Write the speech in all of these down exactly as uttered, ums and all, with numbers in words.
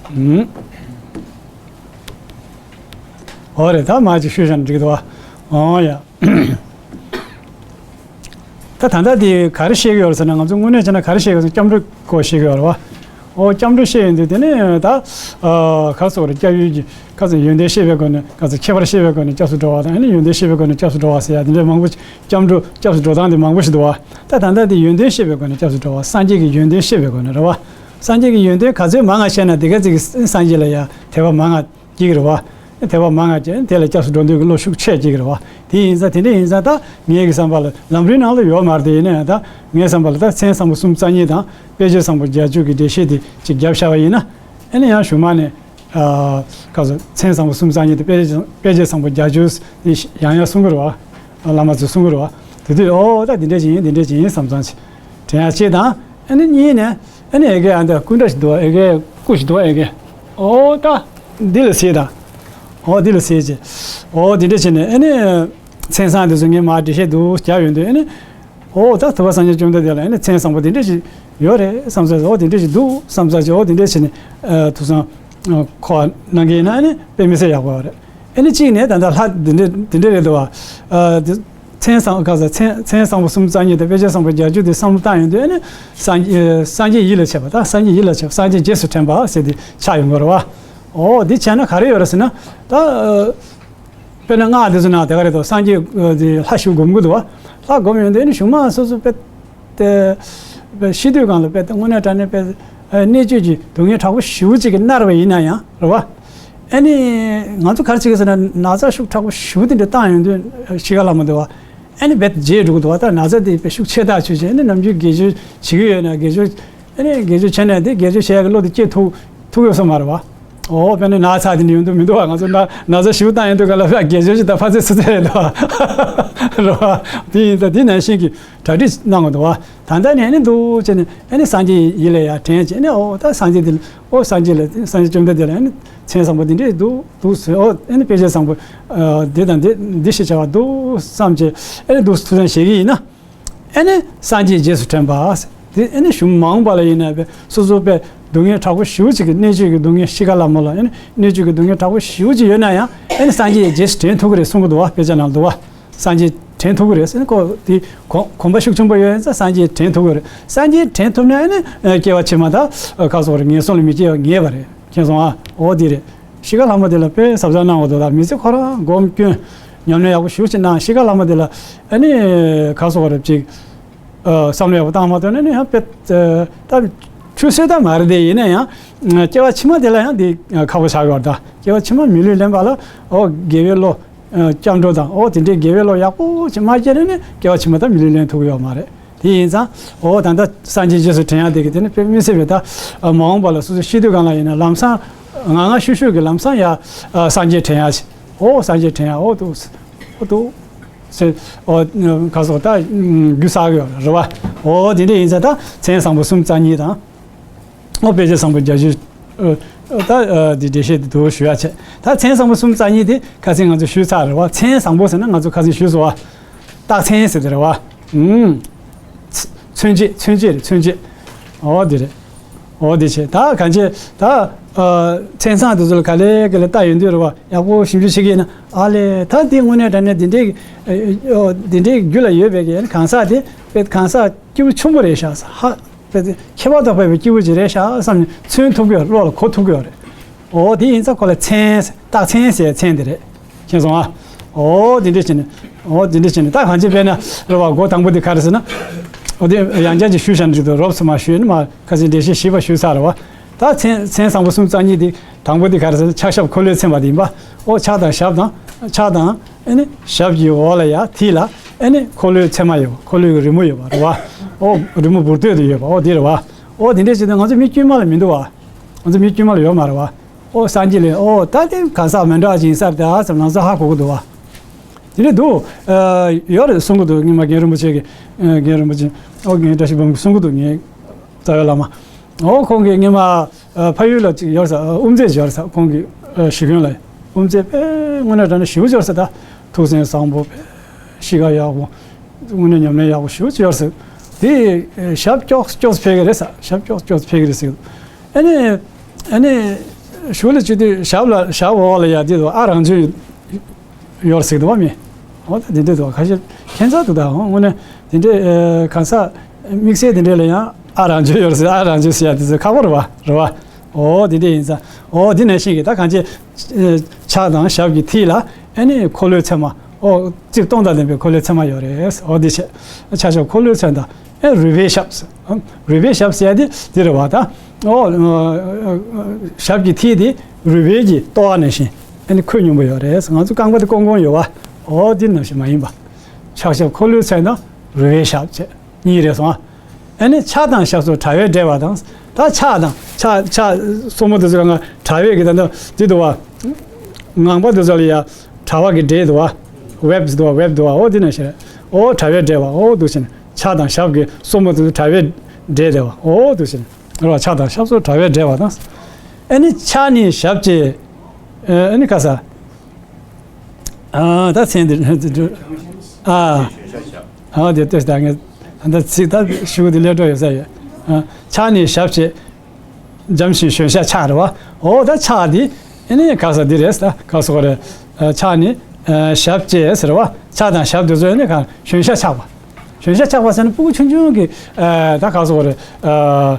ཨུམ། འོ་རེད། ད་མ་ཅིག་ཞུས་བཞག་ན་འགྲིག་འདུག་བ། འོ་ཡ། ད་ད་ལྟ་དེ་ག་རེ་བཤད་ཀྱི་ཡོད་རེད་ཟེར་ན། ང་ཚོ་དངོས་གནས་བྱས་ན་ག་རེ་བཤད་ཀྱི་ཡོད་ཟེར་ན། སྐྱབས་འགྲོའི་སྐོར་བཤད་ཀྱི་ཡོད་རེད་བ། ཨོ། སྐྱབས་འགྲོ་བཤད་ཡོང་དུས་དེ་ནས་ད། ཨ། ག་རེ་ཟེར་དགོས་རེད། སྐྱབས་ཡུལ་གྱི་ག་ཚོད་ཡོན་ཏན་བཤད་པའི་སྒོ་ནས། ག་ཚོད་ཁྱད་པར་བཤད་པའི་སྒོ་ནས་སྐྱབས་སུ་འགྲོ་བ་དང་། ཨ་ནི་ཡོན་ཏན་བཤད་པའི་སྒོ་ནས་སྐྱབས་སུ་འགྲོ་བ་ཟེར་ཡ་དེ་འདྲའི་མང་པོ་ཞིག་སྐྱབས་འགྲོ། སྐྱབས་སུ་འགྲོ་སྟངས་དེ་མང་པོ་ཞིག་འདུག་བ། ད་ད་ལྟ་དེ་ཡོན་ཏན་བཤད་པའི་སྒོ་ནས་སྐྱབས་སུ་འགྲོ་བ། སངས་རྒྱས་ཀྱི་ཡོན་ཏན་བཤད་པའི་སྒོ་ནས་རེད་བ། སངས་རྒྱས་ཀྱི་ཡོན་ཏན་ག་ཚོད་མང་ང་བཤད་ན་དེ་ག་ཚོད་ཀྱིས་སངས་རྒྱས་ལ་ཡ་དད་པ་མང་ང་སྐྱེ་གི་རེད་བ། དད་པ་མང་ང་སྐྱེ། དེ་ལ་སྐྱབས་སུ་འགྲོ་འདོད་ཀྱི་བློ་ཤུགས་ཆེ་སྐྱེ་གི་རེད་བ། དེ་ཡིན་ཙང་། དེ་འདྲ་ཡིན་ཙང་། ད་ངའི་གི་བསམ་པ་ལ། ལམ་རིམ་ནང་ལ་ཡོད་མ་རེད་དེ། ཡིན་ན་ཡང་ད་ངའི་བསམ་པ་ལ། ད་མཚན་བཟང་པོ་སུམ་རྩ་གཉིས་དང་དཔེ་བྱད་བཟང་པོ་བརྒྱད་ཅུ་གི་འགྲེལ་བཤད་དེ་ཅིག་བརྒྱབ་བཞག་པ་ཡིན་ན། ཨ་ནི་ཡང་གཞུག་མ་ནས། ཨ། ག་ཚོད། མཚན་བཟང་པོ་སུམ་རྩ་གཉིས་དང་དཔེ་བྱད། དཔེ་བྱད་བཟང་པོ་བརྒྱད་ཅུ་དེ་ཡང་ཡང་གསུང་གི་རེད་བ། བླ་མ་ཚོས་གསུང་གི་རེད་བ། དེ་དུས། ཨོ། ད་འདི་འདྲ་ཅིག་ཡིན། འདི་འདྲ་ཅིག་ཡིན་བསམ་བསམ་ཅིག་དྲན་ཡ་གཅིག་དང་། ཨ་ནི་གཉིས་ནས། ཨ་ནི་ཨེ་གེ་ཨ་འདི་སྐུ་འདྲ་ཞིག་འདུག་ཨེ་གེ་སྐུ་ཞིག་འདུག་ཨེ་གེ། ཨོ། ད་འདི་ལ་གཟིགས་དང་། ཨོ། འདི་ལ་གཟིགས་ཅིག། ཨོ། འདི་འདྲ་བྱས་ནས། ཨ་ནི་མཚན་བཟང་དེ་ཚོ་ངས་མར་འགྲེལ་བཤད་འདུག་བརྒྱབ་ཡོང་དུས། ཨ་ནི། ཨོ། ད་ཐུབ་པ་སངས་རྒྱས་བཅོམ་ལྡན་འདས་ལ། ཨ་ནི་མཚན་བཟང་པོ་འདི་འདྲ་ཞིག་ཡོད་རེད་བསམ་ས་ཅིག། ཨོ། འདི་འདྲ་ཞིག་འདུག་བསམ་ས་ཅིག། ཨོ། འདི་འདྲ་བྱས་ནས། ཨ། ཐུགས་བསམ་འཁོར་གནང་གི་ཡིན་ན། ཨ་ནི་དཔེ་མི་སྲིད་ཡག་པོ་རེད། ཨ་ནི་གཅིག་ནས་ད་ལྟ་ལྷ་འདི་འདྲ་འདི་འདྲ་རེད་འདུག་བ། ཨ། འདི་མཚན་བཟང་། ག་ཚོད། མཚན་མཚན་བཟང་པོ་སུམ་རྩ་གཉིས་དང་དཔེ་བྱད་བཟང་པོ་བརྒྱད་ཅུ་དེ་བསམ་བློ་བཏང་ཡོང་དུས། ཨ་ནི་སངས་རྒྱས། སངས་རྒྱས་ཡིད་ལ་བྱེད་པ། ད་སངས་རྒྱས་ཡིད་ལ་བྱེད་པ། སངས་རྒྱས་རྗེས་སུ་དྲན་པ་ཟེར་དེ་ཆགས་ཡོང་གི་རེད་བ། ཨོ། འདི་བྱས་ན་ག་རེ་ཡོད་རེད་ཟེར་ན། ད། ཨ། དཔེར་ན་སྔགས་འདི་ཚོ་ནང་དེ་ག་རེ་འདུག་སངས་རྒྱས། ཨ། དེ་ལྷ་ཞིག་སྒོམ་གྱི་འདུག་བ། ལྷ་སྒོམ་ཡོང་དུས་ནི་གཞུག་མ་སོ་སོ་དཔེ་དེ། དཔེ་ཤི་དུས་སྒང་ལ་དཔེ་དེ་དངོས་གནས་དྲང་གནས་དཔེ། ཨ། གནད་གཅོད་ཀྱི་སྡུག་བསྔལ་དྲག་པོ་ཞེ་པོ་ཅིག་གིས་མནར་བ་ཡིན་ན་ཡང་རེད་བ། ཨ་ནི་ང་ཚོ་ག་རེ་བྱེད་ཀྱི་ཟེར་ན། ན་ཚ་ཤུགས་དྲག་པོ་ཞེ་པོ་དེ་འདྲ་བཏང་ཡོང་དུས་གཤིས་ཀ་ལྷག་མ་འདུག་བ། ཨ་ནི་དཔེ་བརྗེད་འགྲོ་གི་འདུག་བ། ད་ན་ཚ་དེ་དཔེ་ཤུགས་ཆེ་ཐག་ཆོད་བྱས། ཨ་ནི་ནམ་རྒྱུན་དགེ་སྦྱོར་བྱེད་ཀྱི་ཡོད་ན། དགེ་སྦྱོར། ཨ་ནི་དགེ་སྦྱོར་བྱས་ན་དེ། དགེ་སྦྱོར་བྱེད་ཡག་གི་བློ་དེ་སྐྱེ་ཐུབ་ཐུབ་ཡོད་ས་མ་རེད་བ། ཨོ། དཔེར་ན་ན་ཚ་དེ་འདྲ་ཡོང་དུས་མི་འདུག་བ། ང་ཚོ་ན་ན་ཚ་ཞེ་པོ་བཏང་ཡོང་དུས་སྒང་ལ་དགེ་སྦྱོར་ཞིག་ད་ཕར་ཚུར་ཚུར་ཚུར་རེད་འདུག་བ། རེད་བ། དེ་ཡིན་ཙང་དེ་ནང་བཞིན་གྱི་གྲ་སྒྲིག་གནང་དགོས་འདུག་བ། ད་ལྟ་ནས་ཨ་ནི་འདུག་བྱས་ནས། ཨ་ནི་སངས་རྒྱས་ཡིད་ལ་ཡར་དྲན་བྱས་ནས། ཨོ། ད་སངས་རྒྱས་དེ། ཨོ། སངས་རྒྱས་ལ། སངས་རྒྱས་བཅོམ་ལྡན་འདས་ལ་ཨ་ནི་མཚན་བཟང་པོ་འདི་འདྲས་འདུག་འདུག་ཟེར། ཨོ། ཨ་ནི་དཔེ་བྱད་བཟང་པོ། ཨ། འདི་དང་འདི། འདི་ཞེས་བྱ་བ་འདུག་བསམ་བྱས། ཨ་ནི་འདུག་ཐུགས་བསམ་བཞེས་ཀྱི་ཡིན་ན། ཨ་ནི་སངས་རྒྱས་རྗེས་སུ་དྲན་པ་ཟེར་དེ། ཨ་ནི་གཞུག་མ་འོངས་པ་ལ་ཡིན་ན་དཔེ་སོ་སོ་དཔེ་སྡུག་བསྔལ་དྲག་པོ་ཞེ་པོ་ཅིག་གི། གནད་གཅོད་ཀྱི་སྡུག་བསྔལ། གཤིས་ཀ་ལྷག་མ་ལ། ཨ་ནི་གནད་གཅོད་ཀྱི་སྡུག་བསྔལ་དྲག་པོ་ཞེ་པོ་ཅིག་ཡོད་ན་ཡང་། ཨ་ནི་སངས་རྒྱས་རྗེས་སུ་དྲན་ཐུབ་ཀྱི་རེད་གསུང་གི་འདུག་བ། དཔེ་ཆ་ནང་ལ་འདུག་བ། སངས་རྒྱས་དྲན་ཐུབ་ཀྱི་རེད་ཟེར་ནས། ཁོ་དེ་གོམས་གོམས་པ་ཤུགས་ཆེན་པོ་ཡོད་ཡིན་ཙང་སངས་རྒྱས་དྲན་ཐུབ་ཀྱི་རེད། སངས་རྒྱས་དྲན་ཐུབ་ན། ཨ་ནི་སྐྱེ་བ་ཕྱི་མ་ད་ག་རེ་ཟེར་དགོས་རེད། ངན་སོང་ལ་མི་སྐྱེ་བ་ངེས་པ་རེད། མཁྱེན་སོང་ཨ། འོ་དེ་རེད། གཤིས་ཀ་ལྷག་མ་དེ་ལ་དཔེ་གཟབ་གཟབ་གནང་དགོས་འདུག་ད་མི་ཚེ་ཁོ་རང་སྒོམ་སྐྱོན་ཉམས་ལེན་ཡག་པོ་ཞེ་པོ་ཅིག་གནང་། གཤིས་ཀ་ལྷག་མ་དེ་ལ་ཨ་ནི་ག་རེ་ཟེར་དགོས་རེད། ཅིག་ཨ། བསམ་བློ་ཡག་པོ་བཏང་མ་ཐུབ་ན་ནི་ཡང་དཔེ། ཨ། ད་ཆུད་ཟོས་ད་མ་རེད་དེ། ཡིན་ན་ཡང་སྐྱེ་བ་ཕྱི་མ་དེ་ལ་ཡང་དེ་ཁག་པོ་ཆགས་ཀྱི་ཡོད་རེད། ད་སྐྱེ་བ་ཕྱི་མ་མི་ལུས་ལེན་པ་ལ། ཨོ། དགེ་བའི་བློ། ཨ། སྐྱབས་འགྲོ་དང་། ཨོ། དེ་འདྲའི་དགེ་བའི་བློ་ཡག་པོ་ཅིག་མ་སྐྱེས་ན་ནི་སྐྱེ་བ་ཕྱི་མ་ད་མི་ལུས་ལེན་ཐུབ་ཀྱི་ཡོད་མ་རེད། དེ་ཡིན་ཙང་། ཨོ། ད་ལྟ་སངས་རྒྱས་རྗེས་སུ་དྲན་ཡག་དེ་གི་དེ་ནི་དཔེ་མི་སྲིད་པའི། ད་མ་འོངས་པ་ལ་སོ་སོ་ཤི་དུས་སྒང་ལ་ཡིན་ན་ལམ་སང་། ང་ང་ཤུ་ཤུ་གི་ལམ་སང་ཡ། ཨ། སངས་རྒྱས་དྲན་ཡག་ཅིག། ཨོ། སངས་རྒྱས་དྲན་ཡག། ཨོ། འདུག་ཨོ། འདུག་ཟེར། ཨོ། ག་རེ་ཟེར་དགོས། ད་རྒྱུ་བསགས་ཀྱི་ཡོད་རེད་བ། ཨོ། དེ་འདྲ་ཡིན་ཙང་ད་མཚན་བཟང་པོ་སུམ་རྩ་གཉིས་དང་། ཨོ། དཔེ་བྱད་བཟང་པོ་བརྒྱད་ཅུ། ཨ། ད། ཨ། འདི་འགྲེལ་བཤད་དེ་འདུག་ཞུ་ཡག་བྱས། ད་མཚན་བཟང་པོ་སུམ་རྩ་གཉིས་དེ་ཁ་སང་ང་ཚོ་ཞུས་ཚར་རེད་བ། མཚན་བཟང་པོ་ཟེར་ན་ང་ཚོ་ཁ་སང་ཞུས་སོང་བ། རྟགས་མཚན་ཟེར་དེ་རེད་བ། ཨུམ། མཚོན་བྱེད། མཚོན་བྱེད་རེད། མཚོན་བྱེད། ཨོ། དེ་རེད། ཨོ། དེ་བྱས། ད་གང་བྱས། ད། ཨ། མཚན་བཟང་དེ་ཚོ་ལ་ག་ལེ་ག་ལེ་ལྟ་ཡོང་དུས་རེད་བ། ཡག་པོ་ཞིབ་འཇུག་བྱེད་ཀྱི་ཡིན་ན། ཨ་ལས། ད་དེ་དངོས་གནས་དྲང་གནས་དེ་འདྲའི། ཨ། དེ་འདྲའི་རྒྱུད་ལ་ཡོད་པའི་གི་གང་ཟག་དེ་དཔེ་གང་ཟག་སྐྱེ་བོ་ཆུང་པོ་རེད་ཤག་ཟེར། ཧ། དཔེ་ཁྱད་པར་དུ་འཕགས་པའི་སྐྱེས་བུ་ཅིག་རེད་ཤག་བསམ་ནས་མཚོན་ཐུབ་ཀྱི་ཡོད། བློ་ལ་གོ་ཐུབ་ཀྱི་ཡོད་རེད། ཨོ། དེ་ཡིན་ཙང་ཁོ་ལ་མཚན། རྟགས་མཚན་ཟེར་མཚན་དེ་རེད། མཁྱེན་སོང་ཨ། ཨོ། དེ་འདྲ་བྱས་ནས། ཨོ། དེ་འདྲ་བྱས་ནས་ད་གང་བྱས། དཔེར་ན་རེད་བ། སྒོ་དང་པོ་དེ་ག་རེ་ཟེར་ན། ཨོ། དེ་ཡང་བསྐྱར་ཅིག་ཞུས་བཞག་ན་འགྲིག་འདུག་རོབ་ཙམ་མ་ཞུས་ནས་མ། ཁ་སང་འགྲེལ་བཤད་ཞིབ་པ་ཞུས་ཚར་རེད་བ། ད་མཚན། མཚན་བཟང་པོ་སུམ་རྩ་གཉིས་དེ་དང་པོ་དེ་ག་རེ་ཟེར་ན། ཕྱག་ཞབས་འཁོར་ལོས་མཚན་པ་དེ་ཡིན་པ། ཨོ། ཕྱག་དང་ཞབས་དང་། ཕྱག་དང་། ཨ་ནི་ཞབས་ཀྱི་འོག་ལ་ཡ་མཐིལ་ལ། ཨ་ནི་འཁོར་ལོའི་མཚན་མ་ཡོད་པ། འཁོར་ལོའི་རི་མོ་ཡོད་པ་རེད་བ། ཨོ། རི་མོ་འབུར་དོད་དུ་ཡོད་པ། ཨོ། དེ་རེད་བ། ཨོ། དེ་འདྲ་བྱས་ཏེ་ང་ཚོ་མི་དཀྱུས་མ་ལ་མི་འདུག་བ། ང་ཚོ་མི་དཀྱུས་མ་ལ་ཡོད་མ་རེད་བ། ཨོ། སངས་རྒྱས་ལ། ཨོ། ད་དེ་གང་ཟག་མི་འདྲ་ཅིག་ཡིན་ས་རེད་ད་ཟེར་ལམ་སང་ཧ་གོ་གི་འདུག་བ། དེ་འདྲ་འདུག་ཨ། ཡོད་རེད་གསུང་གི་འདུག་སྔོན་མ་རྒན་རིན་པོ་ཆེ་གིས། ཨ། རྒན་རིན་པོ་ཆེ། ཨོ། རྒན་བཀྲ་ཤིས་འབུམ་གྱིས་གསུང་གི་འདུག་ངའི་རྩ་བའི་བླ་མ། ཨོ། ཁོང་གིས་སྔོན་མ། ཨ། ཕ་ཡུལ་ལ་ཅིག་ཡོད་ས། ཨ། དབུ་མཛད་ཅིག་ཡོད་ས། ཁོང་གི། ཨ། གཞིས་ཁྱོན་ལ་དབུ་མཛད་དཔེ་དངོས་གནས་དྲང་གནས་ཞེ་པོ་ཅིག་ཡོད་ས། ད་ཐུགས་སེམས་བཟང་པོ། དཔེ་གཤིས་ཀ་ཡག་པོ། དངོས་གནས་ཉམས་ལེན་ཡག་པོ་ཞེ་པོ་ཅིག་ཡོད་ས། དེ་ཞབས་ཀྱོག་ཀྱོག་ཕེབས་ཀྱི་རེད་ས། ཞབས་ཀྱོག་ཀྱོག་ཕེབས་ཀྱི་རེད་ཟེར། ཨ་ནི་ཨ་ནི་ཞུགས་ལ་བཅུག་དུས་ཞབས་ལ་ཞབས་འོག་ལ་ཡ་དེ་དུ་ཨ་རང་བྱོན་ཡོད་ཟེར་གི་འདུག་བ་མི། འོ་ད་དེ་འདྲས་འདུག་བ། ཁ་ཤས་ཁྱད་མཚར་འདུག་ད་འོ་དངོས་གནས་དེ་འདྲས་གང་ས་དམིགས་བསལ་དེ་འདྲས་ལ་ཡང་ཨ་རང་བྱོན་ཡོད་ཟེར། ཨ་རང་བྱོན་ཟེར་ཡ་དེ་ཚོ་ཁག་པོ་རེད་བ། རེད་བ། འོ་དེ་འདྲས་ཡིན་ཙང་འོ་དེ་ནང་བཞིན་གྱི་ད་གང་ཅི་ཕྱག་དང་ཞབས་ཀྱི་མཐིལ་ལ་ཨ་ནི་འཁོར་ལོའི་མཚན་མ། འོ་རྩིབས་སྟོང་དང་ལྡན་པའི་འཁོར་ལོའི་མཚན་མ་ཡོད་རེད། འོ་དེ་བྱས་ཕྱག་ཞབས་འཁོར་ལོའི་མཚན་དང་ཨེ་རུས་སྦལ་ཞབས། རུས་སྦལ་ཞབས་ཟེར་ཡ་དེ་དེ་རེད་བ། ད་འོ་ཞབས་ཀྱི་མཐིལ་དེ་རུས་སྦལ་གྱི་ལྟོ་བ་ནང་བཞིན་ཨ་ནི་ཁོད་སྙོམས་པོ་ཡོད་རེད། ང་ཚོ་རྐང་པ་དེ་ཀོང་ཀོང་ཡོད་བ། འོ་དེ་ནང་བཞིན་མ་ཡིན་པ། ཕྱག་ཞབས་འཁོར་ལོའི་མཚན་དང་རུས་སྦལ་ཞབས་བྱས། གཉིས་རེད་སོང་ཨ། ཨ་ནི་ཕྱག་དང་ཞབས་སོགས་དྲ་བས་སྦྲེལ་བ་དང་། ད་ཕྱག་དང་ཕྱག་ཕྱག་སོར་མོ་དེ་ཚོ་གང་ག་དྲ་བས་ཀྱི་ད་ད་དེ་འདུག་བ། ངང་པ་དེ་ཚོ་ལ་ཡ་དྲ་བ་གི་སྦྲེལ་འདུག་བ། ཝེབ་འདུག་བ། ཝེབ་འདུག་བ། འོ་དེ་ནང་བཞིན་རེད། འོ་དྲ་བས་སྦྲེལ་བ། འོ་འདུག་བཞིན་ཕྱག་དང་ཞབས་ཀྱི་སོར་མོ་དེ་ཚོ་དྲ་བས་སྦྲེལ་འདུག་བ། འོ་འདུག་བཞིན་རེད་བ། ཕྱག་དང་ཞབས་སོགས་དྲ་བས་སྦྲེལ་བ་དང་། ཨ་ནི་ཕྱག་ནི་ཞབས་ཀྱི་ཨ་ནི་ག་ས། ཨ་ད་མཚན་འདི་ཨ་ཨ་དེ་ལྟོས་ད་ངས་ཨ་ད་ཚིག་ད་ཞུ་དེ་ལས་འགྲོ་ཡོད་ས་ཡོད། ཨ་ཕྱག་ནི་ཞབས་ཀྱི་འཇམ་ཞིང་ཞོན་ཤ་ཆགས་རེད་བ། འོ་ད་ཕྱག་འདི་ཨ་ནི་ག་ས་འདི་རེད། ད་ག་སོ་རེད། ཨ་ཕྱག་ནི་ཨ་ཞབས་ཀྱི་ཟེར་བ། ཕྱག་དང་ཞབས་དེ་ཚོ་ཨ་ནི་ག་ཞོན་ཤ་ཆགས་པ། ཞོན་ཤ་ཆགས་པ་ཟེར་ན་སྤུ་གུ་ཆུང་ཆུང་གི་ཨ་ད་ག་སོ་རེད། ཨ་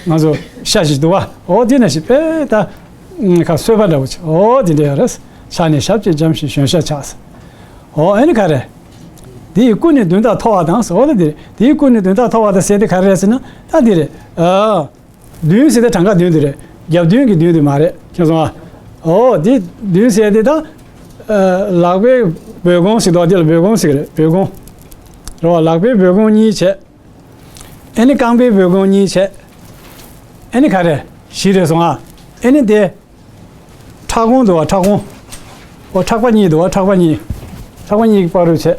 ང་ཚོ་ཤ་ཞིག་འདུག་བ། འོ་དེ་ནང་བཞིན་དཔེ་ད་ཁ་གསོས་པ་འདྲ་བོ་ཅིག་འོ་དེ་འདྲ་ཡོད་རེད། ཕྱག་ནི་ཞབས་ཀྱི་འཇམ་ཞིང་ཞོན་ཤ་ཆགས། འོ་ཨ་ནི་ག་རེ། དེའི་སྐུ་ནི་མདུན་དག་མཐོ་བ་དང་ཟེར་བ་ལ་དེ་རེད། དེའི་སྐུ་ནི་མདུན་དག་མཐོ་བ་དང་ཟེར་དེ་ག་རེ་རེད་ཟེར་ན་ད་དེ་རེད། ཨ་མདུན་ཟེར་དེ་གྲངས་ཀ་མདུན་དེ་རེད། རྒྱབ་མདུན་གྱི་མདུན་དེ་མ་རེད། མཁྱེན་སོང་ཨ། འོ་དེ་མདུན་ཟེར་དེ་ད་ལག་པའི་སྦོལ་གོང་ཟེར་དོ། དེ་ལ་སྦོལ་གོང་ཟེར་གི་རེད། སྦོལ་གོང་རེད་བ། ལག་པའི་སྦོལ་གོང་གཉིས་བྱས། ཨེ་ནི་རྐང་པའི་སྦོལ་གོང་གཉིས་བྱས། ཨེ་ནི་ག་རེ་བཞི་རེད་སོང་ཨ། ཨེ་ནི་དེ་ཕྲག་གོང་འདུག་བ། ཕྲག་གོང་། འོ་ཕྲག་པ་གཉིས་འདུག་བ། ཕྲག་པ་གཉིས། ཕྲག་པ་གཉིས་ཀྱི་བར་དུ་བྱས།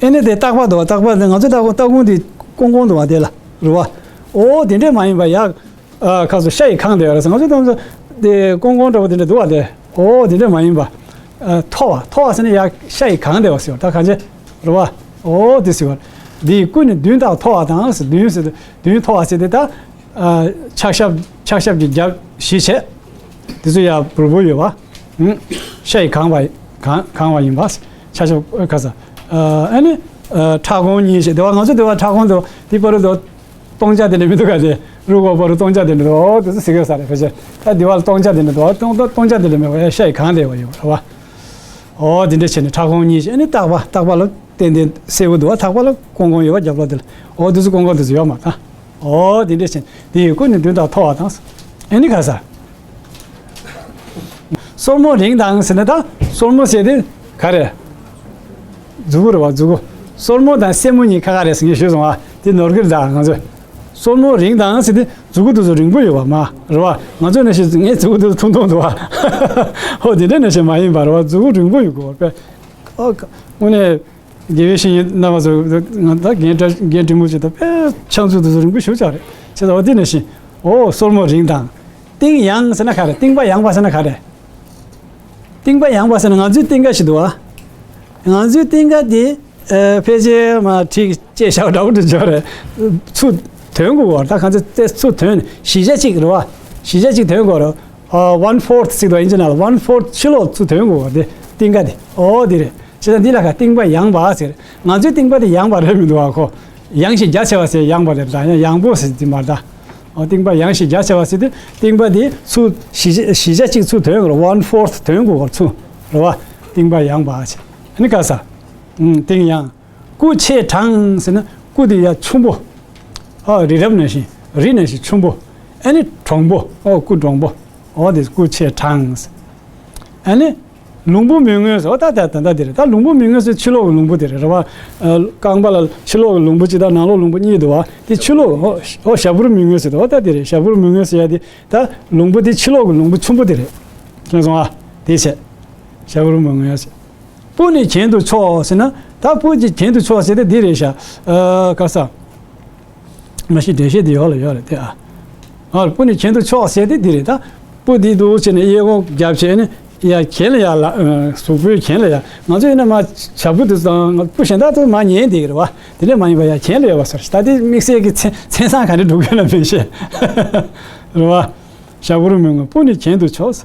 ཨེ་ནི་དེ་ལྟག་པ་འདུག་བ། ལྟག་པ་དེ་ང་ཚོའི་ལྟག་ལྟག་གོང་དེ་ཀོང་ཀོང་འདུག་བ། དེ་ལ་རུ་བ། འོ་དེ་འདྲས་མ་ཡིན་པ་ཡག་ཨ་ཁ་སོ་ཤ་ཡི་གང་དེ་བ་རེད་ཟེར། ང་ཚོའི་ལྟག་ཚོ་དེ་ཀོང་ཀོང་འདྲ་བོ་དེ་འདྲས་འདུག་བ། དེ་འོ་དེ་འདྲས་མ་ཡིན་པ། ཨ་མཐོ་བ། མཐོ་བ་ཟེར་ན་ཡག་ཤ་ཡི་གང་དེ་བ་ཟེར་བ། ད་གང་བྱས་རུ་བ། འོ་དེ་ཟེར་བ། འདིའི་སྐུ་ནི་མདུན་དག་མཐོ་བ་དང་ཟེར། མདུན་ཟེར་དུས་མདུན་མཐོ་བ་ཟེར་དེ་ད། ཨ་ཕྱག་ཞབས་ཕྱག་ཞབས་ཀྱི་རྒྱབ་བཞི་བྱས། དེ་ཚོ་ཡར་སྦུར་སྦུར་ཡོད་པ། ཨུམ། ཤ་ཡིས་གང་བ་གང་གང་བ་ཡིན་པ། ཕྱག་ཞབས་ཁ་ས། ཨ་ཨ་ནི་ཨ་ཕྲག་གོང་གཉིས་བྱས། དེ་བ་ང་ཚོ་དེ་བ་ཕྲག་གོང་དུ་དེ་བར་དུ་སྟོང་ཆ་དེ་འདྲ་མི་འདུག་ག་དེ་རུ་གོ་བར་དུ་སྟོང་ཆ་དེ་འདྲ་འདུག་འོ་དེ་ཚོ་ཟེར་གི་ས་རེད། ཕལ་ཆེར་ད་དེ་བ་ལ་སྟོང་ཆ་དེ་འདྲ་འདུག་སྟོང་སྟོང་ཆ་དེ་འདྲ་མེད་པ། ཤ་ཡིས་གང་བསྡད་པ་ཡོད་རེད་བ། འོ་དེ་འདྲ་བྱས་ནས་ཕྲག་གོང་གཉིས་བྱས། ཨ་ནི་ལྟག་པ། ལྟག་པ་ལ་ཏན་ཏན་སེར་པོ་འདུག་བ། ལྟག་པ་ལ་ཀོང་ཀོང་ཡོད་པ། རྒྱབ་ལོགས་དེ་ལ་འོ་དེ་ཚོ་ཀོང་ཀོང་དེ་ཚོ་ཡོད་མ་ད། འོ་དེ་འདྲ་བྱས། དེ་ཡི་སྐུ་ནི་མདུན་དག་མཐོ་བ་དང་། ཨེ་ནི་ག་ས། སོར་མོ་རིང་དང་ཟེར་ན་ད་སོར་མོ་ཟེར་དེ་ག་རེ། མཛུ་གུ་རེད་བ། མཛུ་གུ། སོར་མོ་དང་སེན་མོ་གཉིས་ཁ་ཁ་རེད་ཟེར་ངས་ཞུས་སོང་བ། དེ་ནོར་གི་རེད་ད་ང་ཚོས། སོར་མོ་རིང་དང་ཟེར་དེ་མཛུ་གུ་དེ་ཚོ་རིང་པོ་ཡོད་པ་མ་རེད་བ། ང་ཚོ་ནང་བཞིན་ངའི་མཛུ་གུ་དེ་ཚོ་ཐུང་ཐུང་འདུག་བ། ཧོ་དེ་འདྲ་ནང་བཞིན་མ་ཡིན་པ་རེད་བ། མཛུ་གུ་རིང་པོ་ཡོད་དགོས་པས། ཨོ་ཁ། དངོས་གནས། དགེ་བའི་བཤེས་གཉེན་རྣམ་པ་ཚོ་ང་ད་རྒན་བཀྲ་རྒན་འབྲི་མོ་ཅིག་དང་དཔེ་ཕྱག་མཛུབ་དེ་ཚོ་རིང་པོ་ཞེ་པོ་ཅིག་རེད། བྱས་ཙང་འོ་དེ་ནང་བཞིན། འོ་སོར་མོ་རིང་དང་། རྟིང་ཡངས་ཟེར་ན་ག་རེ། རྟིང་པ་ཡངས་པ་ཟེར་ན་ག་རེ། རྟིང་པ་ཡངས་པ་ཟེར་ན་ང་ཚོའི་རྟིང་ཀ་ཞིག་འདུག་བ། ང་ཚོའི་རྟིང་ཀ་དེ་ཨ་ཕལ་ཆེར་མ་ཁྲིག་ཅེས་བྱ་བ་འདྲ་བོ་འདྲ་ཅིག་རེད། ཚུར་དོན་དགོས་པ་ད་ག་ཚོད་ཙེ་ཚུར་དོན་བཞི་ཆ་གཅིག་རེད་བ། བཞི་ཆ་གཅིག་དོན་དགོས་རེད། ཨ་one fourth ཟེར་དུས་ཨིན་ཇི་ནང་ལ་one fourth ཕྱི་ལོགས་ཚུར་དོན་དགོས་པ་དེ་རྟིང་ཀ་དེ། འོ་དེ་རེད། བྱས་ཙང་འདི་ལ་ཁ་རྟིང་པ་ཡངས་པ་ཟེར། ང་ཚོའི་རྟིང་པ་དེ་ཡངས་པ་རེད་མི་འདུག་བ་ཁོ། ཡངས་ཤིང་རྒྱ་ཆེ་བ་ཟེར་ཡངས་པ་རེད་ད། ཡང་ཡངས་པོ་ཟེར་དེ་མ་རེད་ད། འོ་རྟིང་པ་ཡངས་ཤིང་རྒྱ་ཆེ་བ་ཟེར་དུས་རྟིང་པ་དེ་ཚུར་བཞི་བཞི་ཆ་གཅིག་ཚུར་དོན་དགོས་རེད། one fourth དོན་དགོས་པ་ཚུར་རེད་བ། རྟིང་པ་ཡངས་པ་ཟེར། ཨ་ནི་ག་ས། ཨུམ་རྟིང་ཡངས། སྐུ་ཆེ་དྲང་ཟེར་ན་སྐུ་དེ་ཡ་ཆུང་པོ། ཨ་རི་རབ་ནང་བཞིན་རི་ནང་བཞིན་ཆུང་པོ། ཨ་ནི་དྲོང་པོ། ཨོ་སྐུ་དྲོང་པོ། ཨོ་དེ་སྐུ་ཆེ་དྲང་ཟེར། ཨ་ནི། ལུང་པོ་མི་མངོན་ཟེར་བ་ད་ལྟ་ད་ལྟ་དེ་རེད། ད་ལུང་པོ་མི་མངོན་ཟེར་ཕྱི་ལོགས་ཀྱི་ལུང་པོ་དེ་རེད་རེད་བ། ཨ་རྐང་པ་ལ་ཕྱི་ལོགས་ཀྱི་ལུང་པོ་གཅིག་དང་ནང་ལོགས་ལུང་པོ་གཉིས་འདུག་བ། དེ་ཕྱི་ལོགས་ཨོ་ཨོ་ཞབས་པུར་མི་མངོན་ཟེར་འདུག་བ། ད་དེ་རེད། ཞབས་པུར་མི་མངོན་ཟེར་ཡ་དེ་ད་ལུང་པོ་དེ་ཕྱི་ལོགས་ཀྱི་ལུང་པོ་ཆེན་པོ་དེ་རེད། མཁྱེན་སོང་ཨ། དེ་བྱས། ཞབས་པུར་མི་མངོན་ཟེར། སྤུ་ནི་གྱེན་དུ་ཕྱོགས་ཟེར་ན་ད་སྤུ་གྱེན་དུ་ཕྱོགས་ཟེར་དེ་འདི་རེད་ཤག་ཨ་ག་ས། མ་གཞི་འགྲེལ་བཤད་དེ་ཡོག་ལ་ཡོག་རེད་དེ་ཨ། ཨ་སྤུ་ནི་གྱེན་དུ་ཕྱོགས་ཟེར་དེ་འདི་རེད་ད། སྤུ་འདི་འདུག་བྱས་ནས་གཡས་སྐོར་རྒྱབ་བྱས་ནས་ ཡ་གྱེན་ལ་ཡ་ལ་གཟུགས་པོའི་གྱེན་ལ་ཡ། ང་ཚོ་ཡིན་ན་མ་བྱ་སྤུ་དེ་དང་སྤུ་གཞན་དག་ཏུ་མ་ཉལ་བསྡད་ཀྱི་རེད་བ། དེ་འདྲ་མ་ཡིན་པ་ཡ་གྱེན་ལ་ཡོད་པ་ཟེར། ད་དེ་དམིགས་བསལ་གྱི་མཚན་མཚན་བཟང་ག་འདྲ་འགྲོ་གི་ཡོད་ན་མི་ཤེས། རེད་བ། བྱ་སྤུ་རུ་མི་མངོན་སྤུ་ནི་གྱེན་དུ་ཕྱོགས།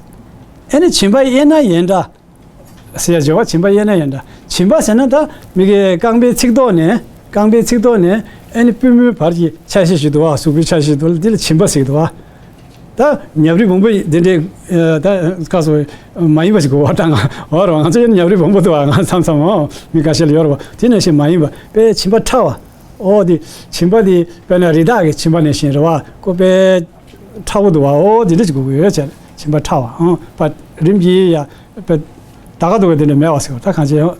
ཨེ་ནི་བྱིན་པ་གཡས་ན་གཡོན་འདྲ། ཟེར་ཡ་བྱེད་པ། བྱིན་པ་གཡས་ན་གཡོན་འདྲ། བྱིན་པ་ཟེར་ན་ད་མི་གི་རྐང་པའི་ཚིགས་ཐོག་ནས་རྐང་པའི་ཚིགས་ཐོག་ནས་ཨེ་ནི་པུས་མོའི་བར་གྱི་ཆ་ཤས་ཤིག་འདུག་བ། གཟུགས་པོའི་ཆ་ཤས་འདུག་འདི་ལ་བྱིན་པ་ཟེར་གི་འདུག་བ། ད་ཉབ་རིབ་བོང་བུ་འདི་འདྲའི་ད་ཁ་སོ་མ་ཡིན་པ་ཞིག་གོ་བ་སྤྲང་ང་། འོ་རོ་ང་ཚོ་ཡིན་ཉབ་རིབ་བོང་བུ་འདུག་བ། ང་མཚམས་མཚམས་འོ་མི་འགའ་ཤས་ལ་ཡོད་རེད་བ། དེ་ནང་བཞིན་མ་ཡིན་པ་དཔེ་བྱིན་པ་ཕྲ་བ། འོ་དེ་བྱིན་པ་དེ་དཔེར་ན་རི་དྭགས་ཀྱི་བྱིན་པ་ནང་བཞིན་རེད་བ། ཁོ་དཔེ་ཕྲ་བོ་འདུག་བ། འོ་དེ་འདྲ་ཞིག་དགོས་ཀྱི་ཡོད་ཅེས། བྱིན་པ་ཕྲ་བ། ཨང་པ་རིམ་གྱིས་ཡ་པ་ད་ག་འདུག་ག་དེ་འདྲ་མེད་བ་ཟེར་བ། ད་གང་བྱེད་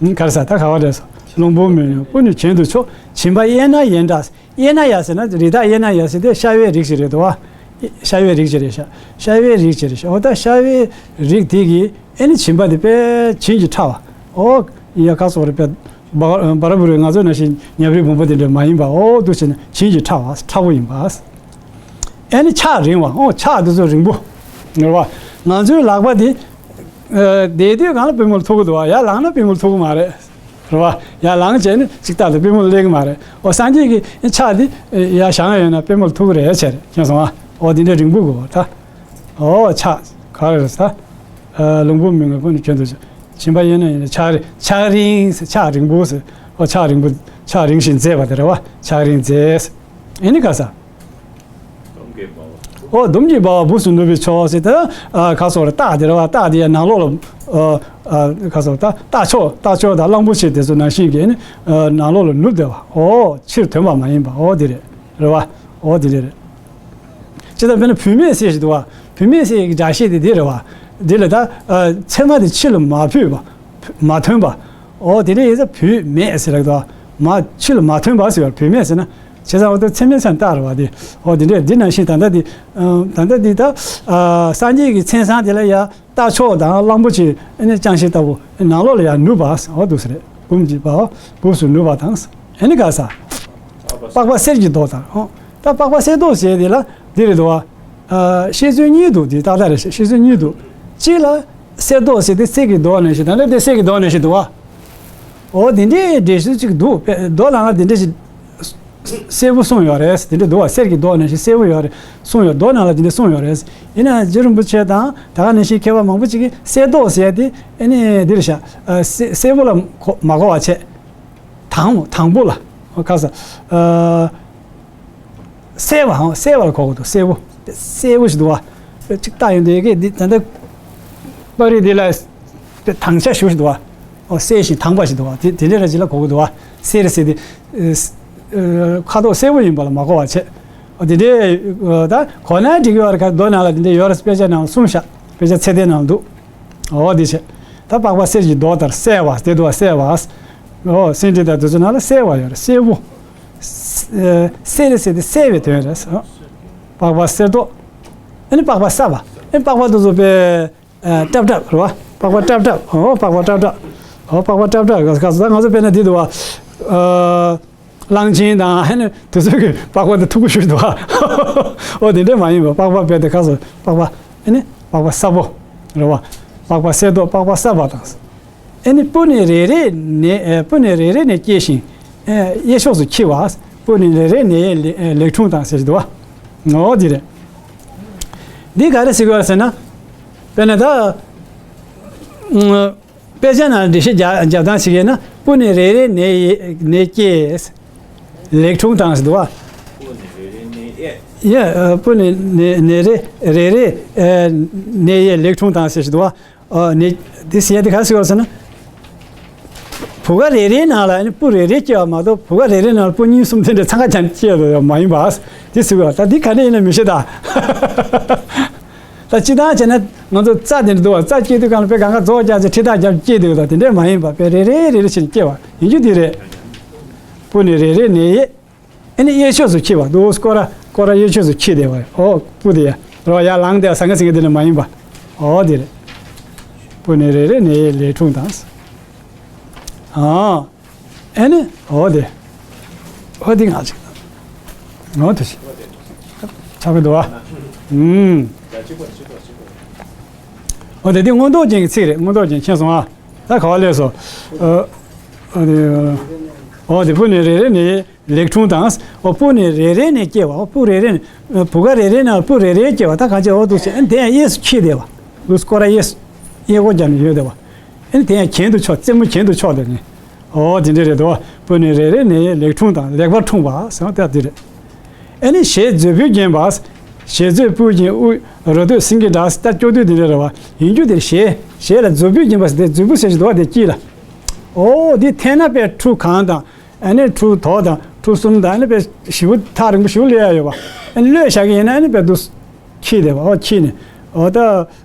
ཡང་ག་རེ་ཟ། ད་ག་བ་རེད་ཟ། ལུང་པོ་མི་ཡོང་སྤུ་ནི་གྱེན་དུ་ཕྱོགས། བྱིན་པ་གཡས་ན་གཡོན་འདྲ། གཡས་ན་ཡ་ཟེར་ན་རི་དྭགས་གཡས་ན་ཡ་ཟེར་དེ་ཤ་བའི་རིགས་ཤིག་རེད་འདུག་བ། ཤ་བའི་རིགས་ཤིག་རེད་ཤག་ཤ་བའི་རིགས་ཤིག་རེད་ཤག་འོ་ད་ཤ་བའི་རིགས་དེ་གིས་ཨེ་ནི་བྱིན་པ་དེ་དཔེ་བྱིན་གྱིས་ཕྲ་བ། འོ་ཡ་ཁ་སོགས་རེད་པས། བ་བ་ར་བུ་རེ་ང་ཚོ་ནང་བཞིན་ཉབ་རིབ་བོང་བུ་དེ་འདྲ་མ་ཡིན་པ། འོ་འདུག་བྱས་ན་བྱིན་གྱིས་ཕྲ་བ། ཕྲ་བོ་ཡིན་པ། ཨེ་ནི་ཕྱག་རིང་བ། འོ་ཕྱག་འདི་ཚོ་རིང་པོ་རེད་བ། ང་ཚོའི་ལག་པ་འདི་བསྡད་དུས་གང་ལ་པུས་མོ་ལ་ཐུག་གི་འདུག་བ། ཡར་ལངས་ན་པུས་མོ་ལ་ཐུག་གི་མ་རེད། རེད་བ། ཡར་ལངས་བྱས་ནས་ཅིག་ལྟ་དུས་པུས་མོ་ལ་སླེབས་ཀྱི་མ་རེད། འོ་སངས་རྒྱས་ཀྱི་ཕྱག་འདི་ཡར་བཞེངས་ཡོད་ན་པུས་མོ་ལ་ཐུག་གི་རེད་བྱས་རེད། མཁྱེན་སོང་ཨ། འོ་འདི་འདྲ་རིང་པོ་དགོས་བ་ད། འོ་ཕྱག་ག་རེ་རེད་ད། ལུང་པོ་མི་མངོན་སྤུ་ནི་གྱེན་དུ་ཕྱོགས། བྱིན་པ་གཡས་ན་གཡོན་འདྲ། ཕྱག་རིང་ཕྱག་རིང་ཕྱག་རིང་པོ་ཟེར། འོ་ཕྱག་རིང་པོ་ཕྱག་རིང་ཞིང་མཛེས་པ་དེ་རེད་བ། ཕྱག་རིང་མཛེས། ཨེ་ནི་ག་ས། འོ་ཟླུམ་གྱིས་སྦ་བ་སྦུབས་སུ་ནུབ་པའི་ཕྱོགས་ཟེར་ད། ཁ་སོགས་རེད། སྟག་དེ་རེད་བ། སྟག་དེ་ཡ་ནང་ལོགས་ལ། ཁ་སོགས་ད་སྟག་མཆོག་སྟག་མཆོག་དང་གླང་པོ་ཆེ་དེ་ཚོ་ནང་བཞིན་གྱི་ནི་ནང་ལོགས་ལ་ནུབ་བསྡད་པ། འོ་ཕྱིར་ཐོན་པ་མ་ཡིན་པ། འོ་དེ་རེད། རེད་བ། འོ་དེ་འདྲ་རེད། ཅི་ལྟར་དཔེར་ན་བུད་མེད་ཟེར་ཞིག་འདུག་བ། བུད་མེད་ཟེར་ཡག་གི་སྒྲ་བཤད་དེ་འདི་རེད་བ། འདི་ལ་ད་ཚེར་མ་དེ་ཕྱི་ལ་མ་བུད་པ། མ་ཐོན་པ། འོ་དེ་འདྲ་ཡིན་ཙང་བུད་མེད་ཟེར་ལ་འདུག་བ། མ་ཕྱི་ལ་མ་ཐོན་པ་ཟེར་བ། བུད་མེད་ཟེར་ན་བྱས་ཙང་འོ་ད་ཚེར་མའི་མཚན་རྟགས་རེད་བ་དེ། འོ་དེ་འདྲ་འདི་ནང་བཞིན་ད་ལྟ་འདི། ད་ལྟ་འདི་ད་སངས་རྒྱས་ཀྱི་མཚན་བཟང་དེ་ལ་ཡ། སྟག་མཆོག་དང་གླང་པོ་ཆེ་ཨེ་ནི་ཅང་ཤེས་ལྟ་བུ་ནང་ལོགས་ལ་ཡར་ནུབ་པ། འོ་འདུག་ཟེར་རེད། ཟླུམ་གྱིས་སྦ་བ་སྦུབས་སུ་ནུབ་པ་དང་། ཨེ་ནི་ག་ས། པགས་པ་གསེར་གྱི་མདོག་ལྟར། འོ་ད་པགས་པ་གསེར་མདོག་ཟེར་དེ་ལ་འདི་རེད་འདུག་བ། བཤད་ཚུལ་གཉིས་འདུག་འདི་ཏག་ཏག་རེད། བཤད་ཚུལ་གཉིས་འདུག་གཅིག་ལ་གསེར་མདོག་ཟེར་དེ་གསེར་གྱི་མདོག་ནང་བཞིན། ད་ལྟ་དེ་གསེར་གྱི་མདོག་ནང་བཞིན་འདུག་བ། འོ་དེ་འདྲའི་འགྲེལ་ཚུལ་གཅིག་འདུག་དཔེ་མདོ་ནང་ལ་དེ་འདྲ་ཞིག་སེར་པོ་གསུངས་ཡོད་རེད། དེ་འདྲ་འདུག་བ། གསེར་གྱི་མདོག་ནང་བཞིན་གསལ་པོ་ཡོད་རེད་གསུངས་ཡོད། མདོ་ནང་ལ་དེ་འདྲ་གསུངས་ཡོད་རེད། ཡིན་ན་རྗེ་རིན་པོ་ཆེ་དང་ད་ག་ནང་བཞིན་མཁས་པ་མང་པོ་ཅིག་གིས་གསེར་མདོག་ཟེར་ཡ་དེ་ཨེ་ནི་འདི་རེད་ཤག་གསེར་པོ་ལ་གོ་མ་གོ་བ་བྱས། དང་དང་པོ་ལ་ཁ་ས་གསལ་བའམ་གསལ་བ་ལ་གོ་གི་འདུག་གསལ་པོ། གསལ་པོ་ཞིག་འདུག་བ། ཅིག་ལྟ་ཡོང་དུས་ཡ་གི་འདི་ད་ལྟ་པར་རིས་འདི་ལ། དེ་དྭངས་ཆ་ཞུ་ཞིག་འདུག་བ། ཨོ་གསལ་ཞིང་དྭངས་པ་ཞིག་འདུག་བ། དེ་དེ་འདྲ་ར་ཅིག་ལ་གོ་གི་འདུག་བ། གསེར་ཟེར་དེ། ཁ་དོག་སེར་པོ་ཡིན་པ་ལ་མ་གོ་བ་བྱས། ཨོ་དེ་འདྲའི་ད་གོ་ན་འགྲིག་གི་ཡོད་རེད། ཁ་མདོ་ནང་ལ་དེ་འདྲ་ཡོད་རེད། དཔེ་ཆ་ནང་ལ་གསུངས་ཤག་དཔེ་ཆ་ཚད་ལྡན་ནང་ལ་འདུག་ཨོ་དེ་བྱས། ད་པགས་པ་གསེར་གྱི་མདོག་ལྟར་གསལ་བ་དེ་འདུག་བ། གསལ་བ། ཨོ་སེང་ཁྲི་དང་དེ་ཚོ་ནང་ལ་གསལ་བ་ཡོད་རེད། གསལ་པོ། གསེར་ཟེར་དེ་གསལ་བའི་དོན་རེད། པགས་པ་གསེར་མདོག་ཨ་ནི་པགས་པ་སྲབ་པ། ཨ་ནི་པགས་པ་དེ་ཚོ་དཔེ། ཨ་ཀྲབ་ཀྲབ་རེད་བ། པགས་པ་ཀྲབ་ཀྲབ། ཨོ་པགས་པ་ཀྲབ་ཀྲབ། ཨོ་པགས་པ་ཀྲབ་ཀྲབ། ག་ས་ད་ང་ཚོ་དཔེར་ན་འདི་འདུག་བ། ཨ་གླང་ཆེན་དང་ཧེ་ནི་དེ་ཚོ་གི་པགས་པ་འདི་མཐུག་པོ་ཞིག་འདུག་བ། ཨོ་དེ་འདྲས་མ་ཡིན་པ། པགས་པ་དཔེ་དེ་ག་ས་པགས་པ་ཨ་ནི་པགས་པ་སྲབ་པོ་རེད་བ། པགས་པ་གསེར་མདོག་པགས་པ་སྲབ་པ་དང་། ཨ་ནི་སྤུ་ནི་རེ་རེ་ནས་སྤུ་ནི་རེ་རེ་ནས་སྐྱེས་ཤིང་། གཡས་ཕྱོགས་སུ་འཁྱིལ་བ། སྤུ་ནི་རེ་རེ་ནས་ལེགས་འཁྲུངས་དང་ཟེར་གྱི་འདུག་བ། ངོ་བོ་འདི་རེད། འདི་ག་རེ་ཟེར་དགོས་ཟེར་ན། དཔེར་ན་ད། དཔེ་ཆ་ནང་འགྲེལ་བཤད་རྒྱབ་རྒྱབ་སྟངས་ཤིག་ཡིན་ན། སྤུ་ནི་རེ་རེ་ནས་ནས་སྐྱེས། ལེགས་འཁྲུངས་དང་ཟེར་འདུག་བ། ཡ། སྤུ་ནི་ནས་ནས་རེ་རེ་རེ་ནས་ཡས་ལེགས་འཁྲུངས་དང་ཟེར་ཞིག་འདུག་བ། ཨ་ནི། འདི་ཟེར་ཡ་དེ་ག་ཟེར་བ་ཟེར་ན། བུ་ག་རེ་རེའི་ནང་ལ་ནི་སྤུ་རེ་རེ་སྐྱེ་བ་མ་གཏོགས། བུ་ག་རེ་རེའི་ནང་ལ་སྤུ་གཉིས་གསུམ་དེ་འདྲ་ཚང་ཁ་ཅན་སྐྱེ་བ་མ་ཡིན་པ། དེ་ཟེར་བ་ད་འདི་ག་འདྲ་ཡིན་ན་མི་ཤེས་ད། ད་སྤྱི་བཏང་བྱས་ན་ང་ཚོ་རྩྭ་དེ་འདྲ་འདུག་བ། རྩྭ་སྐྱེ་དུས་གང་ལ་དཔེ་གང་ག་རྫོགས་རྒྱག་ཚེ་ཁྲི་ཐག་རྒྱབ་སྐྱེ་འདུག་ད་དེ་འདྲ་མ་ཡིན་པ། དཔེ་རེ་རེ་རེ་རེ་བྱས་ནས་སྐྱེ་བ་ཡིན་རྒྱུ་དེ་རེད། སྤུ་ནི་རེ་རེ་ནས་ཡས། ཨ་ནི་གཡས་ཕྱོགས་སུ་འཁྱིལ་བ་འདུག་སྐོར་ར་སྐོར་ར་གཡས་ཕྱོགས་སུ་འཁྱིལ་བསྡད་པ་རེད། ཨོ་སྤུ་དེ་ཡ་རོ་ཡར་ལངས་བསྡད་ཟང་ངེ་ཟིང་ངེ་དེ་འདྲ་མ་ཡིན་པ། ཨོ་དེ་རེད། སྤུ་ནི་རེ་རེ་ནས་ཡས་ལེགས་འཁྲུངས་དང་། ཨ། ཨ་ནི་ཨོ་དེ། ཨོ་དེ་ང་ཅིག་ཨོ་དེ་ཞིག་ཆགས་པའི་འདུག་བ། ཨུམ། ད་གཅིག་པ་གཅིག་པ་གཅིག་པ། འོ་དེ་དེ་མངོན་རྟོགས་ཅན་གྱི་ཚིག་རེད། མངོན་རྟོགས་ཅན་མཁྱེན་སོང་ཨ། ད་ག་བ་སླེབས་སོང་། ཨ་ཨ་དེ་ཨོ་དེ་སྤུ་ནི་རེ་རེ་ནས་ལེགས་འཁྲུངས་དང་། ཨོ་སྤུ་ནི་རེ་རེ་ནས་སྐྱེ་བ། ཨོ་སྤུ་རེ་རེ་ནས་བུ་ག་རེ་རེ་ནས་སྤུ་རེ་རེ་སྐྱེ་བ། ད་གང་ཅི་ཨོ་འདུག་ཟེར། ཨ་ནི་དེ་ཡང་གཡས་སུ་འཁྱིལ་བསྡད་པ། འདུག་སྐོར་ར་གཡས་སུ་གཡས་སྐོར་རྒྱབ་ནས་ཡོད་བསྡད་པ། ཨ་ནི་དེ་ཡང་གྱེན་དུ་ཕྱོགས། རྩེ་མོ་གྱེན་དུ་ཕྱོགས་བསྡད་ནས། ཨོ་དེ་འདྲ་རེད་དོ། སྤུ་ནི་རེ་རེ་ནས་ལེགས་འཁྲུངས་དང་། ལེགས་པར་འཁྲུངས་པ་ཟེར་བ་ད་དེ་རེད། ཨ་ནི་ཞལ་མཛོད་སྤུས་བརྒྱན་པ། ཞལ་མཛོད་སྤུས་བརྒྱན་དབུས་རོ་སྟོད་སེང་གེ་འདྲ། ད་སྐྱོ་དུས་དེ་འདྲ་རེད་བ། ཡིན་རྒྱུ་དེ་ཞལ། ཞལ་ལ་མཛོད་སྤུས་བརྒྱན་པ་ཟེར་དེ། མཛོད་སྤུ་ཟེར་ཞིག་འདུག་བ། དེ་དཀྱིལ་ལ། ཨོ་དེ་འཐེན་ན་པའི་ཁྲུ་གང་དང་། ཨ་ནི་ཁྲུ་དོ་དང་ཁྲུ་གསུམ་དང་། ཨ་ནི་པའི་ཞེ་པོ་ཐག་རིང་པོ་ཞེ་པོ་སླེབས་ཡ་ཡོད་བ། ཨ་ནི་གློད་བཞག་གི་ཡིན་ན་ཨ་ནི་པའི་འདུག་འཁྱིལ་བསྡད་པ། ཨོ་འཁྱིལ་ནས་ཨོ་ད་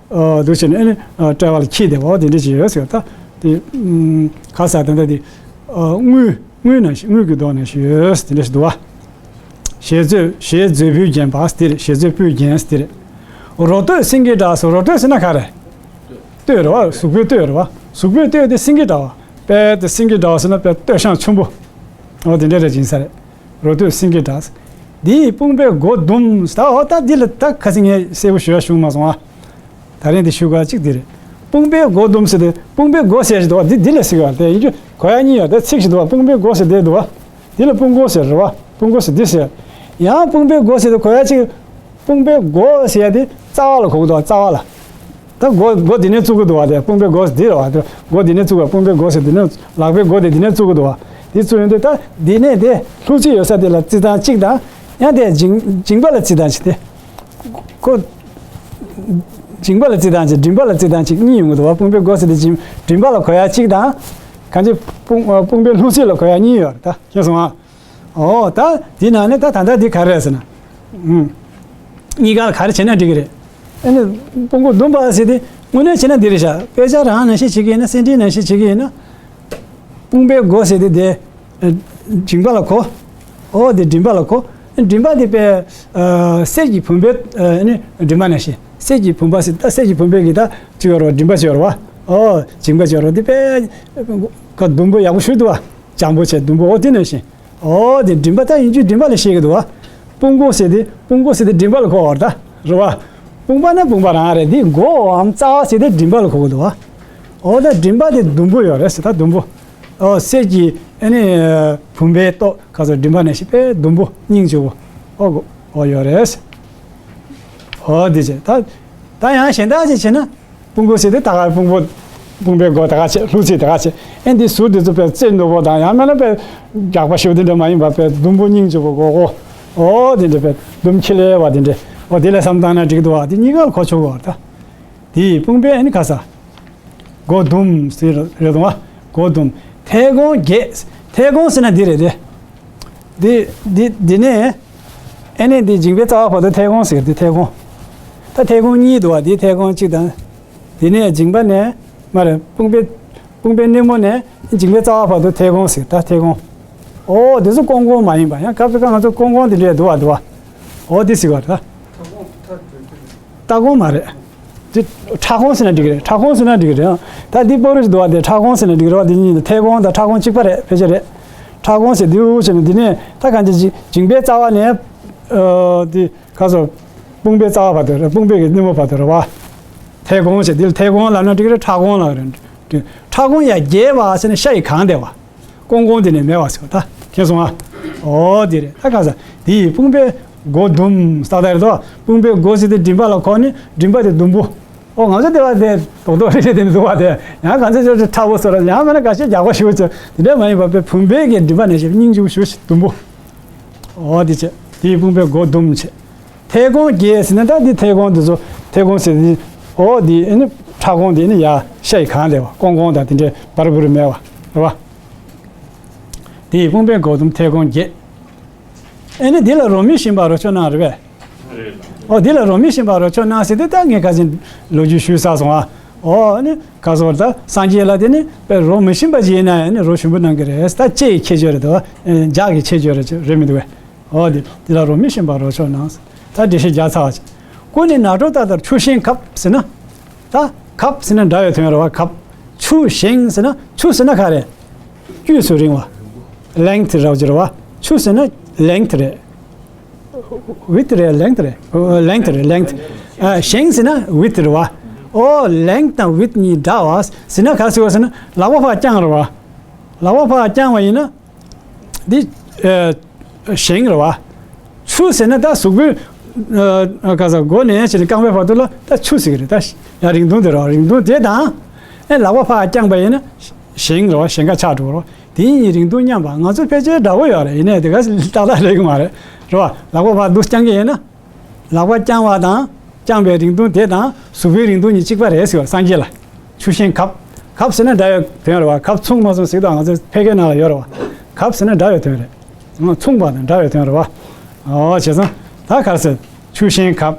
འདུག་བྱས་ནས་ཨ་ནི་དཔྲལ་བ་ལ་འཁྱིལ་བསྡད་པ། ཨོ་དེ་འདྲ་ཅིག་ཡོད་ཟེར། ད་དེ་ག་ས་ད་ད་དེ་དངུལ། དངུལ་ནང་བཞིན། དངུལ་གྱི་མདོག་ནང་བཞིན་ཡོད་དེ་འདྲ་ཞིག་འདུག་བ། ཞལ་མཛོད། ཞལ་མཛོད་སྤུས་བརྒྱན་པ་དེ་རེད། ཞལ་མཛོད་སྤུས་བརྒྱན་དེ་རེད། རོ་སྟོད་སེང་གེ་འདྲ་ཟེར། རོ་སྟོད་ཟེར་ན་ག་རེ། སྟོད་རེད་བ། གཟུགས་པོའི་སྟོད་རེད་བ། གཟུགས་པོའི་སྟོད་དེ་སེང་གེ་འདྲ་བ། དཔེ་དེ་སེང་གེ་འདྲ་བ་ཟེར་ན་དཔེ་སྟོད་ཞང་ཆེན་པོ། འོ་དེ་འདྲ་རེད་ཅིང་ས་རེད། རོ་སྟོད་སེང་གེ་འདྲ། འདིའི་དཔུང་པའི་སྒོ་ཟླུམ་ཟེར། ད་འོ་ད་འདི་ལ་ད་ཁ་སང་ངས་གསལ་པོ་ཞུ་ཡ་བྱུང་མ་སོང་ཨ། ད་རིང་འདི་ཞུ་དགོས་གཅིག་འདི་རེད། དཔུང་པའི་སྒོ་ཟླུམ་ཟེར་དེ། དཔུང་པའི་སྒོ་ཟེར་ཞིག་འདུག་བ། འདི་འདི་ལ་ཟེར་བ་དེ་ཡིན་རྒྱུ་གོ་ཡ་གཉིས་ཡོད་དེ། ཚིག་ཞིག་འདུག་བ། དཔུང་པའི་སྒོ་ཟེར་དེ་འདུག་བ། འདི་ལ་དཔུང་སྒོ་ཟེར་རེད་བ། དཔུང་སྒོ་ཟེར་འདི་ཟེར། ཡང་དཔུང་པའི་སྒོ་ཟེར་དེ་གོ་ཡ་གཅིག། དཔུང་པའི་སྒོ་ཟེར་ཡ་དེ་རྩ་བ་ལ་གོ་གི་འདུག་བ། རྩ་བ་ལ། ད་སྒོ་སྒོ་འདི་ནས་བཙུགས་ཀྱི་འདུག་བ། དེ་དཔུང་པའི་སྒོ་འདི་རེད་བ། དེ་སྒོ་འདི་ནས་བཙུགས་པ། དཔུང་པའི་སྒོ་ཟེར་འདི་ནས། ལག་པའི་སྒོ་དེ་འདི་ནས་བཙུགས་ཀྱི་འདུག་བ། དེ་བཙུགས་ཡོང་དུས་ད་འདི་ནས་དེ་ལྷུ་ཚིགས་ཡོད་ས་དེ་ལ་རྩི་སྟངས་གཅིག་དང་། ཡང་དེ་མཇིང་མཇིང་པ་ལ་རྩི་སྟངས་གཅིག་དེ། ཁོ་མཇིང་པ་ལ་རྩི་སྟངས་གཅིག། མགྲིན་པ་ལ་རྩི་སྟངས་གཅིག་གཉིས་ཡོང་གི་འདུག་བ། དཔུང་པའི་སྒོ་ཟེར་དེ་མཇིང་མགྲིན་པ་ལ་གོ་ཡ་གཅིག་དང་། གང་ཅི་དཔུང་དཔུང་པའི་ལྷུ་ཚིགས་ལ་གོ་ཡ་གཉིས་ཡོད་རེད། ད་མཁྱེན་སོང་ཨ། ཨོ་ད་འདི་ནང་ནས་ད་ད་ལྟ་འདི་ག་རེ་རེད་ཟེར་ན། ཨུམ། གཉིས་ཀ་ལ་ག་རེ་བྱས་ན་འགྲིག་གི་རེད། ཨ་ནི་དཔུང་པོ་ཟླུམ་པ་ཟེར་དེ་དངོས་གནས་བྱས་ན་འདི་རེད་ཤག། དཔེ་ཆ་རང་ནང་བཞིན་བྱེད་ཀྱི་ཡིན་ན། གསེར་ཁྲིའི་ནང་བཞིན་བྱེད་ཀྱི་ཡིན་ན། དཔུང་པའི་སྒོ་ཟེར་དེ་དེ་མཇིང་པ་ལ་གོ། ཨོ་དེ་མགྲིན་པ་ལ་གོ། མགྲིན་པ་དེ་དཔེ་གསེར་གྱི་བུམ་པའི་ཨ་ནི་མགྲིན་པ་ནང་བཞིན། གསེར་གྱི་བུམ་པ་ཟེར། ད་གསེར་གྱི་བུམ་པའི་གི་ད་ཅིག་ཡོད་རེད་བ། མགྲིན་པ་ཅིག་ཡོད་རེད་བ། དེ་དཔེ་ཁ་ཟླུམ་པོ་ཡག་པོ་ཞིག་འདུག་བ། འཇམ་པོ་བྱས་ཟླུམ་པོ། ཨོ་དེ་ནང་བཞིན། ཨོ་དེ་མགྲིན་པ་ད་ཡིན་རྒྱུ་མགྲིན་པ་ལ་བཤད་ཀྱི་འདུག་བ། དཔུང་པོ་ཟེར་དེ། དཔུང་པོ་ཟེར་དེ་མགྲིན་པ་ལ་གོ་བར་ད་རེད་བ། དཔུང་པ་ན་དཔུང་པ་རང་རེད། འདི་སྒོའམ་རྩ་བ་ཟེར་དེ་མགྲིན་པ་ལ་གོ་གི་འདུག་བ། ཨོ་ད་མགྲིན་པ་དེ་ཟླུམ་པོ་ཡོད་རེད་ཟེར། ད་ཟླུམ་པོ། ཨོ་གསེར་གྱི་ཨ་ནི་བུམ་པའི་ཏོག་ཁ་ཚོ་མགྲིན་པ་ནང་བཞིན་དཔེ་ཟླུམ་པོ་སྙིང་རྗེ་བོ། ཨོ་གོ་ཨོ་ཡོད་རེད་ཟེར། ཨོ་དེ་བྱས་ད། ད་ཡང་གཞན་དག་ཅིག་བྱས་ན། དཔུང་པོ་ཟེར་དེ་ད་ག་དཔུང་པོ། དཔུང་པའི་སྒོ་ད་ག་བྱས། ལྷུ་ཚིགས་ད་ག་བྱས། ཨེ་འདི་ཟུར་དེ་ཚོ་དཔེ་རྩེ་རྣོན་པོ་དང་། ཡང་མིན་ན་དཔེ་རྒྱགས་པ་ཞེ་པོ་དེ་འདྲ་མ་ཡིན་པ། དཔེ་ཟླུམ་པོ་སྙིང་རྗེ་བོ་སྒོར་སྒོར། ཨོ་དེ་འདྲ་དཔེ་ཟླུམ་འཁྱིལ་བ་དེ་འདྲ། ཨོ་དེ་ལ་བསམ་བཏང་ན་འགྲིག་འདུག་བ། དེ་གཉིས་ཀ་ལ་གོ་ཆོག་གི་བ། ད་དེ་ཡི་དཔུང་པའི་ཨ་ནི་ག་ས། སྒོ་ཟླུམ་ཟེར་རེད་འདུག་བ། སྒོ་ཟླུམ། མཐེ་བོང་བརྒྱད། མཐེ་བོང་ཟེར་ན་འདི་རེད་དེ། འདི་འདི་འདི་ནས་ཨ་ནི་འདི་མཇིང་པའི་རྩ་བ་བར་དུ་མཐེ་བོང་ཟེར། འདི་མཐེ་བོང་། ད་མཐེ་བོང་གཉིས་འདུག་བ། འདི་མཐེ་བོང་གཅིག་དང་། དེ་ནས་མཇིང་པ་ནས། མ་རེད། དཔུང་པའི། དཔུང་པའི་སྣེ་མོ་ནས་མཇིང་པའི་རྩ་བ་བར་དུ་མཐེ་བོང་ཟེར། ད་མཐེ་བོང་། ཨོ་དེ་ཚོ་ཀོང་ཀོང་མ་ཡིན་པ། ཡང་སྐབས་སུ་ཁ་ང་ཚོ་ཀོང་ཀོང་དེ་འདྲས་འདུག་བ། འདུག་བ། ཨོ་དེ་ཟེར་བ་རེད། ལྟ་གོང་མ་རེད། དེ་ཕྲ་གོང་ཟེར་ན་འགྲིག་གི་རེད། ཕྲ་གོང་ཟེར་ན་འགྲིག་གི་རེད། ད་འདི་པོ་རུ་ཞིག་འདུག་བ། དེ་ཕྲ་གོང་ཟེར་ན་འགྲིག་གི་རེད་བ། དེ་གཉིས་ནི་མཐེ་བོང་དང་ཕྲ་གོང་གཅིག་པ་རེད། ཕལ་ཆེར་རེད། ཕྲ་གོང་ཟེར་དུས་ཟེར་ནས་འདི་ནས་ད་གང་ཅི་མཇིང་པའི་རྩ་བ་ནས། ཨ་དེ་ག་སོ། དཔུང་པའི་རྩ་བ་བར་དུ་རེད། དཔུང་པའི་གི་སྣེ་མོ་བར་དུ་རེད་བ། མཐེ་གོང་ཟེར། འདི་ལ་མཐེ་གོང་ལབ་ན་འགྲིག་གི་རེད། ཕྲ་གོང་ལབ་རེད། ཕྲ་གོང་ཡ་བརྒྱད་པ་ཟེར་ནས་ཤ་ཡི་གང་བསྡད་བ། ཀོང་ཀོང་དེ་ནས་མེད་པ་ཟེར་བ། ད་མཁྱེན་སོང་ཨ། ཨོ་དེ་རེད། ད་ག་ས་དེ་ཡི་དཔུང་པའི་སྒོ་ཟླུམ་ས་ད་རེད་དོ། དཔུང་པའི་སྒོ་ཟེར་དེ་མགྲིན་པ་ལ་གོ་ནི། མགྲིན་པ་དེ་ཟླུམ་པོ། ཨོ་ང་ཚོ་དེ་བ་དེ་རྡོག་རྡོག་རེ་རེ་དེ་ནི་འདུག་བ། དེ་ཡང་གང་ཚེ་ཆོས་ཁྲ་བོ་སོ་ར། ཡང་མིན་ན་ག་ཤེད་རྒྱགས་པ་ཞུ་ཚོ་དེ་འདྲ་མ་ཡིན་པ། དཔེ་བུམ་པའི་གི་མགྲིན་པ་ནས་ཞེས་སྙིང་རྗེ་བོ་ཞུ་ཞིག་ཟླུམ་པོ། ཨོ་དེ་བྱས་དེ་ཡི་དཔུང་པའི་སྒོ་ཟླུམ་བྱས། མཐེ་གོང་བརྒྱད་ཟེར་ན་ད་འདི་མཐེ་གོང་འདི་ཚོ། མཐེ་གོང་ཟེར་འདི། ཨོ་འདི་ཨ་ནི་ཕྲ་གོང་འདི་ནི་ཡ་ཤ་ཡི་གང་བསྡད་བ། ཀོང་ཀོང་དང་དེ་འདྲའི་བར་བུར་མེད་བ་རེད་བ། དེ་ཡི་དཔུང་པའི་སྒོ་ཟླུམ་མཐེ་གོང་བརྒྱད། ཨ་ནི་འདི་ལ་རོ་མི་ཞིམ་པ་རོ་མཆོག་གནང་རེད་པས། ཨོ་འདི་ལ་རོ་མི་ཞིམ་པ་རོ་མཆོག་གནང་ཟེར་དུས་ད་ངས་ཁ་ཅིག་ལོ་རྒྱུས་ཞུས་ཚར་སོང་ཨ། ཨོ་ཨ་ནི་ག་སོ་ད་སངས་རྒྱས་ལ་དེ་ནི་དཔེ་རོ་མི་ཞིམ་པ་ཅིག་ཡིན་ན་ཡང་ནི་རོ་ཞིམ་པོ་གནང་གི་རེད། ད་ལྕེ་ཡི་ཁྱད་ཆོས་རེད་དོ། ལྗགས་ཀྱི་ཁྱད་ཆོས་རེད་མི་འདུག་གས། ཨོ་དེ་དེ་ལ་རོ་མི་ཞིམ་པ་རོ་མཆོག་གནང་། ད་འགྲེལ་བཤད་རྒྱག་ཚར་བ་ཅིག། ཀུན་ནས་ནགས་ཁྲོད་ལྟར་ཆུ་ཞེང་གབ་ཟེར་ན། ད་གབ་ཟེར་ན་འདྲ་བའི་དོན་རེད་བ། གབ། ཆུ་ཞེང་ཟེར་ན། ཆུ་ཟེར་ན་ག་རེ། དཀྱུས་སུ་རིང་བ། length རེད་བ། ཆུ་ཟེར་ན་length རེད། width རེད། length རེད། length རེད། length། ཨ་ཞེང་ཟེར་ན་width རེད་བ། ཨོ། length དང་width གཉིས་འདྲ་བ་ཟེར་ན་ག་རེ་ཟེར་བ་ཟེར་ན། ལག་པ་ཕར་བརྐྱངས་རེད་བ། ལག་པ་ཕར་བརྐྱངས་པ་ཡིན་ན། འདི་ཨ་བཞེངས་རེད་བ། ཆུ་ཟེར་ན་ད་གཟུགས་པོའི་ཨ་ག་ས་མགོ་ནས་ཕྱིན་ནས་རྐང་པའི་བར་དུ་ལ་ད་ཆུ་ཟེར་གི་རེད། ད་ཡ་རིང་ཐུང་དེ་རེད་བ། རིང་ཐུང་དེ་དང་། ཨེ་ལག་པ་ཕར་བརྐྱངས་པ་ཡིན་ན་བཞེངས་རེད་བ། བཞེངས་ཀ་ཆགས་འགྲོ་རེད་བ། དེ་གཉིས་རིང་ཐུང་མཉམ་པ་ང་ཚོ་ཕལ་ཆེར་འདྲ་བོ་ཡོད་རེད། ཡིན་ནའི་དེ་ག་ཏག་ཏག་རེད་གི་མ་རེད། རེད་བ། ལག་པ་ཕར་འདུག་བརྐྱང་གི་ཡིན་ན། ལག་པ་བརྐྱང་བ་དང་བརྐྱང་པའི་རིང་ཐུང་དེ་དང་གཟུགས་པོའི་རིང་ཐུང་གཉིས་གཅིག་པ་རེད་ཟེར་བ་སངས་རྒྱས་ལ། ཆུ་ཤེལ་གབ། གབ་ཟེར་ན་འདྲ་བའི་དོན་རེད་བ། གབ་མཚུངས་མ་མཚུངས་ཟེར་དུས་ང་ཚོ་ཕལ་སྐད་ནང་ལ་ཡོད་རེད་བ། གབ་ཟེར་ན་འདྲ་བའི་དོན་རེད། མཚུངས་པ་དང་འདྲ་བའི་དོན་རེད་བ། ཨོ་བྱས་ཙང་ད་ག་རེ་ཟེར། ཆུ་ཤེལ་གབ།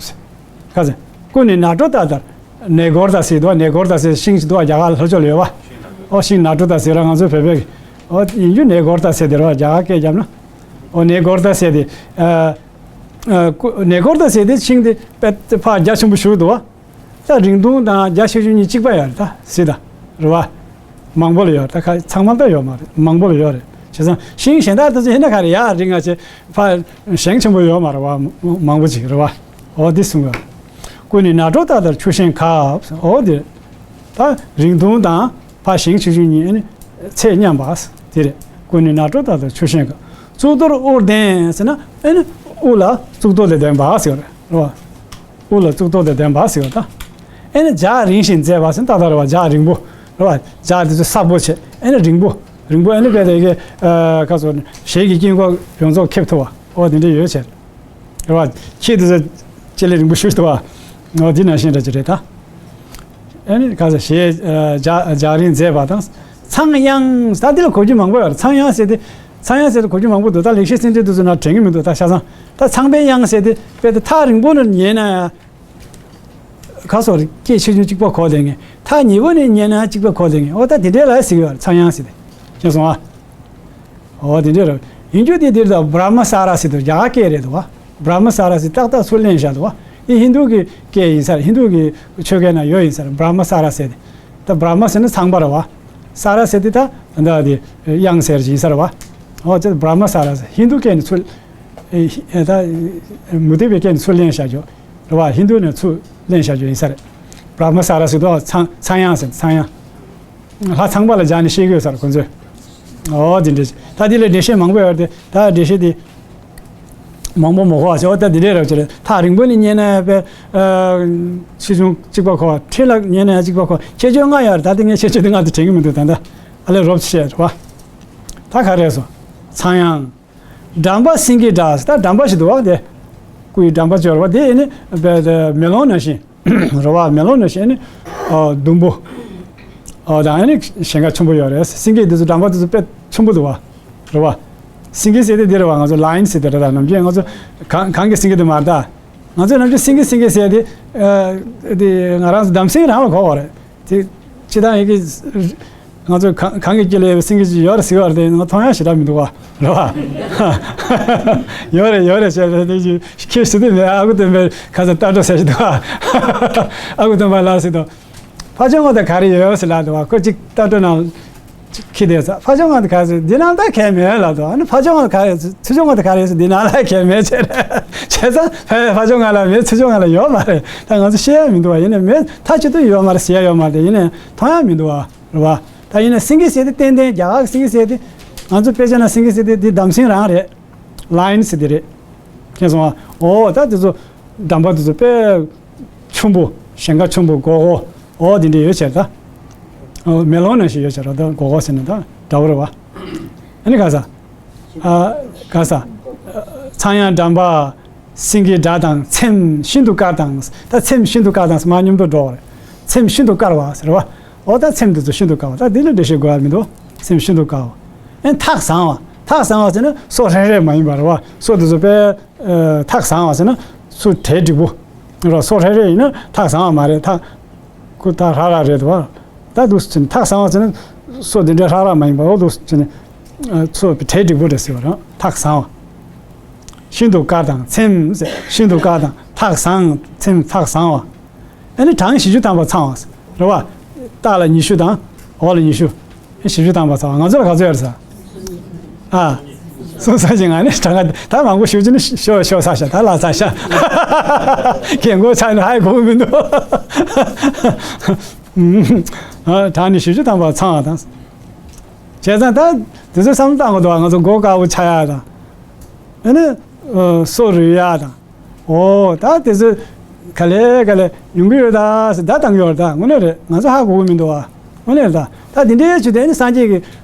ག་ཟེར། ཀུན་ནས་ནགས་ཁྲོད་ལྟ་ལྟར། ནས་སྒོར་དང་ཟེར་འདུག་ནས་སྒོར་དང་ཟེར་ཤིང་ཞིག་འདུག་རྒྱ་གར་ལྷོ་ཕྱོགས་ལ་ཡོད་བ། ཨོ་ཤིང་ནགས་ཁྲོད་དང་ཟེར་ར་ང་ཚོའི་བོད་པའི་གི། ཨོ་ཡིན་རྒྱུ་ནས་སྒོར་དང་ཟེར་དེ་རེད་བ། རྒྱ་གར་སྐད་རྒྱབ་ན། ཨོ་ནས་སྒོར་དང་ཟེར་དེ། ཨ། ཨ་ཀུ་ནས་སྒོར་དང་ཟེར་དེ་ཤིང་དེ་དཔེ་ཕར་རྒྱ་ཆེན་པོ་བཞུགས་འདུག་བ། ད་རིང་ཐུང་དང་རྒྱ་ཆེ་ཆུང་གཉིས་གཅིག་པ་ཡོད་རེད་ད་ཟེར་ད། རེད་བ། མང་པོ་ལ་ཡོད་རེད་ད། ཁ་ཚང་མ་ལ་ད་ཡོད་མ་རེད། མང་པོ་ལ་ཡོད་རེད། བྱས་ཙང་ཤིང་གཞན་དག་དེ་ཚོ་ཡིན་ན་ག་རེ་ཡར་རིང་ང་ཆེ་ཕར་བཞེངས་ཆེན་པོ་ཡོད་མ་རེད་བ། མང་པོ་ཅིག་རེད་བ། འོ་འདི་གསུངས་ཡོད། ཀུན་ནས་ནགས་ཁྲོད་ལྟ་ལྟར་ཆུ་ཤེལ་གབ། འོ་འདི། ད་རིང་ཐུང་དང་ཕར་བཞེངས་ཆེ་ཆུང་གཉིས་ཨ་ནི་ཚད་མཉམ་པ་དེ་རེད། ཀུན་ནས་ནགས་ཁྲོད་ལྟ་ལྟར་ཆུ་ཤེལ་གབ། གཙུག་ཏོར་དབུར་ལྡན་ཟེར་ན་ཨ་ནི་དབུ་ལ་གཙུག་ཏོར་ལས་ལྡན་པ་ཟེར་བ་རེད། རེད་བ། དབུ་ལ་གཙུག་ཏོར་ལས་ལྡན་པ་ཟེར་བ་ད། ཨེ་ནི་ལྗགས་རིང་ཞིང་མཛེས་པ་ཟེར་ན་ཏག་ཏག་རེད་བ། ལྗགས་རིང་པོ། རེད་བ། ལྗགས་དེ་ཚོ་སག་པོ་བྱས། ཨེ་ནི་རིང་པོ། རིང་པོ་ཨེ་ནི་དཔེ་དེ་གི་ཨ་ཁ་སོ་ཞལ་གྱི་དཀྱིལ་འཁོར་ཡོངས་རྫོགས་ཁེབས་ཐུབ་པ། ཨོ་དེ་འདྲ་ཡོད་བྱས། རེད་བ། ཁྱེད་དེ་ཚོ་སྤྱི་ལེ་རིང་པོ་ཞུ་ཐུབ་པ། ཨོ་དེ་ནང་བཞིན་འདྲ་ཅིག་རེད་ད། ཨེ་ནི་ག་ས་ཞེས་ཨ་ལྗགས་ལྗགས་རིང་མཛེས་པ་དང་། ཚངས་དབྱངས་ད་འདི་ལ་གོ་རྒྱུ་མང་པོ་ཡོད་རེད། ཚངས་དབྱངས་ཟེར་དེ། ཚངས་དབྱངས་ཟེར་དེ་གོ་རྒྱུ་མང་པོ་འདུག་ད་ལེགས་བཤད་སེང་ཆེན་དེ་ཚོ་ན་དྲན་གི་མི་འདུག་ད་ཆ་ཚང་། ད་ཚངས་པའི་དབྱངས་ཟེར་དེ་དཔེ་དེ་ཐག་རིང་པོ་ནས་ཉན་ན་ཡང་། ག་སོ་རེད། སྐད་ཆུང་ཆུང་གཅིག་པ་གོ་བསྡད་མཁན། ཐག་ཉེ་པོ་ནས་ཉན་ན་གཅིག་པ་གོ་བསྡད་མཁན། ཨོ་ད་དེ་འདྲའི་ལ་ཟེར་གི་ཡོད་རེད། ཚངས་དབྱངས་ཟེར་དེ། ཤེས་སོང་ཨ། ཨོ་དེ་འདྲའི་རེད། ཡིན་རྒྱུ་དེ་འདིར་ད་བྷྲ་མ་ས་ར་ཟེར་དུས་རྒྱ་གར་སྐད་རེད་འདུག་བ། བྷྲ་མ་ས་ར་ཟེར་ཏག་ཏག་ཚུར་ལེན་བཞག་འདུག་བ། འདི་ཧིན་རྡུ་གི་སྐད་ཡིན་ས་རེད། ཧིན་རྡུ་གི་ཆོས་སྐད་ན་ཡོད་ཡིན་ས་རེད། བྷྲ་མ་ས་ར་ཟེར་དེ། ད་བྷྲ་མ་ཟེར་ན་ཚངས་པ་རེད་བ། ས་ར་ཟེར་དེ་ད་ད་དེ་དབྱངས་ཟེར་ཡིན་ས་རེད་བ། ཨོ་ཅེ་བྷྲ་མ་ས་ར་ཟེར་ཧིན་རྡུ་སྐད་ནས་ཚུར། ཨེ་ཧི་ཨེ་ད་མུ་སྟེགས་པའི་སྐད་ནས་ཚུར་ལེན་བཞག་རྒྱུ། རེད་བ། ཧིན་རྡུ་ནས་ཚུར་ལེན་བཞག་རྒྱུ་ཡིན་ས་རེད། བྷྲ་མ་ས་ར་ཟེར་དུས་ཚངས་ཚངས་དབྱངས་ཟེར། ཚངས་དབྱངས། ལྷ་ཚངས་པ་ལ་སྦྱར་ནས་བཤད་ཀྱི་ཡོད་ས་རེད་ཁོང་ཚོས། ཨོ་དེ་འདྲ་ཞིག་ད་དེ་ལ་འགྲེལ་བཤད་མང་པོ་ཡོད་རེད་དེ། ད་འགྲེལ་བཤད་དེ་མང་པོ་མ་གོ་བ་ཞིག་ཨོ་ད་དེ་འདྲས་རེད་བ། ཅེ་རེད། ཐག་རིང་པོ་ནས་ཉན་ན་ཡང་དཔེ་ཨ་ཆེ་ཆུང་གཅིག་པ་གོ་བ། འཕྲིན་ལ་ཉན་ན་ཡང་གཅིག་པ་གོ། ཁྱད་ཆོས་ལྔ་ཡོད་རེད། ད་དེ་ངས་ཁྱད་ཆོས་དེ་ལྔ་དེ་དྲན་གྱི་མི་འདུག་ད་ལྟ་ཨ་ལས་རོབ་ཙམ་བཤད་རེད་བ། ད་ག་རེ་སོང་། ཚངས་དབྱངས། འགྲམ་པ་སེང་གེའི་སྒྲ། ད་འགྲམ་པ་ཞིག་འདུག་བ་དེ། སྐུ་ཡི་འགྲམ་པ་ཅིག་ཡོད་རེད་བ། དེ་ནི་དཔེ་དེ་མེ་ལོང་ནང་བཞིན། རེད་བ། མེ་ལོང་ནང་བཞིན་ནི་ཨ་ཟླུམ་པོ། ཨ་དང་ཨ་ནི་ཞེང་ཁ་ཆེན་པོ་ཡོད་རེད། སེང་གེ་འདི་ཚོ་འགྲམ་པ་འདི་ཚོ་དཔེ་ཆེན་པོ་འདུག་བ། རེད་བ། སེང་གེ་ཟེར་དེ་འདི་རེད་བ། ང་ཚོ་ལ་ཡོན་ཟེར་དེ་རེད་ད། ནམ་རྒྱུན་ང་ཚོ་གངས་གངས་ཀྱི་སེང་གེ་དེ་མ་རེད་ད། ང་ཚོས་ནམ་རྒྱུན་སེང་གེ་སེང་གེ་ཟེར་དེ། ཨ་དེ་ང་རང་ཚོ་འདམ་སེང་རང་ལ་གོ་བ་རེད། དེ་སྤྱིར་བཏང་ཡི་གེ་ང་ཚོ་གངས་གངས་ཀྱི་དཀྱིལ་ལ་ཡོད་པའི་སེང་གེ་ཅིག་ཡོད་རེད་ཟེར་བ་རེད་དེ། ང་མཐོང་ཡག་ཞེ་དྲག་མི་འདུག་བ། རེད་བ། ཡོད་རེད་ཡོད་རེད་ཟེར་རེད་དེ་ཅིག་ཁྱེད་ཟེར་དུས་མེད། ཨ་ཁུ་སྟོན་པས་ཁ་སང་ལྟ་འགྲོ་ཟེར་ཞིག་འདུག་བ། ཨ་ཁུ་སྟོན་པ་ལགས་ཟེར་དུས། ཕ་ཆུང་ང་དང་ག་རེ་ཡོད་ཟེར་ལབ་འདུག་བ། ཁོ་ཅིག་ལྟ་འགྲོ་ནང་ཁྱི་དེ་ཚ་ཕ་ཆུང་ང་དང་ག་རེ་ཟེར། འདི་ནང་ད་གས་མེད་ལབ་འདུག་ཨ་ནི་ཕ་ཆུང་ང་ག་རེ་ཚུར་ཆུང་ང་དང་ག་རེ་ཟེར། འདི་ནང་ལ་གས་མེད་ཟེར། བྱས་ཙང་ཕ་ཕ་ཆུང་ང་ལ་མེད། ཚུར་ཆུང་ང་ལ་ཡོད་མ་རེད། ད་ང་ཚོ་ཤེས་ཡག་མི་འདུག་བ། ཡིན་ནའི་མེད། ཐག་ཆོད་དུ་ཡོད་མ་རེད། ཟེར་ཡག་ཡོད་མ་རེད། ཡིན་ནའི་མཐོང་ཡག་མི་འདུག་བ། རེད་བ། ད་ཡིན་ན་སེང་གེ་ཟེར་དེ་ཏན་ཏན་རྒྱ་གར་གྱི་སེང་གེ་ཟེར་དེ། ང་ཚོ་དཔེ་ཆ་ན་སེང་གེ་ཟེར་དེ་དེ་འདམ་སེང་རང་རེད། ལ་ཡོན་ཟེར་དེ་རེད། མཁྱེན་སོང་ཨ། འོ་ད་དེ་ཚོ་འགྲམ་པ་དེ་ཚོ་དཔེ་ཆེན་པོ། ཞེང་ཁ་ཆེན་པོ། སྒོར་སྒོར། འོ་དེ་འདྲ་ཡོད་བྱས་ད། འོ་མེ་ལོང་ནང་བཞིན་ཡོད་བྱས་ར། ད་སྒོར་སྒོར་ཟེར་ན་ད་འདྲ་བོ་རེད་བ། ཨ་ནི་ག་ས། ཨ་ག་ས། ཚངས་དབྱངས་འགྲམ་པ། སེང་གེའི་སྒྲ་དང་ཚེམས་ཤིན་ཏུ་དཀར་དང་། ད་ཚེམས་ཤིན་ཏུ་དཀར་དང་ཟེར་མ་མཉམ་དུ་འགྲོ་བ་རེད། ཚེམས་ཤིན་ཏུ་དཀར་བ་ཟེར་བ། འོ་ད་ཚེམས་དེ་ཚོ་ཤིན་ཏུ་དཀར་བ། ད་འདི་ལ་འགྲེལ་བཤད་དགོས་ཡ་མི་འདུག་ཚེམས་ཤིན་ཏུ་དཀར་བ། ཨེ་ཐག་བཟང་བ། ཐག་བཟང་བ་ཟེར་ན་སོ་ཧྲལ་ཧྲལ་མ་ཡིན་པ་རེད་བ། སོ་དེ་ཚོ་དཔེ་ཨ་ཐག་བཟང་བ་ཟེར་ན་སོ་གྲལ་འགྲིག་པོ་རེད་བ། སོ་ཧྲལ་ཧྲལ་ཡིན་ན་ཐག་བཟང་བ་མ་རེད། ཐག་ཁོ་ཐག་ཧྲག་ཧྲག་རེད་བ། ད་འདུག་སེ་བྱས་ནས་ཐག་བཟང་བ་ཟེར་ན་སོ་དེ་འདྲ་ཧྲག་ཧྲག་མ་ཡིན་པ། འོ་འདུག་སེ་བྱས་ནས་ཨ་སོ་གྲལ་འགྲིག་པོ་རེད་ཟེར་བ་རེད། ཐག་བཟང་བ། ཤིན་ཏུ་དཀར་དང་ཚེམས་ཟེར། ཤིན་ཏུ་དཀར་དང་ཐག་བཟང་། ཚེམས་ཐག་བཟང་བ། ཨ་ནི་གྲངས་བཞི་བཅུ་ཐམ་པ་ཚང་བ་རེད་བ། ལྟག་ལ་ཉི་ཤུ་དང་འོག་ལ་ཉི་ཤུ། ཨ་བཞི་བཅུ་ཐམ་པ་ཚང་བ། ང་ཚོ་ལ་ག་ཚོད་ཡོད་རེད་ཟེར། ཨ། སོང་ས་ཞིག་ང་ནི་གྲངས་ཀ་ད་མང་པོ་ཞུ་རྒྱུ་ནི་ཤོ་ཤོ་ས་ཤ་ད་ལ་ས་ཤ་རྒན་གོག་ཚ་ནི་ཧ་གོ་མི་འདུག་ཨ། ད་ནི་ཞུ་རྒྱུ་དང་པོ་ཚང་བ་དང་། བྱས་ཙང་ད་དེ་ཚོ་བསམ་བློ་བཏང་དགོས་འདུག་ང་ཚོ་མགོ་དཀར་པོ་ཆགས་ཡག་དང་། ཨ་ནི་སོ་རུལ་ཡག་དང་། ཨོ་ད་དེ་ཚོ་ག་ལེ་ག་ལེ་ཡོང་གི་ཡོད་ད་ཟེར་བརྡ་བཏང་གི་ཡོད་རེད། ད་དངོས་གནས་རེད། ང་ཚོ་ཧ་གོ་གི་མི་འདུག་བ། དངོས་གནས་རེད། ད་ད་དེ་འདྲའི་ཆུ་དེ་ནི་སངས་རྒྱས་ཀྱི་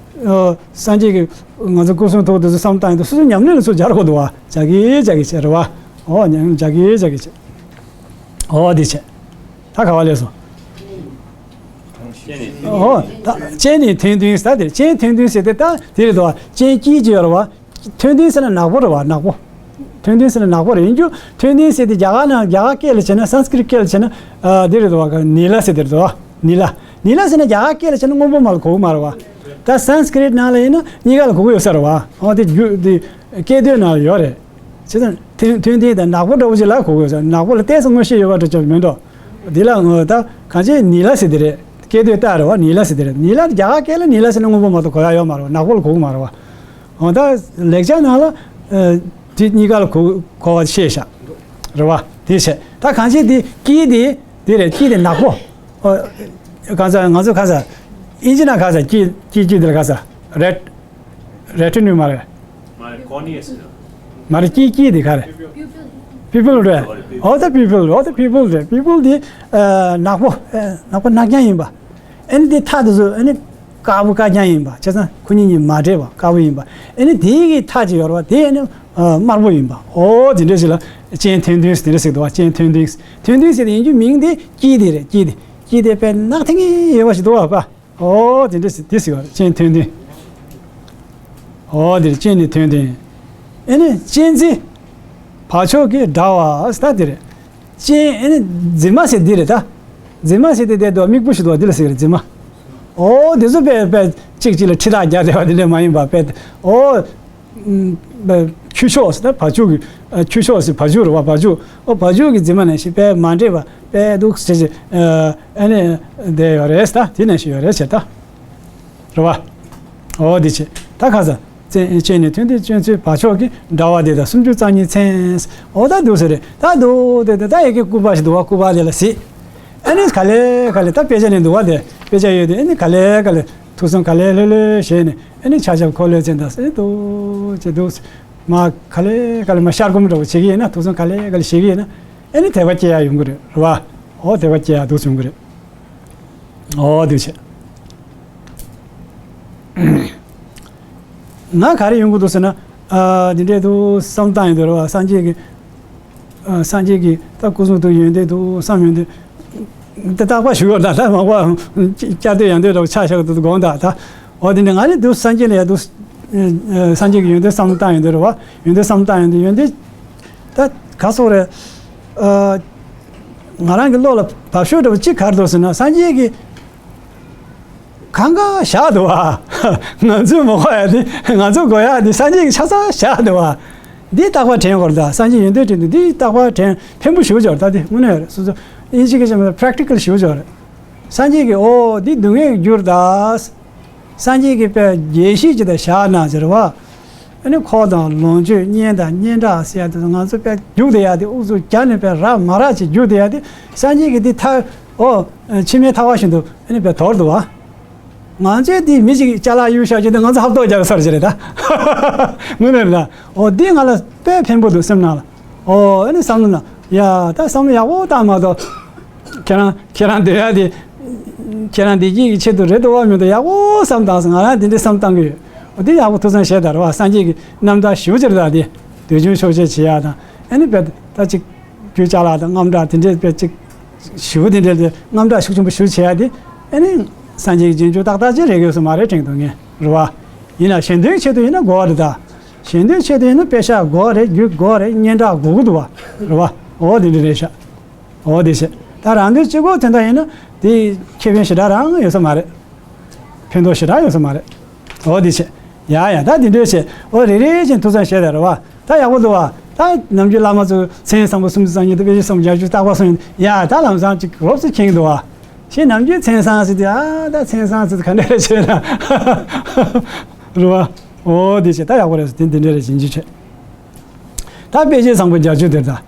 ཨོ་སངས་རྒྱས་ཀྱི་ང་ཚོ་སྐུ་གསུང་ཐུགས་དེ་ཚོ་བསམ་བཏང་ཡོད་དུས་སོ་སོ་ཉམས་ལེན་ལ་ཚུར་སྦྱར་དགོས་འདུག་བ། སྦྱར་གི་སྦྱར་གི་བྱས་རེད་བ། ཨོ་ཉམས་ལེན་སྦྱར་གི་སྦྱར་གི་བྱས། ཨོ་དེ་བྱས། ད་ག་བ་ལས་སོང་། ཨོ་ད་སྤྱན་ནི་མཐོན་མཐིང་ཟེར་དེ་རེད། སྤྱན་མཐོན་མཐིང་ཟེར་དེ་ད་དེ་རེད་དོ། སྤྱན་དཀྱིལ་གྱི་ཡོད་རེད་བ། མཐོན་མཐིང་ཟེར་ན་ནག་པོ་རེད་བ། ནག་པོ། མཐོན་མཐིང་ཟེར་ན་ནག་པོ་རེད། ཡིན་རྒྱུ་མཐོན་མཐིང་ཟེར་དེ་རྒྱ་གར་ནང་རྒྱ་གར་སྐད་ལ་བྱས་ན་སཾ་སྐྲྀཏ་སྐད་ལ་བྱས་ན་ཨ་དེ་རེད་དོ་བ། ནི་ལ་ཟེར་དེ་རེད་དོ་བ། ནི་ལ། ནི་ལ་ཟེར་ན་རྒྱ་གར་སྐད་ལ་བྱས་ན་སྔོན་པོ་མ་ལ་གོ་གི་མ་རེད་བ། ད་སཾ་སྐྲྀཏ་ནང་ལ་ཡིན་ན་གཉིས་ཀ་ལ་གོ་གི་ཡོད་ས་རེད་བ། ཨོ་དེ་རྒྱུ་དེ་སྐད་དོད་ནང་ལ་ཡོད་རེད། བྱས་ཙང་མཐོན་མཐོན་མཐིང་དང་ནག་པོ་འདྲ་བོ་ཅིག་ལ་གོ་གི་ཡོད་ས། ནག་པོ་ལ་ཏོག་ཙམ་མངོན་ཤེས་ཡོད་པ་འདྲ་ཅིག་མི་འདུག་དེ་ལ་ངོ་ད་གང་ཅི་ནི་ལ་ཟེར་དེ་རེད། སྐད་དོད་རྟགས་རེད་བ། ནི་ལ་ཟེར་དེ་རེད། ནི་ལ་རྒྱ་གར་སྐད་ལ་ནི་ལ་ཟེར་ན་སྔོན་པོ་མ་གཏོགས་གོ་ཡ་ཡོད་མ་རེད་བ། ནག་པོ་ལ་གོ་གི་མ་རེད་བ། འོ་ད་ལེགས་སྦྱར་ནང་ལ་ཨ་དེ་གཉིས་ཀ་ལ་གོ་གོ་བ་ཤེས་ཤག་རེད་བ། དེ་བྱས་ད་གང་ཅི་དེ་དཀྱིལ་དེ་དེ་རེད། དཀྱིལ་དེ་ནག་པོ། ཨོ་གང་ཟག་ང་ཚོ་གང་ཟག་ཨིན་ཇི་ནང་གང་ཟག་དཀྱིལ་དཀྱིལ་དཀྱིལ་དེ་ལ་གང་ཟག་རེད། རེ་ཊི་ནུ་མ་རེད། མ་རེད། ཀོར་ནི་ཡ་ཟེར། མ་རེད། དཀྱིལ་དཀྱིལ་དེ་ག་རེད། པིའུ་པིལ་རེད། འོ་ད་པིའུ་པིལ། འོ་ད་པིའུ་པིལ་རེད། པིའུ་པིལ་དེ་ཨ་ནག་པོ། ཨ་ནག་པོ་ནག་རྐྱང་ཡིན་པ། ཨ་ནི་དེ་མཐའ་དེ་ཚོ་ཨ་ནི་དཀར་པོ་དཀར་རྐྱང་ཡིན་པ། བྱས་ཙང་ཁོ་གཉིས་གཉིས་མ་འདྲེས་པ་དཀར་པོ་ཡིན་པ། ཨ་ནི་དེ་གི་མཐའ་ཅིག་ཡོད་རེད་བ། དེ་ཨ་ནི་ཨ་དམར་པོ་ཡིན་པ། འོ་དེ་འདྲ་ཞིག་ལ་སྤྱན་མཐོན་མཐིང་ཟེར་དེ་འདྲ་ཟེར་འདུག་བ། སྤྱན་མཐོན་མཐིང་། མཐོན་མཐིང་ཟེར་དེ་ཡིན་རྒྱུ་མིང་དེ་དཀྱིལ་དེ་རེད། དཀྱིལ་དེ། དཀྱིལ་དེ་དཔེ་ནག་ཐིང་ངེ་ཡོད་པ་ཞིག་འདུག་བ་པ། ཨོ་དེ་འདྲ་ཟེར་དེ་ཟེར་བ་རེད། སྤྱན་མཐོན་མཐིང་། ཨོ་དེར་སྤྱན་ནི་མཐོན་མཐིང་། ཨེ་ནི་སྤྱན་གཟིགས་བར་ཕྱོགས་ཀྱི་འདྲ་བ་ཟེར་ད་དེ་རེད། སྤྱན་ཨེ་ནི་རྫི་མ་ཟེར་འདི་རེད་ད། རྫི་མ་ཟེར་དེ་དེ་དོ་མིག་སྤུ་ཞིག་འདུག་བ། འདི་ལ་ཟེར་རེད་རྫི་མ། ཨོ་དེ་ཚོ་དཔེ་དཔེ་གཅིག་གཅིག་ལ་ཁྲི་ཐག་རྒྱག་བསྡད་པ་དེ་འདྲ་མ་ཡིན་པ་དཔེ་ཨོ། ཁྱུ་མཆོག་ཟེར་ད་བར་ཕྱོགས་ཀྱི་ཨ་ཁྱུ་མཆོག་ཟེར་བར་ཕྱོགས་རེད་བ། བར་ཕྱོགས། ཨོ་བར་ཕྱོགས་ཀྱི་རྫི་མ་ནང་བཞིན་དཔེ་མ་འདྲེས་པ་དཔེ་འདུག་ཟེར་གྱི་ཨ་ཨ་ནི་བསྡད་ཡོད་རེད་ད། དེ་ནང་བཞིན་ཡོད་རེད་ཟེར་ད། རེད་བ། ཨོ་དེ་བྱས་ད་ཁ་ས་སྤྱན་སྤྱན་ནི་མཐོན་མཐིང་། སྤྱན་གཟིགས་བར་ཕྱོགས་ཀྱི་འདྲ་བ་དེ་དང་སུམ་ཅུ་རྩ་གཉིས་མཚན། ཨོ་ད་འདུག་ཟེར་རེད་ད། འདུག་དེ་དེ་ད་ཡ་གི་སྐུ་པར་ཞིག་འདུག་བ། སྐུ་པར་དེ་ལ་གཟིགས། ཨ་ནི་ག་ལེ་ག་ལེ་ད་དཔེ་ཆ་ནས་འདུག་བ། དེ་དཔེ་ཆ་ཡོད་དེ་ཨ་ནི་ག་ལེ་ག་ལེ་ཐུགས་བསམ་ག་ལེ་ལྷོད་ལྷོད་བཞེས་ནས་ཨ་ནི་ཆ་ཆབ་འཁོར་ལོས་བྱས་ད་ཟེར་འདུག་བྱས་འདུག་མ་ག་ལེ་ག་ལེ་མ་ཤར་སྒོམ་འདྲ་བོ་བྱེད་ཀྱི་ཡིན་ན། ཐུགས་བསམ་ག་ལེ་ག་ལེ་བཞེས་ཀྱི་ཡིན་ན་ཨ་ནི་དད་པ་སྐྱེ་ཡ་ཡོང་གི་རེད། རེད་བ། ཨོ་དད་པ་སྐྱེ་ཡ་འདུག་བྱུང་གི་རེད། ཨོ་དེ་བྱས། ང་ག་རེ་ཡོང་གི་འདུག་ཟེར་ན། ཨ་འདི་འདྲས་འདུག་བསམ་བཏང་ཡོང་དུས་རེད་བ། སངས་རྒྱས་ཀྱི་ཨ་སངས་རྒྱས་ཀྱི་ད་སྐུ་གསུང་ཐུགས་ཡོན་ཏན་འདུག་བསམ་ཡོང་དུས། ད་རྟག་པར་ཞུ་ཡོད་ད། ད་མང་པོ་བསྐྱར་ཟློས་ཡང་ཟློས་འདྲ་བོ་ཆགས་ཆགས་འདུག་དགོངས་དག་ད། འོ་དེ་འདྲ་ང་ནི་འདུག་སངས་རྒྱས་ལ་ཡ་འདུག་ཨ་སངས་རྒྱས་ཀྱི་ཡོན་ཏན་བསམ་བཏང་ཡོང་དུས་རེད་བ། ཡོན་ཏན་བསམ་བཏང་ཡོང་དུས་ཡོན་ཏན་ད་ག་སོགས་རེད། ཨ་ང་རང་གི་བློ་ལ་བབ་ཤོས་འདྲ་བོ་གཅིག་ག་རེ་འདུག་ཟེར་ན། སངས་རྒྱས་ཀྱི་གང་ག་བཞག་འདུག་བ། ང་ཚོས་མི་གོ་ཡ་དེ། ང་ཚོས་གོ་ཡ་དེ་སངས་རྒྱས་ཀྱི་ཆ་ཚང་བཞག་འདུག་བ། འདི་རྟག་པར་དྲན་དགོས་རེད་ད། སངས་རྒྱས་ཡོན་ཏན་དྲན་དུས་འདི་རྟག་པར་དྲན། ཕན་པོ་ཞེ་པོ་ཅིག་ཡོད་རེད་ད། དེ་དངོས་གནས་ཡོད་རེད། སོ་སོ་ཨིན་ཇི་སྐད་ཆ་མེད་པར་པེ་རེག་ཊི་ཀལ་ཞེ་པོ་ཅིག་ཡོད་རེད། སངས་རྒྱས་ཀྱིས་ཨོ་འདི་སྡུག་བསྔལ་གྱི་རྒྱུ་རེད་ད། སངས་རྒྱས་ཀྱིས་དཔེ་རྒྱས་བཤད་ཅིག་ད་བཞག་གནང་ཟེར་བ། ཨ་ནི་འཁོར་དང་ལོངས་སྤྱོད་གཉེན་དང་སྙན་གྲགས་ཟེར་ཡ་དེ་ཚོ་ང་ཚོ་དཔེ་རྒྱུག་བསྡད་ཡ་དེ། ཨུ་ཚུགས་རྒྱག་ནས་དཔེ་རག་མ་རག་ཅིག་རྒྱུག་བསྡད་ཡ་དེ། སངས་རྒྱས་ཀྱིས་འདི་ཐ་ཨོ་མཆིལ་མའི་ཐ་བ་བཞིན་དུ་ཨ་ནི་དཔེ་དོར་འདུག་བ། ང་ཚོས་འདི་མི་ཞིག་ཅ་ལག་གཡུག་བཞག་རྒྱུ་དེ་ང་ཚོ་ཧབ་ཐོབ་རྒྱག་ས་རེད་ད། དངོས་གནས་རེད་ད། ཨོ་འདི་ང་ལ་དཔེ་ཕན་པོ་འདུག་སེམས་ནང་ལ། ཨོ་ཨ་ནི་བསམ་བློ་ན་ཡ་ད་བསམ་བློ་ཡག་པོ་བཏང་མ་གཏོགས། ཁྱེད་རང་ཁྱེད་རང་སྡོད་ཡ་དེ། ཁྱེད་རང་བདེ་སྐྱིད་ཀྱི་ཆེད་དུ་རེད་འདུག་བ། མི་འདུག་ཡག་པོ་བསམ་བཏང་སོང་། ང་རང་དེ་འདྲའི་བསམ་བཏང་གི་ཡོད། འོ་དེ་ཡག་པོ་ཐུགས་བསམ་བཞེས་དང་རེད་བ། སངས་རྒྱས་ཀྱི་རྣམ་ཐར་ཞེ་པོ་ཅིག་རེད་ད་དེ། འདོད་ཆུང་ཆོག་ཤེས་བྱེད་ཡ་དང་། ཨ་ནི་དཔེ་ད་ཅིག་རྒྱུ་ཅ་ལག་དང་དངངས་སྐྲག་དེ་འདྲའི་དཔེ་ཅིག་ཞེ་པོ་དེ་འདྲའི་དེ་དངངས་སྐྲག་ཤུགས་ཆེན་པོ་ཞེ་པོ་བྱེད་ཡ་དེ། ཨ་ནི་སངས་རྒྱས་ཀྱི་རྗེས་འཇུག་ཏག་ཏག་ཅིག་རེད་དགོས་སོ་མ་རེད་དྲན་འདུག་ངས་རེད་བ། ཡིན་ན་གཞན་དོན་ཆེད་དུ་ཡིན་ན་དགོས་པ་རེད་ད། གཞན་དོན་ཆེད་དུ་ཡིན་ན་དཔེ་ཤག་དགོས་རེད། རྒྱུ་དགོས་རེད། སྙན་གྲགས་དགོས་ཀྱི་འདུག་བ། རེད་བ། འོ་དེ་འདྲ་རེད་ཤག་འོ་དེ་བྱས། ད་རང་དོན་གཅིག་པོ་དོན་དག་ཡིན་ན་དེ་ཁེ་ཕན་ཞེ་དྲག་རང་ཡོད་ས་མ་རེད། ཕན་ཐོགས་ཞེ་དྲག་ཡོད་ས་མ་རེད། འོ་དེ་བྱས། ཡ་ཡ་ད་དེ་འདྲ་བྱས། འོ་རེ་རེ་བཞིན་ཐུགས་བསམ་བཞེས་དང་རེད་བ། ད་ཡག་པོ་འདུག་བ། ད་ནམ་རྒྱུན་བླ་མ་ཚོ་མཚན་བཟང་པོ་སུམ་ཅུ་རྩ་གཉིས་དང་དཔེ་ཆ་བསམ་རྒྱག་རྒྱུ་རྟག་པར་གསུང་ཡོང་། ཡ་ད་ལམ་སང་ཅིག་རོབ་ཙམ་མཁྱེན་གྱི་འདུག་བ། ཞེས་ནམ་རྒྱུན་མཚན་བཟང་ཟེར་དུས་ཨ་ད་མཚན་བཟང་ཟེར་དུས་ག་འདྲ་བྱས་ན་རེད་བ། ཨོ་དེ་བྱས་ད་ཡག་པོ་རེད། དེ་འདི་འདྲ་རེད། ཡིན་གཅིག་བྱས། ད་དཔེ་བྱད་བཟང་པོ་བརྒྱད་ཅུ་དེར་ད། བྱས་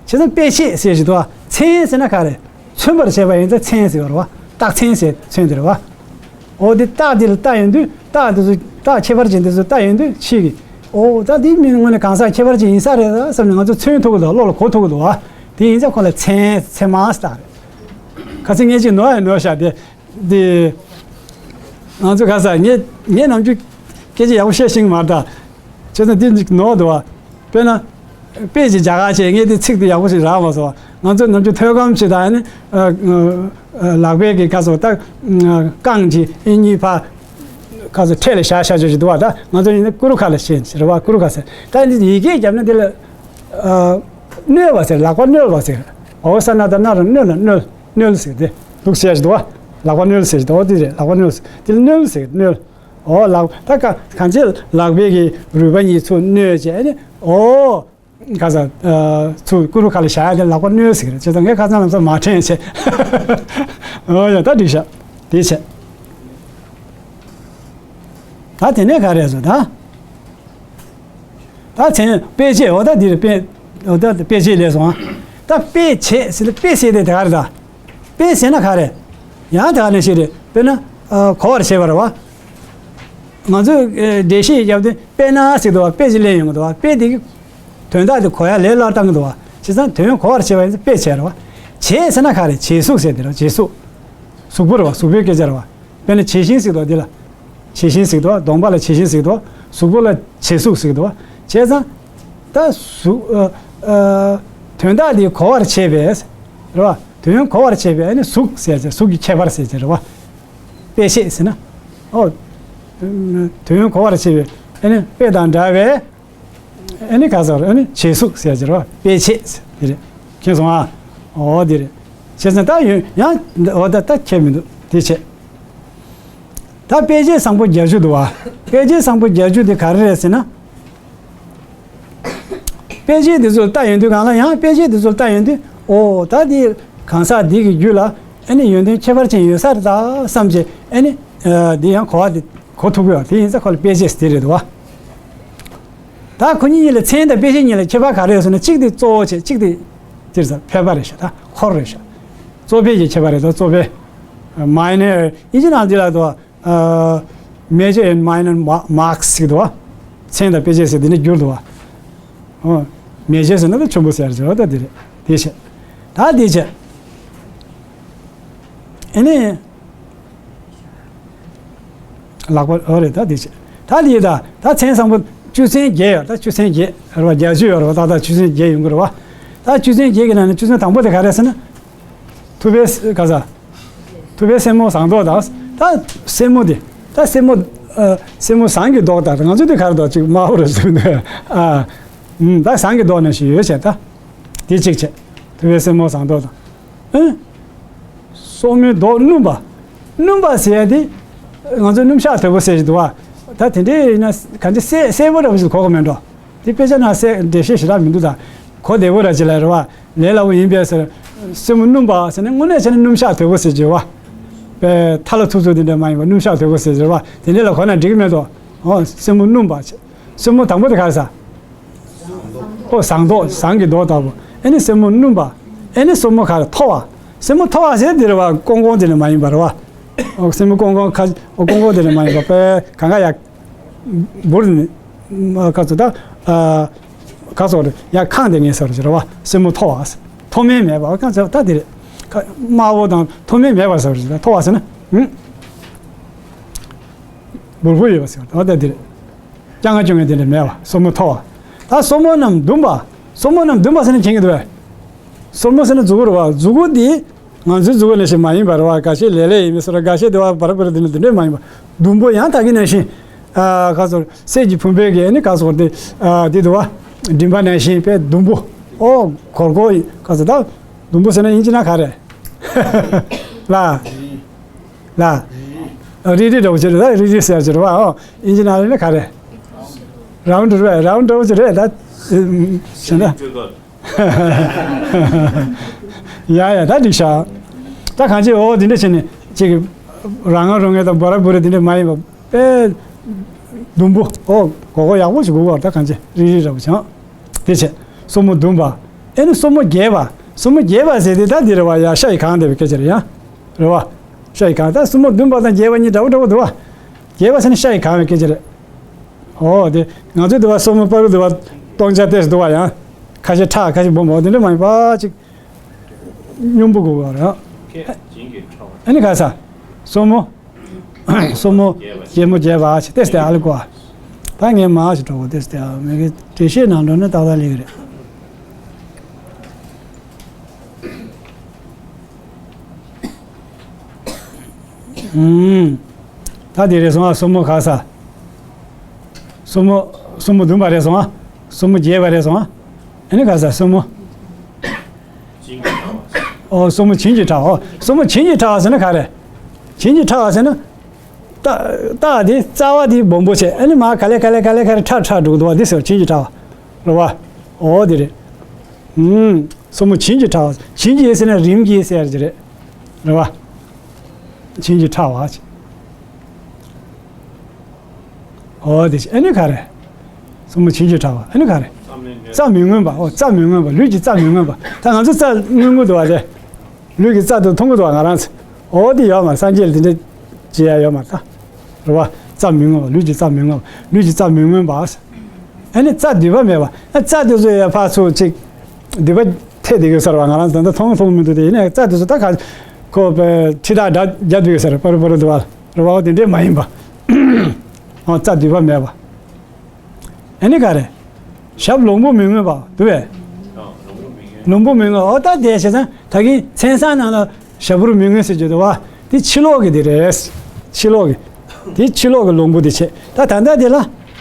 ཙང་དཔེ་བྱད་ཟེར་ཞིག་འདུག་བ། མཚན་ཟེར་ན་ག་རེ། མཚོན་པར་བྱེད་པ་ཡིན་ཙང་མཚན་ཟེར་བ་རེད་བ། རྟགས་མཚན་ཟེར་མཚོན་དེ་རེད་བ། ཨོ་དེ་རྟགས་དེ་ལ་ལྟ་ཡོང་དུས་རྟགས་དེ་ཚོ་རྟགས་ཁྱད་པར་ཅན་དེ་ཚོ་ལྟ་ཡོང་དུས་ཕྱིས་ཀྱི། ཨོ་ད་དེ་མིན་དངོས་གནས་གང་ཟག་ཁྱད་པར་ཅན་ཡིན་ས་རེད་ད་བསམ་ནས་ང་ཚོ་མཚོན་ཐུབ་ཀྱི་འདུག་བློ་ལ་གོ་ཐུབ་ཀྱི་འདུག་བ། དེ་ཡིན་ཙང་ཁོ་ལ་མཚན་མཚན་མ་ཟེར་རེད། ཁ་སང་ངས་ཅིག་ནོར་ཡང་ནོར་བཞག་དེ། འདི། ང་ཚོ་ག་ས་ངས་ངས་ནམ་རྒྱུན་སྐད་ཆ་ཡག་པོ་བཤད་ཤེས་ཀྱི་མ་རེད་ད། བྱས་ཙང་འདི་ནོར་འདུག་བ། དཔེར་ན། དཔེ་ཅིག་རྒྱ་གར་བྱས་ངས་འདི་ཚིག་འདི་ཡག་པོ་ཞིག་རག་མ་སོང་བ། ང་ཚོ་ནམ་རྒྱུན་ཐོད་སྐམ་བྱས་དང་ནི། ལག་པའི་གི་ག་སོ་ད། རྐང་གི་ཨེ་གཉིས་ཕ། ག་སོ་འཕྲེད་ལ་བཞག་བཞག་བྱས་ཞིག་འདུག་བ། ད་ང་ཚོ་ཡིན་ན་ཀུ་རུ་ཁ་ལ་བཤད་ཟེར་བ། ཀུ་རུ་ཁ་ཟེར་ད་འདི་ཡི་གེ་བརྒྱབ་ན་འདི་ལ། བསྣོལ་བ་ཟེར། ལག་པ་བསྣོལ་བ་ཟེར། ཨོ་ས་ན་ད་ན་ར་བསྣོལ་ལ་བསྣོལ། བསྣོལ་ཟེར་ཏེ། ལུགས་བཤད་ཞིག་འདུག་བ། ལག་པ་བསྣོལ་ཟེར་ཞིག་འདུག་བ། དེ་རེད། ལག་པ་བསྣོལ་ཟེར། དེ་ལ་བསྣོལ་ཟེར། བསྣོལ། ཨོ་ལག་ད་ག་གང་ཅི་ལག་པའི་གི་རུས་པ་གཉིས་ཚུར་བསྣོལ་བྱས་ནས། ཨོ་ག་ས་ཚུར་ཀུ་རུ་ཁ་ལ་བཞག་ཡ་དེ་ལག་པ་བསྣོལ་ཟེར་གི་རེད། བྱས་ཙང་ངས་ཁ་སང་ལམ་སང་མ་དྲན་བྱས། ཨོ་ཡ་ད་འགྲིག་ཤག་དེ་བྱས། ད་དེ་ནས་ག་རེ་སོང་ད། ད་མཚན་དཔེ་བྱད། འོ་ད་འདིར་དཔེ། འོ་ད་དཔེ་བྱད་ལས་སོང་ཨ། ད་དཔེ་བྱད་ཟེར་ན་དཔེ་ཟེར་དེ་དེ་ག་རེ་ད། དཔེ་ཟེར་ན་ག་རེ། ཡང་དེ་ག་ནས་ཤེས་རེད། དཔེར་ན། གོ་བར་བྱེད་པ་རེད་བ། ང་ཚོས་འགྲེལ་བཤད་བརྒྱབ་དུས་དཔེར་ན་ཟེར་འདུག་བ། དཔེ་ཅིག་ལེན་ཡོང་གི་འདུག་བ། དཔེ་དེ་གི་དོན་དག་དེ་གོ་ཡ་ལས་སླ་བཏང་གི་འདུག་བ། བྱས་ཙང་དོན་གོ་བར་བྱེད་པ་ཡིན་ཙང་དཔེ་བྱད་རེད་བ། བྱད་ཟེར་ན་ག་རེ། བྱད་གཟུགས་ཟེར་དེ་རེད། བྱད་གཟུགས། གཟུགས་པོ་རེད་བ། གཟུགས་པོའི་སྐད་ཆ་རེད་བ། དཔེར་ན་བྱད་བཞིན་ཟེར་འདུག་བ། འདི་ལ། བྱད་བཞིན་ཟེར་འདུག་བ། གདོང་པ་ལ་བྱད་བཞིན་ཟེར་འདུག་བ། གཟུགས་པོ་ལ་བྱད་གཟུགས་ཟེར་འདུག་བ། བྱས་ཙང་། ད་གཟུགས། ཨ། ཨ། དོན་དག་འདི་གོ་བར་བྱེད་པས། རེད་བ། དོན་གོ་བར་བྱེད་པས་ཨ་ནི་གཟུགས་ཟེར་ཅེ། གཟུགས་ཀྱི་ཁྱད་པར་ཟེར་ཅེ་རེད་བ། དཔེ་བྱད་ཟེར་ན། ཨོ། དོན་གོ་བར་བྱེད་པས་ཨ་ནི་དཔེ་དང་འདྲ་བའི། ཨ་ནི་ག་ཟེར། ཨ་ནི་བྱད་གཟུགས་ཟེར་ཅེ་རེད་བ། དཔེ་བྱད་ཟེར་དེ་རེད། མཁྱེན་སོང་ཨ། ཨོ་དེ་རེད། བྱས་ཙང་ད་ཡོད་ཡང་། ཨོ་ད་ད་ཁྱད་མི་འདུག་དེ་བྱས། ད་དཔེ་བྱད་བཟང་པོ་བརྒྱད་ཅུ་འདུག་བ། དཔེ་བྱད་བཟང་པོ་བརྒྱད་ཅུ་དེ་ག་རེ་རེད་ཟེར་ན། དཔེ་བྱད་དེ་ཚོ་ལྟ་ཡོང་དུས་གང་ལ་ཡང་དཔེ་བྱད་དེ་ཚོ་ལྟ་ཡོང་དུས། ཨོ་ད་དེ་གང་ཟག་འདི་གི་རྒྱུད་ལ་ཨ་ནི་ཡོན་ཏན་ཁྱད་པར་ཅན་ཡོད་ས་རེད་ད་བསམ་བྱས། ཨ་ནི་འདི་ཡང་གོ་བ་དེ་གོ་ཐུབ་ཀྱི་ཡོད། དེ་ཡིན་ཙང་ཁོ་ལ་དཔེ་བྱད་ཟེར་དེ་རེད་འདུག་བ། ད་ཁོ་གཉིས་གཉིས་ལ། མཚན་དང་དཔེ་བྱད་གཉིས་ལ་ཁྱད་པར་ག་རེ་ཡོད་ཟེར་ན། གཅིག་དེ་གཙོ་བོ་བྱས། གཅིག་དེ་དེར་ས་ཕལ་པ་རེད་ཤག་ད་འཁོར་རེད་ཤག་གཙོ་ཕལ་གྱི་ཁྱད་པར་རེད་ད། གཙོ་ཕལ། མའི་ནར། ཨིན་ཇི་ནང་འདི་ལ་དུ། ཨ། མེ་ཇར་ཨེན་མའི་ནར་མ་མར་ཀ་སི་ཟེར་གི་འདུག་བ། མཚན་དང་དཔེ་བྱད་ཟེར་འདི་ནས་བསྒྱུར་འདུག་བ། ཨོ། མེ་ཇར་ཟེར་ན་ད་ཆེན་པོ་ཟེར་ཟེར་བ་ད་འདི་རེད། དེ་བྱས། ད་དེ་བྱས། ཨ་ནི། ལག་པ། ཨོ་རེད། ད་དེ་བྱས། ད་དེ་ད་ད་མཚན་བཟང་པོ་བཅུ་ཚན་བརྒྱད་ཡོད། ད་བཅུ་ཚན་བརྒྱད་རེད་བ། བརྒྱད་ཅུ་ཡོད་རེད་བ། ད་ད་བཅུ་ཚན་བརྒྱད་ཡོང་གི་རེད་བ། ད་བཅུ་ཚན་བརྒྱད་ཀྱི་ནང་ནས་བཅུ་ཚན་དང་པོ་དེ་ག་རེ་ཟེར་ན། ཐུབ་པའི་ག་ས། ཐུབ་པའི་སེན་མོ་ཟངས་མདོག་དང་། ད་སེན་མོ་དེ། ད་སེན་མོ། ཨ། སེན་མོ་ཟངས་ཀྱི་མདོག་དང་། ང་ཚོ་དེ་ག་རེ་འདུག་ཅིག་དམར་པོ་རེད་ཟེར་གི་འདུག་ཨ། ཨུམ། ད་ཟངས་ཀྱི་མདོག་ནང་བཞིན་ཡོད་བྱས། ད་དེ་གཅིག་བྱས། ཐུབ་པའི་སེན་མོ་ཟངས་མདོག་དང་། ཨ། སོར་མོའི་མདོག་སྣུམ་པ། སྣུམ་པ་ཟེར་ཡ་དེ། ང་ཚོ་སྣུམ་ཞག་དོད་པོ་ཟེར་གྱི་འདུག་བ། ད་དེ་འདྲ་ཡིན་ན་གང་ཅི་སེར་སེར་པོ་འདྲ་པོ་ཞིག་གོ་གི་མེད་འགྲོ། དེ་དཔེ་ཆ་ནང་གསལ་འགྲེལ་བཤད་ཞེ་དྲག་མི་འདུག་ད་གོ་བདེ་པོ་ར་ཅིག་ལ་རེད་བ། ལས་སླ་པོ་ཡིན་པས་ཟེར། སེན་མོ་སྣུམ་པ་ཟེར་ན་དངོས་གནས་བྱས་ན་སྣུམ་ཞག་དོད་པོ་ཟེར་གྱི་བ། པའི་ཐ་ལ་ཐུག་ཚུགས་དེ་འདྲ་མ་ཡིན་པ་སྣུམ་ཞག་དོད་པོ་ཟེར་གྱི་རེད་བ། དེ་འདྲ་ལ་གོ་ན་འགྲིག་གི་མེད་དོ། ཨོ། སེན་མོ་སྣུམ་པ་བྱས། སེན་མོ་དང་པོ་དེ་ག་རེ་ཟ། ཨོ། ཟངས་མདོག་ཟངས་ཀྱི་མདོག་ལྟ་བུ། ཨེ་ནི་སེན་མོ་སྣུམ་པ། ཨེ་ནི་སེན་མོ་ག་རེ་མཐོ་བ། སེན་མོ་མཐོ་བ་ཟེར་དེ་རེད་བ། ཀོང་ཀོང་དེ་འདྲ་མ་ཡིན་པ་རེད་བ། ཨོ། སེན་མོ་ཀོང་ཀོང་ཁ། ཨོ། ཀོང་ཀོང་དེ་འདྲ་མ་ཡིན་པ། པའི་གང་ག་ཡ། འབུར་ནི། མ་ག་ཚོད་ད། ཨ། ག་ཚོད་རེད། ཡ་ཁང་དེ་ངས་ཟེར་རེད་བ། སེན་མོ་མཐོ་བ། མཐོ་དམན་མེད་པ། གང་ཚོད་ད་དེ་རེད། ཁ། དམའ་བོ་དང་མཐོ་དམན་མེད་པ་ཟེར་རེད། མཐོ་བ་ཟེར་ན། ཧུམ། འབུར་པོ་ཡོད་པ་ཟེར་བ་ད་དེ་རེད། རྐྱང་ང་ཅུང་ངེ་དེ་འདྲ་མེད་པ། སོར་མོ་མཐོ་བ། ད་སོར་མོ་རྣམས་ཟླུམ་པ། སོར་མོ་རྣམས་ཟླུམ་པ་ཟེར་ན་མཁྱེན་གྱི་འདུག་བས། སོར་མོ་ཟེར་ན་མཛུ་གུ་རེད་བ། མཛུ་གུ་འདི། ང་ཚོའི་མཛུ་གུ་ནང་བཞིན་མ་ཡིན་པ་རེད་བ། འགའ་ཤས་ལེབ་ལེབ་ཡིན་པའི་བཟོ་འདྲ། འགའ་ཤས་དེ་བ་བར་བར་དེ་འདྲ་དེ་འདྲས་མ་ཡིན་པ། ཟླུམ་པོ་ཡང་དག་གི་ནང་བཞིན། ཨ། ཁ་སོར་གསེར་གྱི་བུམ་པའི་གི་ནི་ཁ་སོར་དེ། ཨ། དེ་དུ་བ། མགྲིན་པ་ནང་བཞིན་པའི་ཟླུམ་པོ། ཨོ། གོར་གོར་ཡིན། ཁ་སོར་ད། ཟླུམ་པོ་ཟེར་ན་ཡིན་གྱི་ན་ག་རེ། ལ། ལ། རིལ་རིལ་འདྲ་བོ་ཅིག་རེད་ད། རིལ་རིལ་ཟེར་ཅིག་རེད་བ། ཨོ། ཡིན་གྱི་ན་རེད་ན་ག་རེ། རའུན་ཌི་རེད། རའུན་ཌི་འདྲ་བོ་ཅིག་རེད་ད། ཞེ་ན། ཡ་ཡ་ད་འགྲིག་ཤག་ད་གང་ཅི་འོ་དེ་འདྲ་བྱས་ནས་ཅིག་རང་ང་རང་ངེ་དང་བོ་ར་བོ་རེ་དེ་འདྲ་མ་ཡིན་པ་དཔེ་ ཟླུམ་པོ། ཨོ། སྒོར་སྒོར་ཡག་པོ་ཞིག་དགོས་པ། ད་གང་ཅི་རིལ་རིལ་འདྲ་པོ་བྱུང་། དེ་བྱས། སོར་མོ་ཟླུམ་པ། ཨེ་ནི་སོར་མོ་རྒྱས་པ། སོར་མོ་རྒྱས་པ་ཟེར་དེ་ད་འདི་རེད་བ། ཡ། ཤ་ཡི་གང་འདྲ་བའི་སྐད་ཆ་རེད་ཡ། རེད་བ། ཤ་ཡི་གང་། ད་སོར་མོ་ཟླུམ་པ་དང་རྒྱས་པ་གཉིས་འདྲ་པོ་འདྲ་པོ་འདུག་བ། རྒྱས་པ་ཟེར་ན་ཤ་ཡི་གང་བའི་སྐད་ཆ་རེད། ཨོ། དེ་ང་ཚོའི་འདུག་བ། སོར་མོ་བར་དུ་འདུག་བ། སྟོང་ཆ་ཏོག་ཙམ་འདུག་བ། ཡང་ཁ་ཤས་ཕྲ་ཁ་ཤས་སྦོམ་པོ་དེ་འདྲ་མ་ཡིན་པ་ཅིག་སྙོམས་པོ་དགོས་པ་རེད། ཨེ་ནི་ག་ས། སོར་མོ། སོར་མོ་རྒྱས་མོ་རྒྱས་པ་ཞིག་ཏེ་སྟེ་ཨ་ལི་ཀོ་ཨ། ད་ངས་མ་ཞིག་འགྲོ་གོ་ཏེ་སྟེ་ཨ། མི་གི་འགྲེལ་བཤད་ནང་འགྲོ་ན་ཏག་ཏག་ལེགས་རེད། ཨུམ། ད་དེ་རེད་སོང་ཨ། སོར་མོ་ག་ས། སོར་མོ། སོར་མོ་ཟླུམ་པ་རེད་སོང་ཨ། སོར་མོ་རྒྱས་པ་རེད་སོང་ཨ། ཨེ་ནི་ག་ས། སོར་མོ། ཨོ། སོར་མོ་བྱིན་གྱིས་ཕྲ་བ། ཨོ། སོར་མོ་བྱིན་གྱིས་ཕྲ་བ་ཟེར་ན་ག་རེ། བྱིན་གྱིས་ཕྲ་བ་ཟེར་ན། རྟགས། རྟགས་དེ་རྩ་བ་དེ་སྦོམ་པོ་བྱས། ཨ་ནི་མར་ག་ལེ་ག་ལེ་ག་ལེ་ག་ལེ་ཕྲ་ཕྲ་འགྲོ་གི་འདུག་བ། དེ་ཟེར་བ་བྱིན་གྱིས་ཕྲ་བ། རེད་བ། ཨོ་དེ་རེད། ཨུམ། སོར་མོ་བྱིན་གྱིས་ཕྲ་བ། བྱིན་གྱིས་ཟེར་ན་རིམ་གྱིས་ཟེར་གྱི་རེད། རེད་བ། བྱིན་གྱིས་ཕྲ་བ། ཨོ་དེ་བྱས། ཨ་ནི་ག་རེ། སོར་མོ་བྱིན་གྱིས་ཕྲ་བ། ཨ་ནི་ག་རེ། རྩ་མི་མངོན་པ། ཨོ། རྩ་མི་མངོན་པ། ལུས་ཀྱི་རྩ་མི་མངོན་པ། ད་ང་ཚོ་རྩ་མངོན་གྱི་འདུག་བ་དེ། ལུས་ཀྱི་རྩ་དེ་མཐོང་གི་འདུག་བ་ང་རང་ཚོ། ཨོ་དེ་ཡོད་མ། སངས་རྒྱས་ལ་དེ་འདྲ་བྱེད་ཡ་ཡོད་མ་རེད་ད། རེད་བ། རྩ་མི་མངོན་པ། ལུས་ཀྱི་རྩ་མི་མངོན་པ། ལུས་ཀྱི་རྩ་མི་མངོན་པ། ཨ་ནི་རྩ་མདུད་པ་མེད་པ། ཨ། རྩ་དེ་ཚོ་ཡ་ཕར་ཚུར་ཅིག་མདུད་པ་ཐེབས་བསྡད་ཡོད་ས་རེད་བ། ང་རང་ཚོ་ད་ལྟ་མཐོང་མཐོང་མི་འདུག་དེ་ཡིན་ནའི་རྩ་དེ་ཚོ་ད་ག་ཁོ་པའི་ཁྲི་ཐག་འདྲ་རྒྱབ་བསྡད་ཡོད་ས་རེད། པར་པར་འདུག་བ། རེད་བ། ཨོ་དེ་འདྲས་མ་ཡིན་པ། ཨོ། རྩ་མདུད་པ་མེད་པ། ཨ་ནི་ག་རེ། ཞབས་ལོང་བུ་མི་མངོན་པ་འདུག་བས། ལོང་བུ་མི་མངོན། ཨོ་ད་དེ་བྱས་ཙང་ད་གིན་མཚན་བཟང་ནང་ལ་ཞབས་བུར་མི་མངོན་ཟེར་གྱི་འདུག་བ། དེ་ཕྱི་ལོགས་ཀྱི་དེ་རེད། ཕྱི་ལོགས་ཀྱི། དེ་ཕྱི་ལོགས་ཀྱི་ལོང་བུ་དེ་བྱས། ད་ད་ལྟ་དེ་ལ་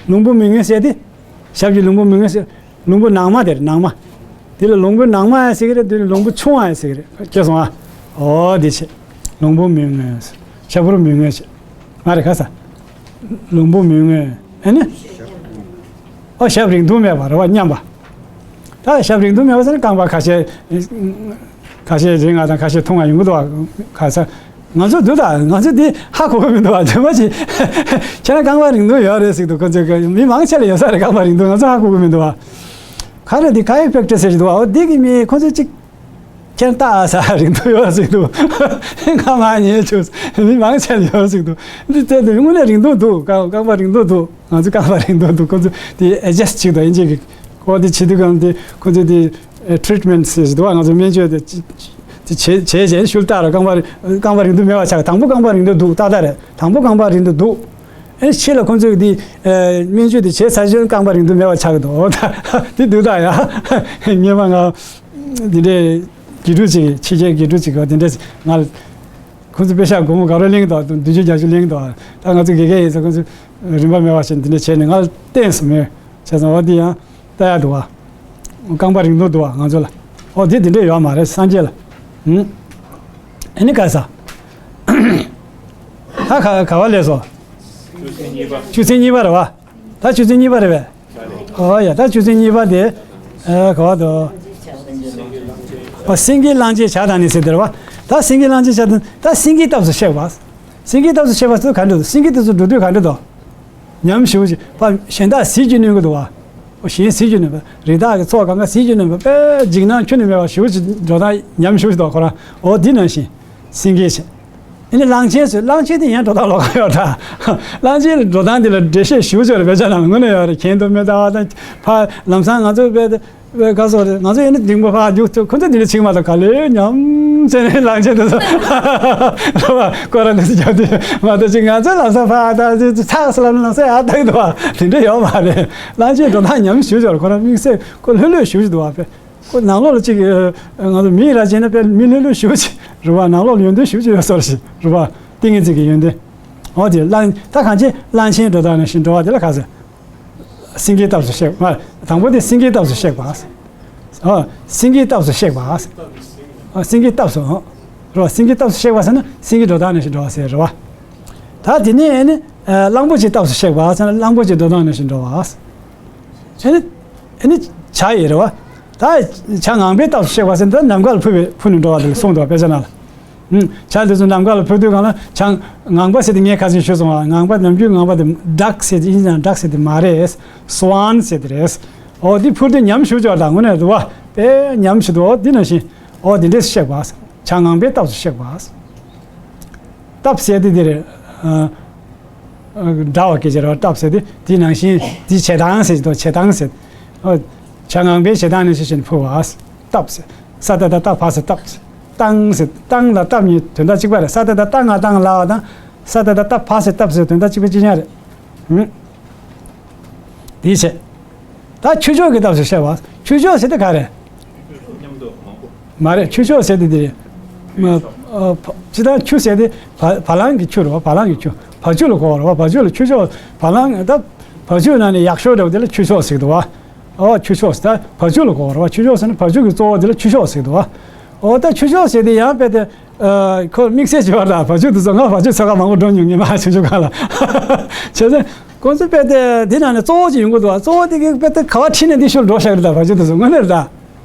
ལོང་བུ་མི་མངོན་ཟེར་དེ། ཞབས་ཀྱི་ལོང་བུ་མི་མངོན་ཟེར། ལོང་བུ་ནང་མ་དེ་རེད། ནང་མ། དེ་ལ་ལོང་བུ་ནང་མ་ཡང་ཟེར་གྱི་རེད། དེ་ལ་ལོང་བུ་ཆུང་བ་ཡང་ཟེར་གྱི་རེད། སྐྱེས་སོང་ཨ། ཨོ་དེ་བྱས། ལོང་བུ་མི་མངོན། ཞབས་བུར་མི་མངོན་བྱས། མ་རེད་ག་ས། ལོང་བུ་མི་མངོན། ཨ་ནི། ཨོ། ཞབས་རིང་ཐུང་མེད་པ་རེད་བ། མཉམ་པ། ད་ཞབས་རིང་ཐུང་མེད་པ་ཟེར་ན་རྐང་པ་ཁ་ཤས། ཁ་ཤས་རིང་བ་དང་ཁ་ཤས་ཐུང་བ་ཡོང་གི་འདུག་བ། ག་ས། ང་ཚོ་འདུག་ད་ང་ཚོ་འདི་ཧ་གོ་གི་མི་འདུག་བ། དེ་མ་ཅིག་ཁྱེད་རང་རྐང་པ་རིང་ཐུང་ཡོད་རེད་ཟེར་གི་འདུག་ཁོ་ཚོས་གི་མི་མང་ཆེ་ལ་ཡོད་ས་རེད། རྐང་པ་རིང་ཐུང་ང་ཚོ་ཧ་གོ་གི་མི་འདུག་བ། ག་རེ་འདི་ཀ་ཡི་པེག་ཏི་སི་ཟེར་གྱི་འདུག་བ། འོ་འདི་གི་མི་ཁོ་ཚོ་ཅིག་ཁྱེད་རང་ལྟ་ཨ་ས་རིང་ཐུང་ཡོད་ཟེར་གྱི་འདུག་ང་མ་ཉེས་བྱུང་། མི་མང་ཆེ་ལ་ཡོད་ཟེར་གྱི་འདུག་འདི་བཙལ་དུས་དངོས་གནས་རིང་ཐུང་འདུག་རྐང་རྐང་པ་རིང་ཐུང་འདུག་ང་ཚོ་རྐང་པ་རིང་ཐུང་འདུག་ཁོ་ཚོ་དེ་ཨེ་ཇེ་སི་ཊི་བྱེད་ཀྱི་འདུག་དབྱིན་ཇི་གི། ཁོ་དེ་བྱེད་དུས་གང་དེ་ཁོ་ཚོས་དེ་ཊི་རི་ཊི་མེན་ཊི་ཟེར་གྱི་འདུག་ང་ཚོ་སྨན་བཅོས་དེ་དེ་བྱས་བྱས་བྱས་ཤུལ་ལྟར་རྐང་པ་རྐང་པ་རིང་ཐུང་མེད་པ་ཆགས། དང་པོ་རྐང་པ་རིང་ཐུང་འདུག་ཏག་ཏག་རེད། དང་པོ་རྐང་པ་རིང་ཐུང་འདུག་ཨེ་ཕྱི་ལ་ཁོ་ཚོས་དེ་སྨན་བཅོས་དེ་བྱས་ཚར་ཤུལ་རྐང་པ་རིང་ཐུང་མེད་པ་ཆགས་ཀྱི་འདུག་འོ་ད་དེ་འདུག་ད་ཡ། ངས་མ་ང་དེ་འདྲའི་དགེ་ཕྲུག་ཅིག་ཕྱི་རྒྱལ་དགེ་ཕྲུག་ཅིག་གིས་དེ་འདྲ་ང་ལ་ཁོ་ཚོས་པེ་ཤག་སྒོར་མོ་ག་རེ་ལེན་གྱི་འདུག་བདུན་ཅུ་བརྒྱད་ཅུ་ལེན་གྱི་འདུག་ད་ང་ཚོ་དགེ་རྒན་ཡིན་ཙང་ཁོ་ཚོས་རིན་པ་མེད་པ་བྱས་འདི་འདྲ་བྱས་ནས་ང་ལ་བསྟན་སོང་མོད། བྱས་ཙང་འོ་འདི་ཡང་ལྟ་ཡག་འདུག་བ། རྐང་པ་རིང་ཐུང་འདུག་བ་ང་ཚོ་ལ། ཨོ་འདི་འདི་འདྲ་ཡོད་མ་རེད་སངས་རྒྱས་ལ། ཨུམ། ཨ་ནི་ག་ས། ད་ག་ག་བ་ལས་སོ། ཆུ་ཚན་གཉིས་པ་རེད་བ། ད་ཆུ་ཚན་གཉིས་པ་རེད་བས། ཨོ་ཡ། ད་ཆུ་ཚན་གཉིས་པ་དེ། ཨ་ག་བ་དོ། ཨོ་སེང་གེ་གླང་ཆེན་བྱ་དང་ནི་ཟེར་དེ་རེད་བ། ད་སེང་གེ་གླང་ཆེན་བྱ་དང་ད་སེང་གེའི་སྟབས་སུ་གཤེགས་པ། སེང་གེའི་སྟབས་སུ་གཤེགས་པ་ཟེར་ག་འདྲ་འདུག་སེང་གེ་དེ་ཚོ་འགྲོ་དུས་ག་འདྲ་འདུག་ཉམས་ཞེ་པོ་ཅིག་པ་གཞན་དག་ཟིལ་གྱིས་གནོན་གྱི་འདུག་བ། ཨོ་གཞན་ཟིལ་གྱིས་གནོན་པ། རི་དྭགས་ཀྱི་ཚོགས་གང་ག་ཟིལ་གྱིས་གནོན་པ་དཔེ་འཇིགས་སྣང་ཁྱོན་ནས་མེད་པ་ཞེ་པོ་ཅིག་འགྲོ་སྟངས་ཉམས་ཞེ་པོ་ཅིག་འདུག་ཁོ་རང་། ཨོ་འདི་ནང་བཞིན། སེང་གེ་བྱས། ཨ་ནི་གླང་ཆེན་ཟེར། གླང་ཆེན་དེ་ཡང་འགྲོ་སྟངས་ལོགས་ཀ་ཡོད་ད། གླང་ཆེན་ལ་འགྲོ་སྟངས་དེ་ལ་འགྲེལ་བཤད་ཞེ་པོ་ཅིག་ཡོད་རེད། དཔེ་ཆ་ནང་ལ་དངོས་གནས་ཡོད་རེད། གྱེན་དུ་མི་ལྟ་བ་དང་ཕར་ལམ་སང་ང་ཚོ་དཔེ་དཔེ་ག་སོགས་རེད། ང་ཚོ་ཡིན་ན་ལྡིང་པ་ཕར་རྒྱུག་ཐུབ། ཁོ་ཚོ་འདི་འདྲ་བྱེད་མ་ཐུབ། ག་ལེར་ཉམས་བྱས་ནས་གླང་ཆེན་དེ་ཚོ་རེད་བ། སྐོར་ར་འདི་ཚོ་རྒྱབ་དུས་མ་གཏོགས་ཅིག་ང་ཚོ་ལམ་སང་ཕར་ད་ཅིག་ཚགས་སུ་ལབ་ན་ལམ་སང་ཡར་ལྟ་གི་འདུག་བ། དེ་འདྲ་ཡོད་མ་རེད། གླང་ཆེན་འགྲོ་སྟངས་ཉམས་ཞེ་པོ་ཅིག་ཡོད་རེད། ཁོ་རང་དམིགས་བསལ་ཁོ་ལྷོད་ལྷོད་ཞེ་པོ་ཅིག་འདུག་བ། དཔེ། ཁོ་ནང་ལོགས་ལ་གཅིག་ང་ཚོ་མི་ར་བྱས་ན་དཔེ་མི་ལྷོད་ལྷོད་ཞེ་པོ་ཅིག་རེད་བ། ནང་ལོགས་ལ་ཡོན་ཏན་ཞེ་པོ་ཅིག་ཡོད་ས་རེད་ཞིག་རེད་བ། ཏིང་ངེ་འཛིན་གྱི་ཡོན་ཏན། འོ་དེ་གླང་ད་གང་ཅི་གླང་ཆེན་འགྲོ་སྟངས་ནང་བཞིན་འགྲོ་བ་དེ་ལ་ག་ཟེར། སེང་གེའི་སྟབས་སུ་གཤེགས་པ། དང་པོ་དེ་སེང་གེའི་སྟབས་སུ་གཤེགས་པ། འོ་སེང་གེའི་སྟབས་སུ་གཤེགས་པ། འོ་སེང་གེའི་སྟབས་སུ། འོ་རེད་བ། སེང་གེའི་སྟབས་སུ་གཤེགས་པ་ཟེར་ན་སེང་གེ་འགྲོ་སྟངས་ནང་བཞིན་འགྲོ་བ་ཟེར་རེད་བ། ད་དེ་ནས་ཨེ་ནི་གླང་པོ་ཆེའི་སྟབས་སུ་གཤེགས་པ་ཟེར་ན་གླང་པོ་ཆེ་འགྲོ་སྟངས་ནང་བཞིན་འགྲོ་བ། ཨེ་ནི་ཨེ་ནི་བྱ་ཡི་རེད་བ། ད་བྱ་ངང་པའི་སྟབས་སུ་གཤེགས་པ་ཟེར་ན་ད་ནམ་མཁའ་ལ་འཕུར་བའི་འཕུར་ནས་འགྲོ་བ་དེ་ལ་གསུངས་འདུག་བ། དཔེ་ཆ་ནང་ལ། ཨུམ། བྱ་དེ་ཚོ་ནམ་མཁའ་ལ་འཕུར་དུས་སྒང་ལ་བྱ་ངང་པ་ཟེར་དེ་ངས་ཁ་སང་ཞུས་སོང་བ། ངང་པ་ནམ་རྒྱུན་ངང་པ་དེ་ཌག་ཟེར་དེ་ཨིན་ཇི་ནང་ཌག་ཟེར་དེ་མ་རེད། སི་ཝན་ཟེར་དེ་རེད། འོ་དེ་འཕུར་དུས་ཉམས་ཞུགས་ཅོག་དང་དངོས་གནས་རེད་བ། དཔེ་ཉམས་ཞུགས་འདུག་འོ་དེ་ནང་བཞིན། འོ་དེ་འདྲས་གཤེགས་པ། བྱ་ངང་པའི་སྟབས་སུ་གཤེགས་པ། སྟབས་ཟེར་དེ་དེ་རེད། ཨ། འདྲ་བ་སྐད་ཆ་རེད་བ། སྟབས་ཟེར་དེ་དེ་ནང་བཞིན་དེ་བྱེད་སྟངས་ཟེར་གྱི་འདུག་བྱེད་སྟངས་ཟེར། འོ། བྱ་ངང་པའི་བྱེད་སྟངས་ནང་བཞིན་བྱས་ནས་འཕུར་བ། སྟབས་ཟེར། ས་ཏ་བཏགས་སྟ་ཕ་ཟེར་སྟབས་ཟེར། སྟངས་ཟེར། སྟངས་ལ་སྟབས་གཉིས་དོན་དག་གཅིག་པ་རེད། ས་ཏ་བཏགས་སྟ་ང་སྟངས་ལབ་པ་དང་། ས་ཏ་བཏགས་སྟ་ཕ་ཟེར་སྟབས་ཟེར་དོན་དག་གཅིག་པ་གཅིག་རྐྱང་རེད། ཨུམ། དེའི་ཕྱིར། ད་ཁྱུ་མཆོག་གི་སྟབས་སུ་བཤད་པ། ཁྱུ་མཆོག་ཟེར་དེ་ག་རེ། མ་རེད། ཁྱུ་མཆོག་ཟེར་དེ་དེ་རེད། མ། ཨ། ཕ། སྤྱིར་བཏང་ཁྱུ་ཟེར་དེ་བ། བ་ལང་གི་ཁྱུ་རེད་བ། བ་ལང་གི་ཁྱུ། བ་ཕྱུགས་ལ་གོ་བ་རེད་བ། བ་ཕྱུགས་ལ་ཁྱུ་མཆོག་བ་ལང་ད་བ་ཕྱུགས་ནང་ནས་ཡག་ཤོས་འདྲ་བོ་དེ་ལ་ཁྱུ་མཆོག་ཟེར་གི་འདུག་བ། ཨོ། ཁྱུ་མཆོག་ཟེར། ད་བ་ཕྱུགས་ལ་གོ་བ་རེད་བ། ཁྱུ་མཆོག་ཟེར་ན་བ་ཕྱུགས་ཀྱི་གཙོ་བོ་དེ་ལ་ཁྱུ་མཆོག་ཟེར་གི་འདུག་བ། ཨོ། ད་ཁྱུ་མཆོག་ཟེར་དེ་ཡང་དཔེ་དེ། ཨ། ཁོ་དམིགས་བསལ་བྱས་པ་ལ་བ་ཕྱུགས་དེ་ཚོ། ང་བ་ཕྱུགས་ཚོད་ཁག་མང་པོ་འགྲོ་མྱོང་ངས་མ། ཁྱུ་མཆོག་སྒང་ལ། བྱས་ཙང་། ཁོང་ཚོ་དཔེ་དེ་དེ་ནང་ནས་གཙོ་བོ་ཅིག་ཡོང་གི་འདུག་བ། གཙོ་བོ་དེ་གིས་དཔེ་དེ་ག་བ་ཁྲིད་ནས་འདི་ཤུལ་འགྲོ་བཞག་གི་རེད། ད་བ་ཕྱུགས་དེ་ཚོ་དངོས་གནས་རེད་ད།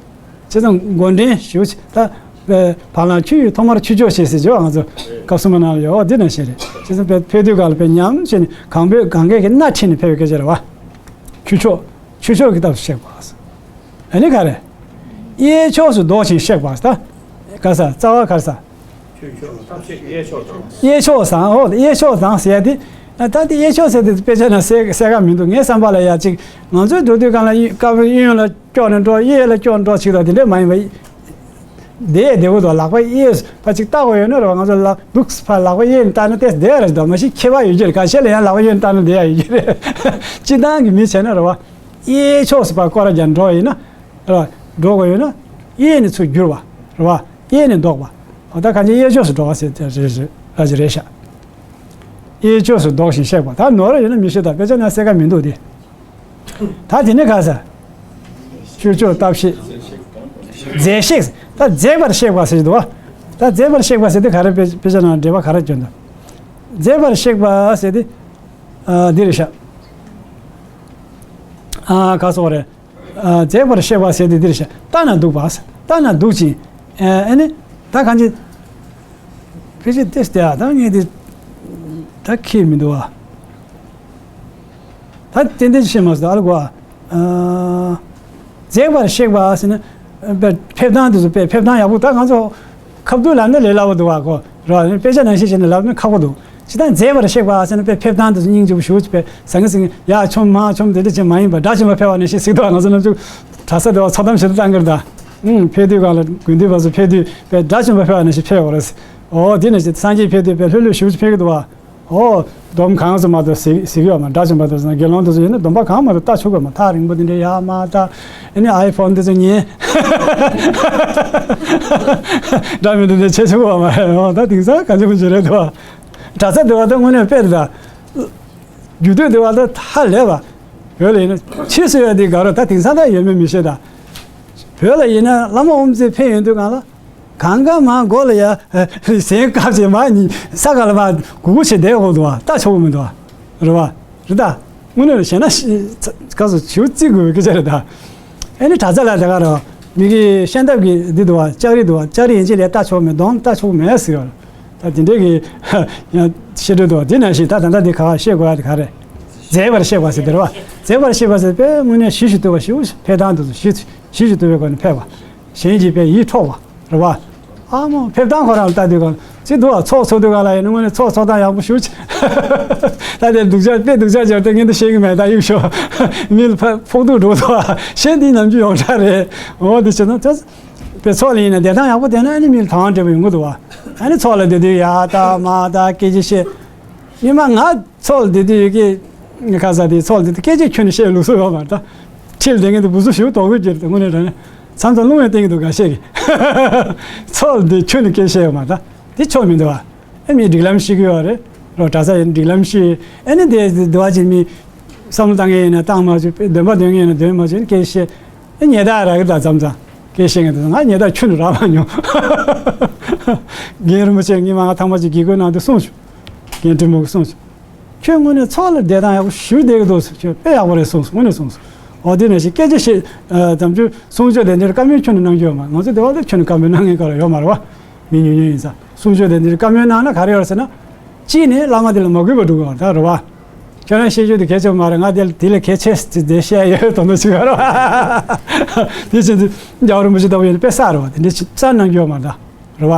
བྱས་ཙང་མགོ་འདྲེན་ཞུ་ད། བ་ལང་ཁྱུ་ཡི་ཐོག་མར་ཁྱུ་མཆོག་བྱེད་ཟེར་བྱས་པ། ང་ཚོ་སྐབས་གསུམ་པ་ནང་ལ་ཡོད་བ། འདི་ནང་བཞིན་རེད། བྱས་ཙང་དཔེ་ཕེབས་དུས་སྒང་ལ་དཔེ་ཉམས་བྱས་ནས་གང་པོས་གང་གས་ཀྱི་སྣ་ཁྲིད་ནས་ཕེབས་པའི་སྐད་ཆ་རེད་བ། ཁྱུ་མཆོག་ཁྱུ་མཆོག་གི་སྟབས་སུ་གཤེགས་པ། ཨ་ནི་ག་རེ། གཡས་ཕྱོགས་སུ་ལྡོག་ཅིང་གཤེགས་པ། ད་ག་ས། རྩ་བ་ག་རེ་ས། གཡས་ཕྱོགས་སང་། ཨོ། གཡས་ཕྱོགས་སང་ཟེར་ཡ་དེ། ད་དེ་གཡས་ཕྱོགས་ཟེར་དེ་དཔེ་ཆ་ནང་གསལ་གསལ་ཁ་མི་འདུག་ངའི་བསམ་པ་ལ་ཡ་གཅིག་ང་ཚོའི་འགྲོ་དུས་སྒང་ལ་དཀར་པོའི་གཡས་གཡོན་ལ་ཀྱོག་ནས་འགྲོ། གཡས་ལ་ཀྱོག་འགྲོ་ཅིག་དང་དེ་འདྲས་མ་ཡིན་པ། བསྡད་བསྡད་པོ་འདུག་ལག་པ་གཡས་ཕར་ཅིག་བལྟ་དགོས་ཡོད་ན་རེད་བ། ང་ཚོ་ལག་འདུག་ཕར་ལག་པ་གཡས་ནས་བལྟ་ན་ཏོག་ཙམ་བསྡད་ཡ་རེད་འདུག་མ་གཞི་ཁྱད་པར་ཡོད་ཀྱི་རེད། ཁ་ཤས་ལ་ཡང་ལག་པ་གཡས་ནས་བལྟ་ན་བསྡད་ཡ་ཡོད་ཀྱི་རེད། སྤྱིར་བཏང་གི་མི་བྱས་ན་རེད་བ། གཡས་ཕྱོགས་སུ་ཕར་སྐོར་ར་རྒྱག་འགྲོ་ཡིན་ན། རེད་བ། འགྲོ་དགོས་ཡོད་ན། གཡས་ནས་ཚུར་བསྒྱུར་བ། རེད་བ། གཡས་ནས་ལྡོག་པ། འོ་ད་གང་ཅི་གཡས་ཕྱོགས་སུ་འགྲོ་བ་ཟེར་དེ་རེད་རེད་རེད་ཤག་གཡས་ཕྱོགས་སུ་ལྡོག་ཅིང་གཤེགས་པ། ད་ནོར་ཡོད་ན་མི་ཤེས། ད་དཔེ་ཆ་ནང་གསལ་ཁ་མི་འདུག་དེ། ད་དེ་ནས་ག་ས། ཁྱུ་མཆོག་སྟབས་གཤེགས། མཛེས་གཤེགས། ད་མཛེས་པར་གཤེགས་པ་ཟེར་གྱི་འདུག་བ། ད་མཛེས་པར་གཤེགས་པ་ཟེར་དེ་ག་རེ། དཔེ་དཔེ་ཆ་ནང་འགྲེལ་པ་ག་རེ་བྱོན་འདུག་མཛེས་པར་གཤེགས་པ་ཟེར་དེ། ཨ། འདི་རེད་ཤག་ཨ། ག་སོགས་རེད། ཨ། མཛེས་པར་གཤེགས་པ་ཟེར་དེ་འདི་རེད་ཤག་ལྟ་ན་སྡུག་པ། ལྟ་ན་སྡུག་ཅིང་། ཨ། ཨ་ནི། ད་གང་ཅི། ཕལ་ཆེར་ཏེས་དེ་ཨ། ད་ངས་དེ་ད་ཁྱེད་མི་འདུག་ཨ། ད་ཏན་ཏན་ཤེས་མ་སོང་། ཨ་ལ་གོ་ཨ། ཨ། མཛེས་པར་གཤེགས་པ་ཟེར་ན། དཔེ་ཕེབས་སྟངས་དེ་ཚོ་དཔེ་ཕེབས་སྟངས་ཡག་པོ། ད་ང་ཚོ་ཁ་བསྡུ་ལབ་ན་ལས་སླ་པོ་འདུག་བ་གོ། རེད་བ། དཔེ་ཆ་ནང་བཞིན་བྱས་ནས་ལབ་ན་ཁག་པོ་འདུག་སྤྱིར་བཏང་མཛེས་པར་གཤེགས་པ་ཟེར་ན་དཔེ་ཕེབས་སྟངས་དེ་ཚོ་སྙིང་རྗེ་པོ་ཞེ་པོ་ཅིག་དཔེ་ཟང་ངེ་ཟིང་ངེ་ཡར་མཆོངས་མར་མཆོངས་དེ་འདྲ་ཅིག་མ་ཡིན་པ། དགྲ་བཅོམ་པ་ཕེབས་པ་ནང་བཞིན་གཟིགས་འདུག་ང་ཚོ་ནམ་རྒྱུན་གྲྭ་ས་དེ་བ་ཚོགས་གཏམ་བྱེད་དུ་བཏང་གི་རེད་ད། ཨུམ། ཕེབས་དུས་སྒང་ལ་དགོན་སྡེ་བ་ཚོ་ཕེབས་དུས་དཔེ་དགྲ་བཅོམ་པ་ཕེབས་པ་ནང་བཞིན་ཕེབས་ཡོད་རེད། འོ་དེ་ནང་བཞིན་སངས་རྒྱས་ཕེབས་དུས་དཔེ་ལྷོད་ལྷོད་ཞེ་པོ་ཅིག་ཕེབས་ཀྱི་འདུག་བ། ཨོ། སྡོམ་གང་སོང་མ་གཏོགས་གཟིགས་གཟིགས་ཡོད་མ། དགྲ་བཅོམ་པ་དེ་ཚོ་དགེ་སློང་དེ་ཚོ་ཡིན་ན་སྡོམ་པ་གང་མ་གཏོགས་ལྟ་ཆོག་གི་མ། ཐག་རིང་པོ་དེ་འདྲའི་ཡར་མར་ལྟ། ཨ་ནི་ཨའི་ཕོན་དེ་ཚོ་ཉན། འདྲ་མི་འདྲ་དེ་བྱེད་ཆོག་གི་མ་རེད། ཨོ། ད་དེང་སང་གང་བྱུང་བྱུང་རེད་འདུག་གྲྭ་ས་འདི་བ་ད་དངོས་གནས་དཔེ་རེད་ད། རྒྱུ་དུས་འདི་བ་ད་ཧ་ལས་པ། བོད་ལ་ཡིན་ན་ཕྱིས་སུ་ཡོད་དེ་དགའ་རོགས། ད་དེང་སང་ད་ཡོད་མེད་མི་ཤེས་ད། བོད་ལ་ཡིན་ན་བླ་མ་དབུ་མཛད་ཕེབས་ཡོང་དུས་སྒང་ལ། གང་ག་མ་མགོ་ལ་ཡ་ཟན་བཀབ་བྱས་མ་ཉི་ས་ག་ལ་མ་གུ་གུ་བྱས་བསྡད་དགོས་འདུག་བ། ལྟ་ཆོག་གི་མི་འདུག་བ། རེད་བ། རེད་ད། དངོས་གནས་ལ་བྱས་ན་ཤི་ག་སོ་བྱིའུ་རྩི་དགོས་པའི་སྐད་ཆ་རེད་ད། ཨ་ནི་གྲྭ་ས་ལ་དེ་ག་རེད་བ། མི་གི་ཤམ་ཐབས་ཀྱི་འདི་འདུག་བ། ལྕགས་རི་འདུག་བ། ལྕགས་རི་ཡན་ཆད་ལ་ལྟ་ཆོག་མེད། གདོང་ལྟ་ཆོག་མེད་ཟེར་བ། ད་དེ་འདྲའི་གི་ཡང་བཤད་སྲོལ་འདུག་བ། དེ་ནང་བཞིན་ད་ད་ལྟ་འདི་ག་བ་བཤད་དགོས་ཡ་དེ་ག་རེད། མཛེས་པར་གཤེགས་པ་ཟེར་དེ་རེད་བ། མཛེས་པར་གཤེགས་པ་ཟེར་དཔེ་དངོས་གནས་ཞི་ཞིང་དུལ་བ་ཞིག་ཕེབས་སྟངས་དེ་ཚོ་ཞི་ཞི་ཞིང་དུལ་བའི་སྒོ་ནས་ཕེབས་པ། གཞན་གྱིས་དཔེ་ཡིད་འཕྲོག་པ་རེད་བ། ཨ་མོ་ཕེབས་སྟངས་ཁོ་རང་ལ་ལྟ་དུས་སྒང་ཅི་འདུག་བ། ཚོགས་འཚོགས་དུས་སྒང་ལ་ཡིན་ན་དངོས་གནས་ཚོགས་འཚོགས་སྟངས་ཡག་པོ་ཞེ་པོ་ཅིག་ད་དེ་སྡུག་ཅག་དཔེ་སྡུག་ཅག་སྦྱར་ཏེ་ངས་འདི་བཤད་གི་མེད། ད་ཡིག་ཤོག་མི་ལ་ཕ་ཕོག་ཐུག་འགྲོ་འདུག་བ། གཞན་འདི་ནམ་རྒྱུན་ཡོངས་གྲགས་རེད། འོ་དེ་བྱས་ན་ད་དཔེ་ཚོགས་ལ་ཡིན་ན་བསྡད་སྟངས་ཡག་པོ་བསྡད་ན་ཨ་ནི་མི་ལ་དང་བ་འདྲ་པོ་ཡོང་གི་འདུག་བ། ཨ་ནི་ཚོགས་ལ་བསྡད་དུས་ཡ་ད་མ་ད་སྐད་ཆ་བཤད། སྔོན་མ་ང་ཚོགས་ལ་བསྡད་དུས་ཡོད་ཀྱི། ཁ་ས་དེ་ཚོགས་ལ་བསྡད་དུས་སྐད་ཆ་ཁྱོན་ནས་བཤད་ལུགས་སྲོལ་ཡོད་མ་རེད་ད། ཁྲིད་ལས་ངན་དེ་བུ་སུ་ཞིག་དོགས་ཀྱི་རེད། དངོས་གནས་དྲང་གནས་མཚམས་མཚམས་རླུང་ཡང་བསྟན་གྱི་འདུག་ག་བཤད་ཀྱི། ཚོགས་ལ་བསྡད་ཁྱོན་ནས་སྐད་བཤད་ཡོད་མ་རེད་ད། དེ་ཆོག་མི་འདུག་བ། ཨེ་མི་སྒྲིག་ལམ་ཤེས་ཀྱི་ཡོད་རེད། རོ་གྲྭ་ས་ཡིན་སྒྲིག་ལམ་ཤེས། ཨེ་ནི་དེ་དེ་བ་ཅིག་མི་བསམ་བློ་བཏང་མཁན་ཡིན་ན་བཏང་མ་བྱུང་། འདོན་པ་འདོན་མཁན་ཡིན་ན་འདོན་མ་བྱུང་། སྐད་བཤད། ཨེ་ཉེས་རྡུང་རག་གི་ད་མཚམས་མཚམས་སྐད་བཤད་མཁན་དེ་ཚོ་ང་ཉེས་རྡུང་ཁྱོན་ནས་རག་མ་མྱོང་། རྒན་རིན་པོ་ཆེ་ངས་མ་ང་ཐང་པ་ཅིག་དགེ་བསྐོས་གནང་དུས་གསུངས་བྱུང་། རྒན་འབྲི་མོ་གིས་གསུངས་བྱུང་། ཁྱོད་དངོས་གནས་ཚོགས་ལ་བསྡད་སྟངས་ཡག་པོ་ཞེ་པོ་བསྡད་ཀྱི་འདུག་ཟེར། ཁྱོད་དཔེ་ཡག་པོ་རེད་གསུངས་སོང་། དངོས་གནས་གསུངས་སོང་། འོ་དེ་ནང་བཞིན་སྐད་ཆ་བཤད། ཨ། དམ་ཆོས་གསུང་ཆོས་དེ་འདྲར་བཀའ་མོལ་ཁྱོན་ནས་གནང་རྒྱུ་ཡོད་མ་རེད། ང་ཚོ་དེ་བ་ལ་ཁྱོན་ནས་བཀའ་མོལ་གནང་མཁན་ག་རེ་ཡོད་མ་རེད་བ། མི་ཉུང་ཉུང་ཡིན་ཙང་ གསུང་ཆོས་དེ་འདིར་བཀའ་མོལ་གནང་ན་ག་རེ་ཡོད་ཟེར་ན། གཅིག་ནི་བླ་མ་དེ་ལ་མ་གུས་པ་འགྲོ་གི་ཡོད་རེད་ད་རེད་བ། ཁྱོད་རང་བཤད་རྒྱུ་དེ་གལ་ཆེ་བ་མ་རེད། ང་དེ་དེ་ལས་གལ་ཆེ་ཟེར་དེ་བཤད་ཡོད་དོན་དུ་ཅིག་ཡོད་རེད་བ། དེ་བཞིན་དུ་རྒྱལ་བ་རིན་པོ་ཆེ་ལྟ་བུ་ཡིན་ན་དཔེ་བསགས་རེད་བ། དེ་འདྲ་ཅིག་རྩ་གནང་རྒྱུ་ཡོད་མ་རེད་ད་རེད་བ།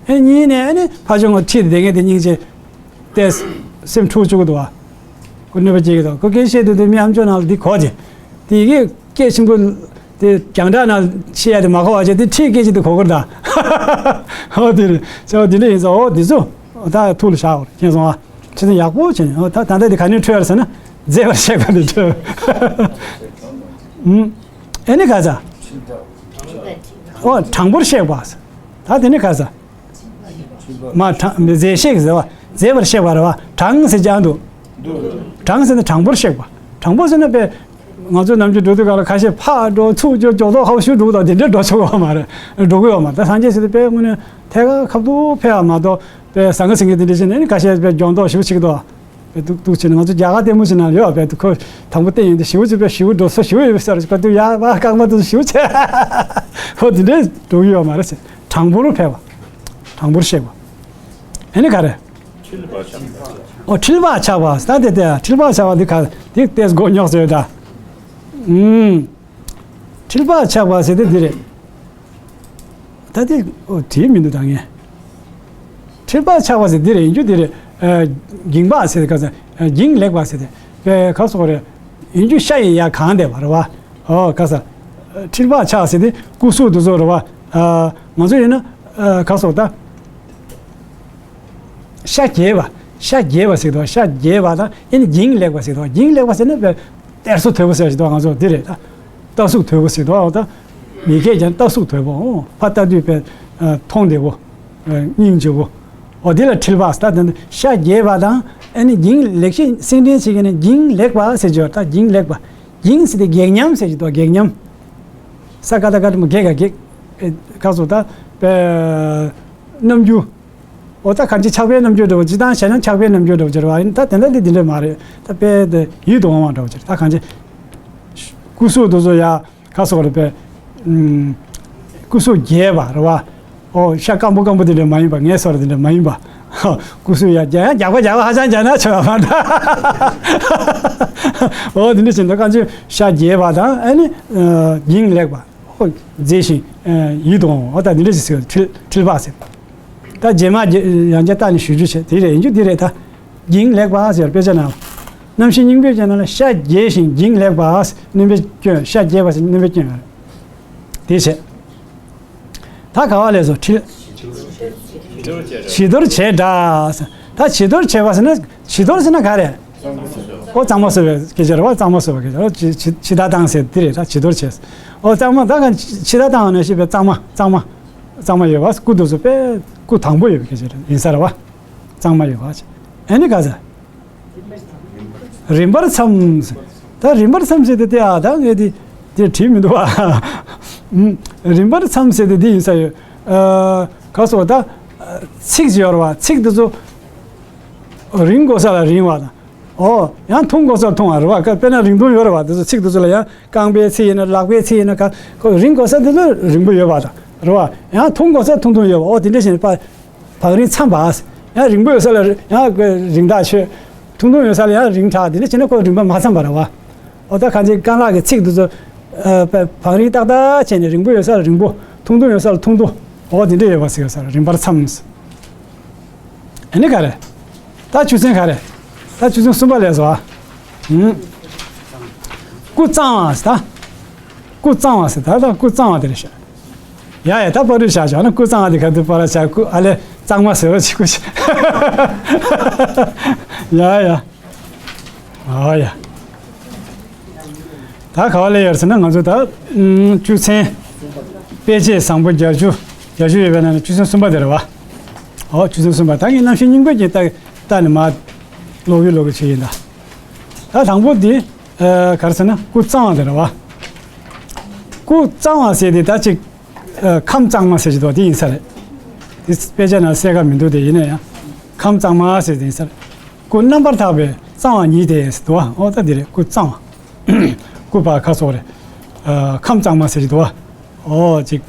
ཨེ་གཉིས་ནས་ཨེ་ནི་ཕ་ཆུང་ངོ་ཁྲིད་དེ་ངས་དེ་སྙིང་རྗེ། ཏེ། སེམས་འཁྲུག་བཅུག་གི་འདུག་བ། ཁོ་གནོད་པ་སྐྱེལ་གི་འདུག་ཁོ་སྐད་བཤད་དུས་དེ་མི་ཨམ་ཅོག་ནང་ལ་འདི་གོ་རྗེས། དེ་གི་སྐད་ཆེན་པོ། དེ་རྒྱང་བསྒྲགས་ནང་བཤད་ཡ་དེ་མ་གོ་བ་བྱས་དེ་ཁྲིད་སྐད་ཅིག་དེ་གོ་གི་རེད་ད། ཧོ་དེ་རེད། ཅེ་ཨོ་དེ་འདྲ་ཡིན་ཙང་ཨོ་དེ་ཚོ། ཨོ་ད་ཐུགས་ལ་བཞག་ཨོ་མཁྱེན་སོང་ཨ། ཆེ་ཚང་ཡག་པོ་བྱས་ནས་ཨོ་ད་ད་ལྟ་དེ་ག་ནས་འཕྲོས་ཡ་རེད་ཟེར་ན། མཛེས་པར་གཤེགས་པ་ནས་འཕྲོས། ཨུམ། ཨེ་ནི་ག་ས། ཨོ་དྲང་པོར་གཤེགས་པ། ད་དེ་ནི་ག་ས། མ་དྲང་མཛེས་གཤེགས་ཟེར་བ། མཛེས་པར་གཤེགས་པ་རེད་བ། དྲང་ཟེར་ཀྱང་འདུག་དྲང་ཟེར་ན་དྲང་པོར་གཤེགས་པ། དྲང་པོ་ཟེར་ན་དཔེ། ང་ཚོ་ནམ་རྒྱུན་འགྲོ་དུས་ག་ལ་ཁ་ཤས་ཕར་འགྲོ་ཚུར་འགྲོ་མགྱོགས་མདོག་ཁ་པོ་ཞིག་འགྲོ་དང་དེ་འདྲ་འགྲོ་ཆོག་གི་ཡོད་མ་རེད། འགྲོ་གི་ཡོད་མ་རེད། ད་སངས་རྒྱས་ཟེར་དུས་དཔེ་དངོས་གནས་ཐད་ཀར་ཁ་ཐུག་ཕེབས་པ་མ་གཏོགས་དཔེ་ཟང་ངེ་ཟིང་ངེ་དེ་འདྲ་བྱས་ནས་ཁ་ཤས་དཔེ་མགྱོགས་མདོག་ཞིག་བྱེད་ཀྱི་འདུག་དཔེ་ཏུག་ཏུག་བྱས་ནས་ང་ཚོ་རྒྱ་གར་ལྟད་མོ་ཞིག་ནང་ཡོད་པས་དུ་ཁོ་དང་པོ་བལྟས་ཡོང་དུས་ཞེ་པོ་ཅིག་དཔེ་ཞེ་པོ་འགྲོ་ས་ཞེ་པོ་ཡོད་པའི་སར་ཅིག་ག་དུས་ཡ་བ་རྐང་པ་དུ་ཞེ་པོ་ཆེ། ཧོ་དེ་འདྲས་འགྲོ་གི་ཡོད་མ་རེད་ཟེར། དྲང་པོར་ཕེབས་པ། དྲང་པོར་གཤེགས་པ། ཨེ་ནི་ག་རེ། ཨོ་འཁྲིལ་བག་ཆགས་པ། ད་དེ་དེ་འཁྲིལ་བག་ཆགས་པ་འདི་ག་འདི་ཏེས་མགོ་རྙོག་ཟེར་ད། ཨུམ། འཁྲིལ་བག་ཆགས་པ་ཟེར་དེ་འདི་རེད། ད་དེ་ཨོ་བྲིས་མི་འདུག་ད་ངས། འཁྲིལ་བག་ཆགས་པ་ཟེར་འདི་རེད། ཡིན་རྒྱུ་འདི་རེད། ཨ་འགྱིང་བག་ཟེར་ག་ས། ཨ་འགྱིང་ལེགས་པ་ཟེར་དེ། པའི་ག་སོགས་རེད། ཡིན་རྒྱུ་ཤ་ཡི་ཡ་གང་བསྡད་པ་རེད་བ། ཨོ་ག་ས། འཁྲིལ་བག་ཆགས་ཟེར་དེ་སྐུ་གཟུགས་འདི་ཚོ་རེད་བ། ཨ་ང་ཚོ་ཡིན་ན་ཨ་ག་སོགས་ད། ཤ་རྒྱས་པ། ཤ་རྒྱས་པ་ཟེར་དུས་ཤ་རྒྱས་པ་དང་ཨེ་ནི་འགྱིང་ལེགས་པ་ཟེར་དུས་འགྱིང་ལེགས་པ་ཟེར་ན་བས་གཏེར་སོ་དོད་པོ་ཟེར་ཞིག་འདུག་ང་ཚོ་འདི་རེད་ད། རྟ་གཟུགས་དོད་པོ་ཟེར་དུས་ཨོ་ད། མི་སྐད་ཀྱང་རྟ་གཟུགས་དོད་པོ་ཨོ་ཕ་ལྟ་དུས་བས་མཐོང་བདེ་པོ། སྙིང་རྗེ་པོ། ཨོ་འདི་ལ་འཁྲིལ་བག་ད་དེ་ཤ་རྒྱས་པ་དང་ཨེ་ནི་འགྱིང་ལེགས་ཤིང་སེང་ལྡེང་ཞིག་གིས་ནི་འགྱིང་ལེགས་པ་ཟེར་གྱི་ཡོད་ད། འགྱིང་ལེགས་པ། འགྱིང་ཟེར་དེ་སྒེག་ཉམས་ཟེར་གྱི་འདུག་སྒེག་ཉམས། ས་ཀ་ད་ཀ་ད་མ་སྒེག་ག་སྒེག་ཨེ་ག་སོ་ད་པའི་རྣམ་འགྱུར། ཨོ་ད་གང་ཅི་ཆགས་པའི་རྣམ་འགྱུར་འདྲ་བོ་ཅི་དང་བྱས་ན་ཆགས་པའི་རྣམ་འགྱུར་འདྲ་བོ་ཅི་རེད་བ། ཡིན་ད་དེ་འདྲ་འདི་འདི་འདྲ་མ་རེད། ད་དཔེ་དེ་ཡིད་དུ་འོང་བ་འདྲ་བོ་ཅི་རེད། ད་གང་ཅི་སྐུ་གཟུགས་དེ་ཚོ་ཡ་ག་སོགས་རེད་པས། ཨུམ། སྐུ་གཟུགས་རྒྱས་པ་རེད་བ། ཨོ་ཤ་སྐམ་པོ་སྐམ་པོ་དེ་འདྲ་མ་ཡིན་པ། ངའི་སོ་ར་དེ་འདྲ་མ་ཡིན་པ། སྐུ་གཟུགས་ཡ་རྒྱ་ཡ་རྒྱགས་པ་རྒྱགས་པ་ཧ་ཅང་རྒྱགས་ན་ཆོག་ཡ་མ་འདྲ། ཨོ་དེ་འདྲ་བྱས་ན་གང་ཅི་ཤ་རྒྱས་པ་དང་ཨ་ནི་འགྱིང་ལེགས་པ། ཨོ་མཛེས་ཤིང་ཡིད་དུ་འོང་བ། ཨོ་ད་འདི་འདྲ་ཞིག་ཟེར་འཁྲིལ་འཁྲིལ་བག་ཟེར། ད་རྗེས་མ་རྗེས་ཡང་བསྐྱར་བལྟས་ནས་ཞུ་རྒྱུ་བྱས་དེ་རེད། ཡིན་རྒྱུ་འདི་རེད་ད། འགྱིང་ལེགས་པ་ཟེར་དཔེ་ཆ་ནང་ལ། རྣམ་ཤེས་སྙིང་པོའི་རྒྱན་ནང་ལ་ཤ་རྒྱས་ཤིང་འགྱིང་ལེགས་པ་ཟེར་སྣོན་པའི་སྐྱོན། ཤ་རྒྱས་པ་ཟེར་སྣོན་པའི་སྐྱོན་ཡོད་རེད། དེ་བྱས། ད་ག་བ་ལས་སོ་འཁྲིལ། བྱི་དོར་བྱས་འདྲ་ཟེར། ད་བྱི་དོར་བྱས་པ་ཟེར་ན་བྱི་དོར་ཟེར་ན་ག་རེ། ཨོ་གཙང་མ་བཟོ་བའི་སྐད་ཆ་རེད་བ། གཙང་མ་བཟོ་བའི་སྐད་ཆ་རེད། ཕྱི་ཕྱི་ད་བཏང་ཟེར་འདི་རེད། ད་བྱི་དོར་བྱས། ཨོ་གཙང་མ་ད་ག་ཕྱི་ད་བཏང་ནས་ཤེས་པའི་གཙང་མ་གཙང་མ། གཙང་མ་ཡོད་བ། སྐུ་དུ་བཟོ་པའི་སྐུ་དང་པོ་ཡོད་པའི་སྐད་ཆ་རེད། ཡིན་ས་རེད་བ། གཙང་མ་ཡོད་བ། ཨེ་ནི་ག་ས། རིམ་པར་མཚམས། ད་རིམ་པར་མཚམས་ཟེར་དེ་དེ་ཨ་ད་ངས་དེ་དེ་བྲིས་མི་འདུག་བ། རིམ་པར་མཚམས་ཟེར་དེ་དེ་ཡིན་ས་ཡོད། ཨ་ག་སོ་ད། ཚིགས་ཡོད་རེད་བ། ཚིགས་དེ་ཚོ་རིང་དགོས་ས་ལ་རིང་བ་དང་། ཨོ་ཡང་ཐུང་དགོས་ས་ལ་ཐུང་བ་རེད་བ། དཔེར་ན་རིང་ཐུང་ཡོད་རེད་བ། དེ་ཚོ་ཚིགས་དེ་ཚོ་ལ་ཡང་རྐང་པའི་ཚིགས་ཡིན་ན་ལག་པའི་ཚིགས་ཡིན་ན་ག་ཁོ་རིང་དགོས་ས་དེ་ཚོ་རིང་པོ་ཡོད་བ་དང་རེད་བ། ཡང་ཐུང་དགོས་ས་ཐུང་ཐུང་ཡོད་བ། ཨོ་དེ་འདྲ་བྱས་ནས་པ། བག་རིང་མཚམས་པ། ཡང་རིང་པོ་ཡོད་ས་ལ་ཡང་རིང་ཐག་ཆོད། ཐུང་ཐུང་ཡོད་ས་ལ་ཡང་རིང་ཐག་དེ་འདྲ་བྱས་ན་ཁོ་རིམ་པ་མ་འཚམས་པ་རེད་བ། ཨོ་ད་གང་ཅི་རྐང་ལག་གི་ཚིགས་དེ་ཚོ་བག་རིང་ཏག་ཏག་བྱས་ནས་རིང་པོ་ཡོད་ས་ལ་རིང་པོ། ཐུང་ཐུང་ཡོད་ས་ལ་ཐུང་ཐུང་། ཨོ་དེ་འདྲ་ཡོད་པ་ཟེར་ཡོད་ས་རེད། རིམ་པར་མཚམས། ཨ་ནི་ག་རེ། ད་ཆུ་ཚན་ག་རེ། ད་ཆུ་ཚན་གསུམ་པ་ལས་སོ། ཨ། སྐུ་གཙང་བ་ཟེར་ད། སྐུ་གཙང་བ་ཟེར་ད། ད་སྐུ་གཙང་བ་དེ་རེད་ཤག་ཡ་ཡ་ད་པ་རུ་བྱ་བྱ་ན་སྐུ་གཙང་བ་དེ་ག་དུ་པ་ར་བྱ་སྐུ་ཨ་ལེ་གཙང་མ་ཟེར་བ་ཅིག་སྐུ་ཞིག་ཡ་ཡ། ཨ་ཡ། ད་ག་བ་ལས་ཡོད་ཟེར་ན་ང་ཚོ་ད་ཨུམ་ཆུ་ཚན། དཔེ་བྱད་བཟང་པོ་བརྒྱད་ཅུ། བརྒྱད་ཅུ་ཡོད་པའི་ནང་ནས་ཆུ་ཚན་གསུམ་པ་དེ་རེད་བ། ཨོ་ཆུ་ཚན་གསུམ་པ་ད་ངས་རྣམ་ཤེས་སྙིང་པོ་ཅན་ལྟ་ལྟ་ནས་མ། ལོག་གི་ལོག་གི་བྱེད་ཡིན་ད། ད་དང་པོ་འདི། ཨ་ག་རེ་ཟེར་ན་སྐུ་གཙང་བ་དེ་རེད་བ། སྐུ་གཙང་བ་ཟེར་དེ་ད་ཅིག་ཨ་ཁམས་གཙང་མ་ཟེར་གྱི་འདུག་དེ་ཡིན་ས་རེད། དེ་དཔེ་ཆ་ནང་གསལ་ཁ་མི་འདུག་དེ་ཡིན་ན་ཡང་། ཁམས་གཙང་མ་ཟེར་དེ་ཡིན་ས་རེད། སྐུ་རྣམ་པར་དག་པའི་གཙང་བ་ཉིད་དེ་ཟེར་འདུག་བ། ཨོ་ད་འདི་རེད། སྐུ་གཙང་བ། སྐུ་པ་ཁ་སོགས་རེད། ཨ་ཁམས་གཙང་མ་ཟེར་གྱི་འདུག་བ། ཨོ་ཅིག་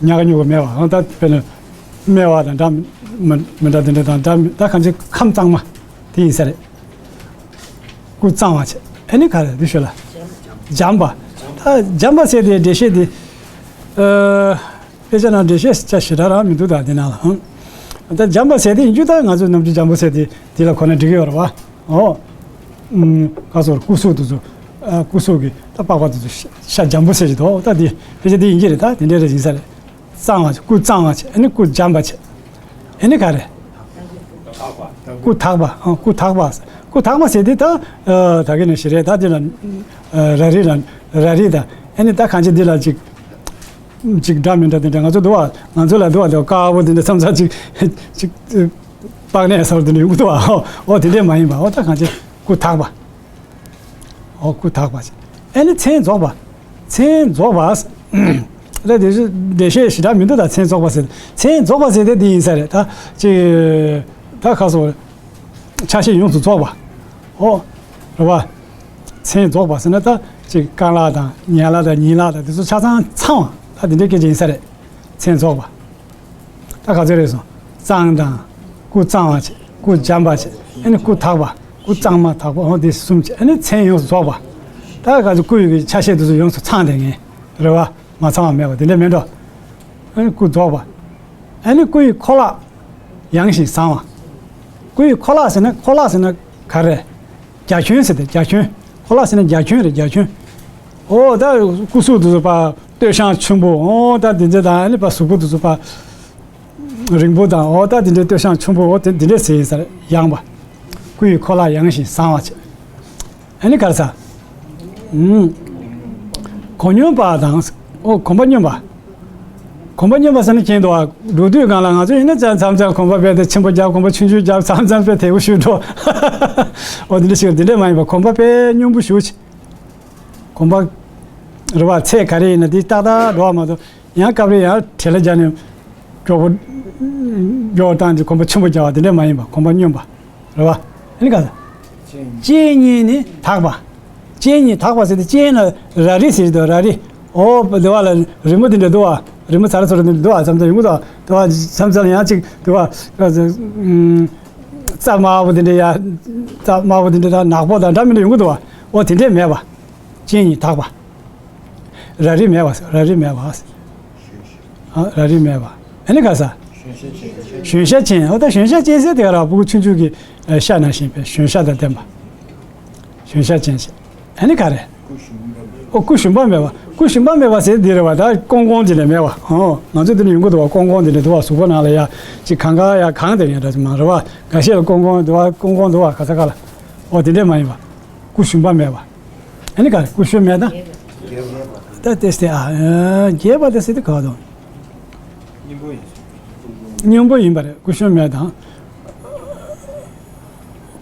ཉག་ག་ཉོག་ག་མེད་པ། ཨོ་ད་དཔེར་ན། སྨེ་བ་དང་འདྲ་མི་མི་འདྲ་དེ་འདྲ་དང་འདྲ་མི་ད་གང་ཅི་ཁམས་གཙང་མ་དེ་ཡིན་ས་རེད། སྐུ་གཙང་བ་བྱས། ཨ་ནི་ག་རེ་འདི་ཤོད་ལ། འཇམ་པ། ད་འཇམ་པ་ཟེར་དེ་འགྲེལ་བཤད་དེ། ཨ། དཔེ་ཆ་ནང་འགྲེལ་བཤད་ཆ་ཞེ་དྲག་རང་མི་འདུག་ད་དེ་ནང་ལ། ད་འཇམ་པ་ཟེར་དེ་ཡིན་རྒྱུ་ད་ང་ཚོ་རྣམ་འགྱུར་འཇམ་པོ་ཟེར་དེ་དེ་ལ་གོ་ན་འགྲིག་གི་ཡོད་རེད་བ། ཨོ། ཨུམ། ག་སོར་སྐུ་གཟུགས་དེ་ཚོ། ཨ། སྐུ་གཟུགས་ཀྱི་ད་པགས་པ་དེ་ཚོ་ཤ་ཤ་འཇམ་པོ་ཟེར་གྱི་འདུག་ད་དེ་དཔེ་ཆ་དེ་ཡིན་གྱི་རེད། ད་དེ་འདྲའི་རེད་ཡིན་ས་རེད། གཙང་བ་བྱས། སྐུ་གཙང་བ་བྱས། ཨ་ནི་སྐུ་འཇམ་པ་བྱས། ཨ་ནི་ག་རེ། སྐུ་དག་པ། ཨ། སྐུ་དག་པ། སྐུ་དག་པ་ཟེར་དེ་ད། ཨ། ད་གིན་ནས་ཞེ་རེད། ད་དེ་ལ། ཨ། ར་རི་ལ། ར་རི་དང་། ཨ་ནི་ད་གང་ཅི་འདི་ལ་ཅིག་ཅིག་འདྲ་མི་འདྲ་དེ་འདྲ་ང་ཚོ་འདུག་བ། ང་ཚོ་ལ་འདུག་བ། དེ་དཀར་པོ་དེ་འདྲ་མཚམས་མཚམས་ཅིག་ཅིག་པགས་ནད་སོགས་དེ་འདྲ་ཡོང་གི་འདུག་བ། འོ་དེ་འདྲས་མ་ཡིན་པ། འོ་ད་གང་ཅི་སྐུ་དག་པ། འོ་སྐུ་དག་པ་ཅིག་ཨ་ནི་མཚན་རྫོགས་པ། མཚན་རྫོགས་པ། ད་དེ་འགྲེལ་བཤད་ཞེ་དྲག་མི་འདུག་ད་མཚན་རྫོགས་པ་ཟེར། མཚན་རྫོགས་པ་ཟེར་དེ་འདི་ཡིན་ས་རེད། ད་ཅིག་ད་ཁ་སོ། ཆ་ཤས་ཡོངས་སུ་རྫོགས་པ། ཨོ། རེད་བ། མཚན་རྫོགས་པ་ཟེར་ན་ད་ཅིག་རྐང་ལག་དང་ཡན་ལག་དང་ཉིང་ལག་དང་དེ་ཚོ་ཆ་ཚང་ཚང་བ། ད་དེ་འདྲའི་སྐད་ཆ་ཡིན་ས་རེད། མཚན་རྫོགས་པ། ད་ག་ཚོད་རེད་སོང་། གཙང་དང་། སྐུ་གཙང་བ་བྱས། སྐུ་འཇམ་པ་བྱས། ཨ་ནི་སྐུ་དག་པ། སྐུ་གཙང་མ་དག་པ། འོ་དེ་གསུམ་བྱས། ཨ་ནི་མཚན་ཡོངས་སུ་རྫོགས་པ། ད་ག་ཚོད་སྐུ་ཡི་གི་ཆ་ཤས་དེ་ཚོ་ཡོངས་སུ་ཚང་བསྡད་མཁན། རེད་བ། མ་ཚང་བ་མེད་པ་དེ་འདྲ་མེད་འགྲོ། ཨ་ནི་སྐུ་རྫོགས་པ། ཨ་ནི་སྐུ་ཡི་ཁོ་ལག་ཡང་ཞིང་བཟང་བ། སྐུ་ཡི་ཁོ་ལག་ཟེར་ན། ཁོ་ལག་ཟེར་ན་ག་རེ། རྒྱ་ཁྱོན་ཟེར་ཏེ། རྒྱ་ཁྱོན། ཁོ་ལག་ཟེར་ན་རྒྱ་ཁྱོན་རེད། རྒྱ་ཁྱོན། ཨོ་ད་སྐུ་གཟུགས་དེ་ཚོ་ཕར་སྟོད་ཞང་ཆེན་པོ། ཨོ་ད་དེ་འདྲ་དང་། ཨ་ནི་ཕར་གཟུགས་པོ་དེ་ཚོ་ཕར་རིང་པོ་དང་། ཨོ་ད་དེ་འདྲའི་སྟོད་ཞང་ཆེན་པོ། ཨོ་དེ་འདི་འདྲས་ཟེར་ཡིན་ས་རེད། ཡངས་པ། སྐུ་ཡི་ཁོ་ལག་ཡང་ཞིང་བཟང་བ་བྱས། ཨ་ནི་ག་རེ་ཟ། ཨུམ། གོ་སྙོམས་པ་དང་། ཨོ་གོམ་པ་སྙོམས་པ། གོམ་པ་སྙོམས་པ་ཟེར་ན་མཁྱེན་འདུག་བ། འགྲོ་དུས་སྒང་ལ་ང་ཚོ་ཡིན་ན་ཅང་མཚམས་མཚམས་གོམ་པ་དཔེ་དེ་ཆེན་པོ་རྒྱབ། གོམ་པ་ཆུང་ཆུང་རྒྱབ། མཚམས་མཚམས་དཔེ་དལ་པོ་ཞིག་འགྲོ། ཨོ་དེ་འདྲ་ཞིག་འདི་འདྲས་མ་ཡིན་པ། གོམ་པ་དཔེ་སྙོམས་པོ་ཞེ་པོ་ཅིག་གོམ་པ། རེད་བ། ཚད་ག་རེ་ཡིན་ན་དེ་ཏག་ཏག་འགྲོ་བ་མ་གཏོགས། ཡང་སྐབས་རེ་ཡང་བྲེལ་བ་རྒྱག་ནས་མགྱོགས་པོ། མགྱོགས་བཏང་དེ་གོམ་པ་ཆེན་པོ་རྒྱག་པ་དེ་འདྲས་མ་ཡིན་པ། གོམ་པ་སྙོམས་པ། རེད་བ། ཨ་ནི་ག་ས། སྤྱན་གཉིས་ནི་དག་པ། སྤྱན་གཉིས་དག་པ་ཟེར་དེ། སྤྱན་ལ་ར་རི་ཟེར་གྱི་འདུག་ར་རི། ཨོ་དེ་བ་ལ་རི་མོ་དེ་འདྲ་འདུག་བ། རི་མོ་ཚ་ར་ཚོ་ར་དེ་འདྲ་འདུག་བ། མཚམས་མཚམས་ཡོང་གི་འདུག་བ། དེ་བ་མཚམས་མཚམས་ལ་ཡང་ཅིག་དེ་བ། ཨ། རྩ་དམར་པོ་དེ་འདྲ་ཡ། རྩ་དམར་པོ་དེ་འདྲ་དང་ནག་པོ་དང་འདྲ་མི་འདྲ་ཡོང་གི་འདུག་བ། ཨོ་དེ་འདྲས་མེད་པ། སྤྱན་གཉིས་དག་པ། ར་རི་མེད་པ། ར་རི་མེད་པ། ཨ། ར་རི་མེད་པ། ཨ་ནི་ག་ས། གཞོན་ཤ་ཅན། ཨོ་ད་གཞོན་ཤ་ཅན་ཟེར་དེ་ག་ར་ཕྲུ་གུ་ཆུང་ཆུང་གི་ཤ་ནང་བཞིན་པའི་གཞོན་ཤ་དང་ལྡན་པ། གཞོན་ཤ་ཅན་ཟེར། ཨ་ནི་ག་རེ། ཨོ་སྐུ་ཞུམ་པ་མེད་པ། སྐུ་ཞུམ་པ་མེད་པ་ཟེར་འདི་རེད་བ། ད་ཀོང་ཀོང་དེ་འདྲ་མེད་པ། ཨོ་ང་ཚོ་འདི་ནས་ཡོང་གི་འདུག་བ། ཀོང་ཀོང་དེ་འདྲ་འདུག་བ། གཟུགས་པོ་ནང་ལ་ཡ་ཅིག་གང་ག་ཡ་གང་དེ་ཡ་འདྲ་ཅིག་མ་རེད་བ། འགའ་ཤས་ལ་ཀོང་ཀོང་འདུག་བ། ཀོང་ཀོང་འདུག་བ། ག་ས་ག་ལ། ཨོ་དེ་འདྲས་མ་ཡིན་པ། སྐུ་ཞུམ་པ་མེད་པ། ཨ་ནི་ག་རེ། སྐུ་ཞུམ་མེད་ད། ད་ཏེ་སྟེ་ཨ། རྒྱས་པ་དེ་ཟེར་དུས་ག་དང་། སྙོམས་པོ་ཡིན་པ་རེད། སྐུ་ཞུམ་མེད་དང་།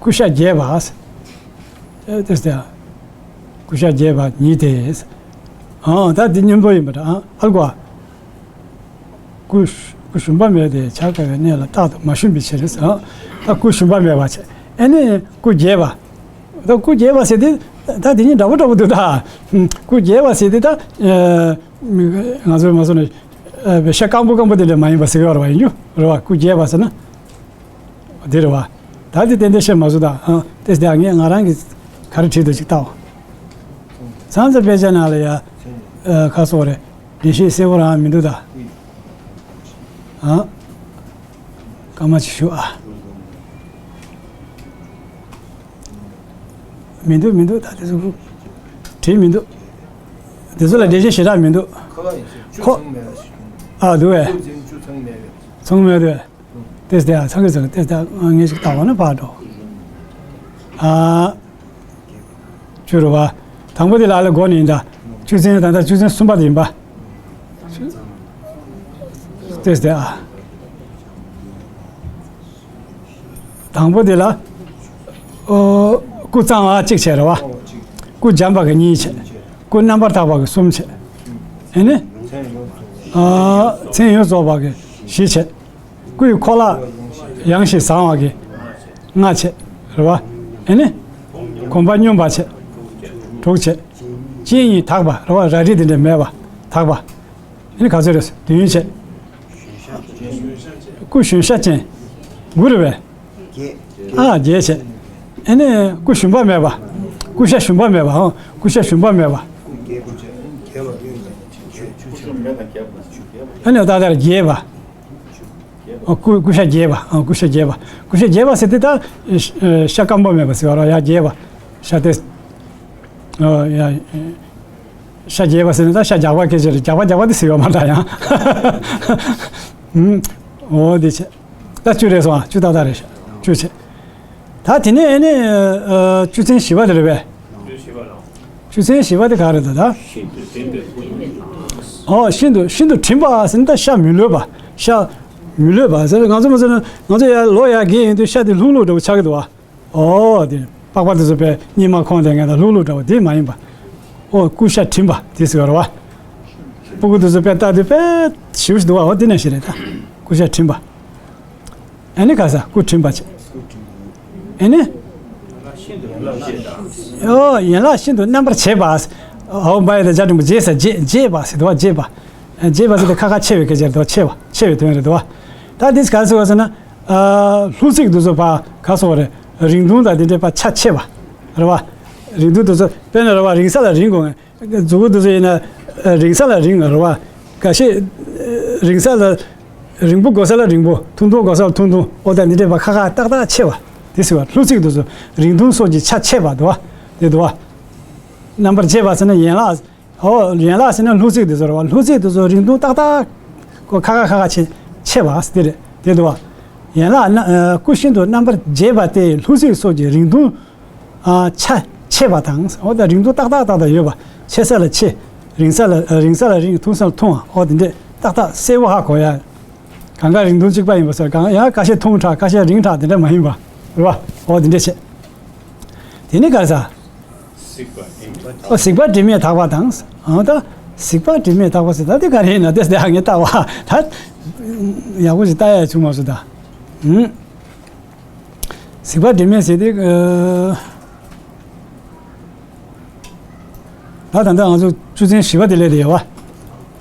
སྐུ་ཤ་རྒྱས་པ། ཏེ་སྟེ་ཨ། སྐུ་ཤ་རྒྱས་པ་ཉིད་དེ། ཨ་ད་འདི་སྙོམས་པོ་ཡིན་པ་རེད། ཨ་ཨ་ལ་གོ། སྐུ་སྐུ་ཞུམ་པ་མེད་དེ། བྱ་དཀའ་བའི་གནས་ལ་རྟག་ཏུ་མ་ཞུམ་པའི་ཕྱིར་ཟེར། ད་སྐུ་ཞུམ་པ་མེད་པ་བྱས། ཨ་ནི་སྐུ་རྒྱས་པ། ད་སྐུ་རྒྱས་པ་ཟེར་དེ། ད་དེ་གཉིས་འདྲ་པོ་འདྲ་པོ་འདུག་ད། སྐུ་རྒྱས་པ་ཟེར་དེ་ད། ང་ཚོས་མ་སོང་ནས་ཤ་སྐམ་པོ་སྐམ་པོ་དེ་འདྲ་མ་ཡིན་པ་ཟེར་གྱི་ཡོད་རེད་བ། ཡིན་རྒྱུ་རེད་བ། སྐུ་རྒྱས་པ་ཟེར་ན། འདི་རེད་བ། ད་དེ་ཏན་ཏན་བཤད་མ་བཟོ་ད། ཨ་ཏེ་སྟེ་ཨ། ངས་ང་རང་གིས་ག་རེ་བྲིས་འདུག་ཅིག་ལྟའོ། མཚམས་མཚམས་དཔེ་ཆ་ནང་ལ་ཡ། ཨ་ཁ་སོགས་རེད། འགྲེལ་བཤད་གསལ་པོ་རང་མི་འདུག་ད། ཨ། སྐར་མ་ཅིག་ཞུ་ཨ། མི་འདུག་མི་འདུག་ད་དེ་ཚོ་བྲིས་མི་འདུག་དེ་ཚོ་ལ་འགྲེལ་བཤད་ཞེ་དྲག་མི་འདུག་ཁོ། ཨ་འདུག་བས། ཚང་མེད་རེད། ཏེ་སྟེ་ཨ། ཚང་གི་ཚང་ཏེ་སྟེ་ཨ། ངས་ཅིག་ལྟ་བ་ན་ཕར་འགྲོ། ཨ། བཅུ་རེད་བ། དང་པོ་དེ་ལ་ཨ་ལ་འགོ་ནས་ཡིན་ད། བཅུ་ཚན་ད་ལྟ་བཅུ་ཚན་གསུམ་པ་དེ་ཡིན་པ། ཏེ་སྟེ་ཨ། དང་པོ་དེ་ལ། ཨོ། སྐུ་གཙང་བ་གཅིག་བྱས་རེད་བ། སྐུ་འཇམ་པ་གི་གཉིས་བྱས། སྐུ་རྣམ་པར་དག་པ་གི་གསུམ་བྱས། ཨེ་ནི། ཨ། མཚན་ཡོངས་རྫོགས་པ་གི་བཞི་བྱས། སྐུའི་ཁོ་ལག་ཡང་ཞིང་བཟང་བ་གི་ལྔ་བྱས། རེད་བ། ཨེ་ནི། གོམ་པ་སྙོམས་པ་བྱས། དྲུག་བྱས། སྤྱན་གཉིས་དག་པ་རེད་བ། ར་རི་དེ་འདྲ་མེད་པ་དག་པ། ཨེ་ནི་ག་ཚོད་རེད། བདུན་བྱས། སྐུ་ཞུན་ཤ་ཅན། དགུ་རེད་པས། ཨ་བརྒྱད་བྱས། ཨ་ནི་སྐུ་ཞུམ་པ་མེད་པ། སྐུ་ཤ་ཞུམ་པ་མེད་པ། ཨོ་སྐུ་ཤ་ཞུམ་པ་མེད་པ། ཨ་ནི་ད་ལྟར་རྒྱས་པ། ཨོ་སྐུ་སྐུ་ཤ་རྒྱས་པ། ཨོ་སྐུ་ཤ་རྒྱས་པ། སྐུ་ཤ་རྒྱས་པ་ཟེར་དུས་ད་ཤ་སྐམ་པོ་མེད་པ་ཟེར་བ་རོ། ཡ་རྒྱས་པ། ཤ་དེ། ཨོ་ཡ། ཤ་རྒྱས་པ་ཟེར་ན་ད་ཤ་རྒྱགས་པ་སྐད་ཆ་རེད། རྒྱགས་པ་རྒྱགས་པ་དེ་ཟེར་ཡོད་མ་འདྲ་ཡང་། ཨོ་དེ་བྱས། ད་བཅུ་རེད་སོང་ཨ། བཅུ་ཏག་ཏག་རེད་ཤག་བཅུ་བྱས། ད་དེ་ནས་ཨེ་ནས་བཅུ་ཚན་བཞི་པ་དེ་རེད་པས། བཅུ་ཚན་བཞི་པ་དེ་ག་རེད་ད་ད། ཨོ་ཤིན་ཏུ་ཤིན་ཏུ་བྲིམ་པ་ཟེར་ན་ད་ཤ་མི་ལྷོད་པ། ཤ་མི་ལྷོད་པ་ཟེར་ང་ཚོ་མ་ཟེར་ན་ང་ཚོ་ཡར་ལོ་ཡར་རྒས་ཡོང་དུས་ཤ་དེ་ལྷུག་ལྷུག་འདྲ་པོ་ཆགས་ཀྱི་འདུག་བ། ཨོ་དེ་པགས་པ་དེ་ཚོ་དཔེ་སྙིགས་མ་ཁོང་དེ་ངས་ད་ལྷུག་ལྷུག་འདྲ་པོ་དེ་མ་ཡིན་པ། ཨོ་སྐུ་ཤ་བྲིམ་པ་དེ་ཟེར་བ་རེད་བ། སྤུ་གུ་དེ་ཚོ་དཔེ་ལྟ་དུས་དཔེ་ཞིབ་ཞིག་འདུག་བ། ཨོ་དེ་ནང་བཞིན་རེད་ད། སྐུ་ཤ་བྲིམ་པ། ཨ་ནི་ག་ས་སྐུ་བྲིམ་པ་བྱས། ཨ་ནི། ཨོ་ཡན་ལག་ཤིན་ཏུ་རྣམ་པར་འབྱེད་པ། ཨོ་བ་ཡི་ད་བྱ་འབྲིང་པོ་འབྱེད་ས་འབྱེད་འབྱེད་པ་ཟེར་འདུག་བ། འབྱེད་པ། འབྱེད་པ་ཟེར་དུས་ཁ་ཁ་ཕྱེ་བའི་སྐད་ཆ་རེད་འདུག་བ། ཕྱེ་བ་ཕྱེ་བའི་དོན་རེད་འདུག་བ། ད་འདི་ག་ཟེར་བ་ཟེར་ན། ལྷུ་ཚིགས་འདི་ཚོ་ཕར་ག་སོགས་རེད། རིང་ཐུང་དང་འདི་འདྲའི་ཕར་ཆ་ཕྱེ་བ། རེད་བ། རིང་ཐུང་འདི་ཚོ་དཔེར་ན་རེད་བ། རིང་ས་ལ་རིང་དགོས་ངེས། མཛུ་གུ་འདི་ཚོ་ཡིན་ན། རིང་ས་ལ་རིང་རེད་བ། འགའ་ཤས། རིང་ས་ལ། རིང་པོ་དགོས་ས་ལ་རིང་པོ། ཐུང་ཐུང་དགོས་ས་ལ་ཐུང་ཐུང་། ཨོ་ད་འདི་འདྲའི་ཕར་ཁ་ཁ་ཏག་ཏག་ཕྱེ་བ། དེ་ཟེར་བ། ལྷུ་ཚིགས་འདི་ཚོ་རིང་ཐུང་སོགས་ཀྱི་ཆ་ཕྱེ་བ་འདུག་བ། དེ་འདུག་བ། རྣམ་པར་འབྱེད་པ་ཟེར་ན་ཡན་ལག་ཨོ། ཡན་ལག་ཟེར་ན་ལྷུ་ཚིགས་དེ་ཚོ་རེད་བ། ལྷུ་ཚིགས་དེ་ཚོ་རིང་ཐུང་ཏག་ཏག་གོ་ཁ་ཁ་ཁ་ཁ་ཕྱེ་ཕྱེ་བ་ཟེར་དེ་རེད། དེ་འདུག་བ། ཡན་ལག་རྣ་ཨ་སྐུ་ཤིན་ཏུ་རྣམ་པར་འབྱེད་པ་སྟེ་ལྷུ་ཚིགས་སོགས་ཀྱི་རིང་ཐུང་ཨ་ཆ་ཕྱེ་བ་དང་། ཨོ་ད་རིང་ཐུང་ཏག་ཏག་ཏག་ཏག་ཡོད་པ། ཆེ་ས་ལ་ཆེ། རིང་ས་ལ་རིང་ས་ལ་རིང་། ཐུང་ས་ལ་ཐུང་བ། ཨོ་དེ་འདྲས་ཏག་ཏག་གསལ་པོ་ཧ་གོ་ཡ། གང་ག་རིང་ཐུང་གཅིག་པ་ཡིན་པ་ཟེར། གང་ཡང་ཁ་ཤས་ཐུང་དྲགས་ཁ་ཤས་རིང་དྲགས་དེ་འདྲ་མ་ཡིན་པ་རེད་བ། ཨོ་དེ་འདྲས་བྱས། དེ་ནི་ག་རེ་ཟ། གཟིགས་པ་དྲི་མས་དག་པ་དང་། ཨང་ད་གཟིགས་པ་དྲི་མས་དག་པ་ཟེར་ད་དེ་ག་རེ་ཡིན་ན་དེ་དེ་ཨ་ངས་ལྟ་བ་ད་ཡག་པོ་ཞིག་ལྟ་ཡ་བྱུང་མ་སོང་ད། ཨང་། གཟིགས་པ་དྲི་མས་ཟེར་དེ། ད་ད་ལྟ་ང་ཚོ་བཅུ་ཚན་བཞི་པ་དེ་ལས་དེ་ཡོད་བ།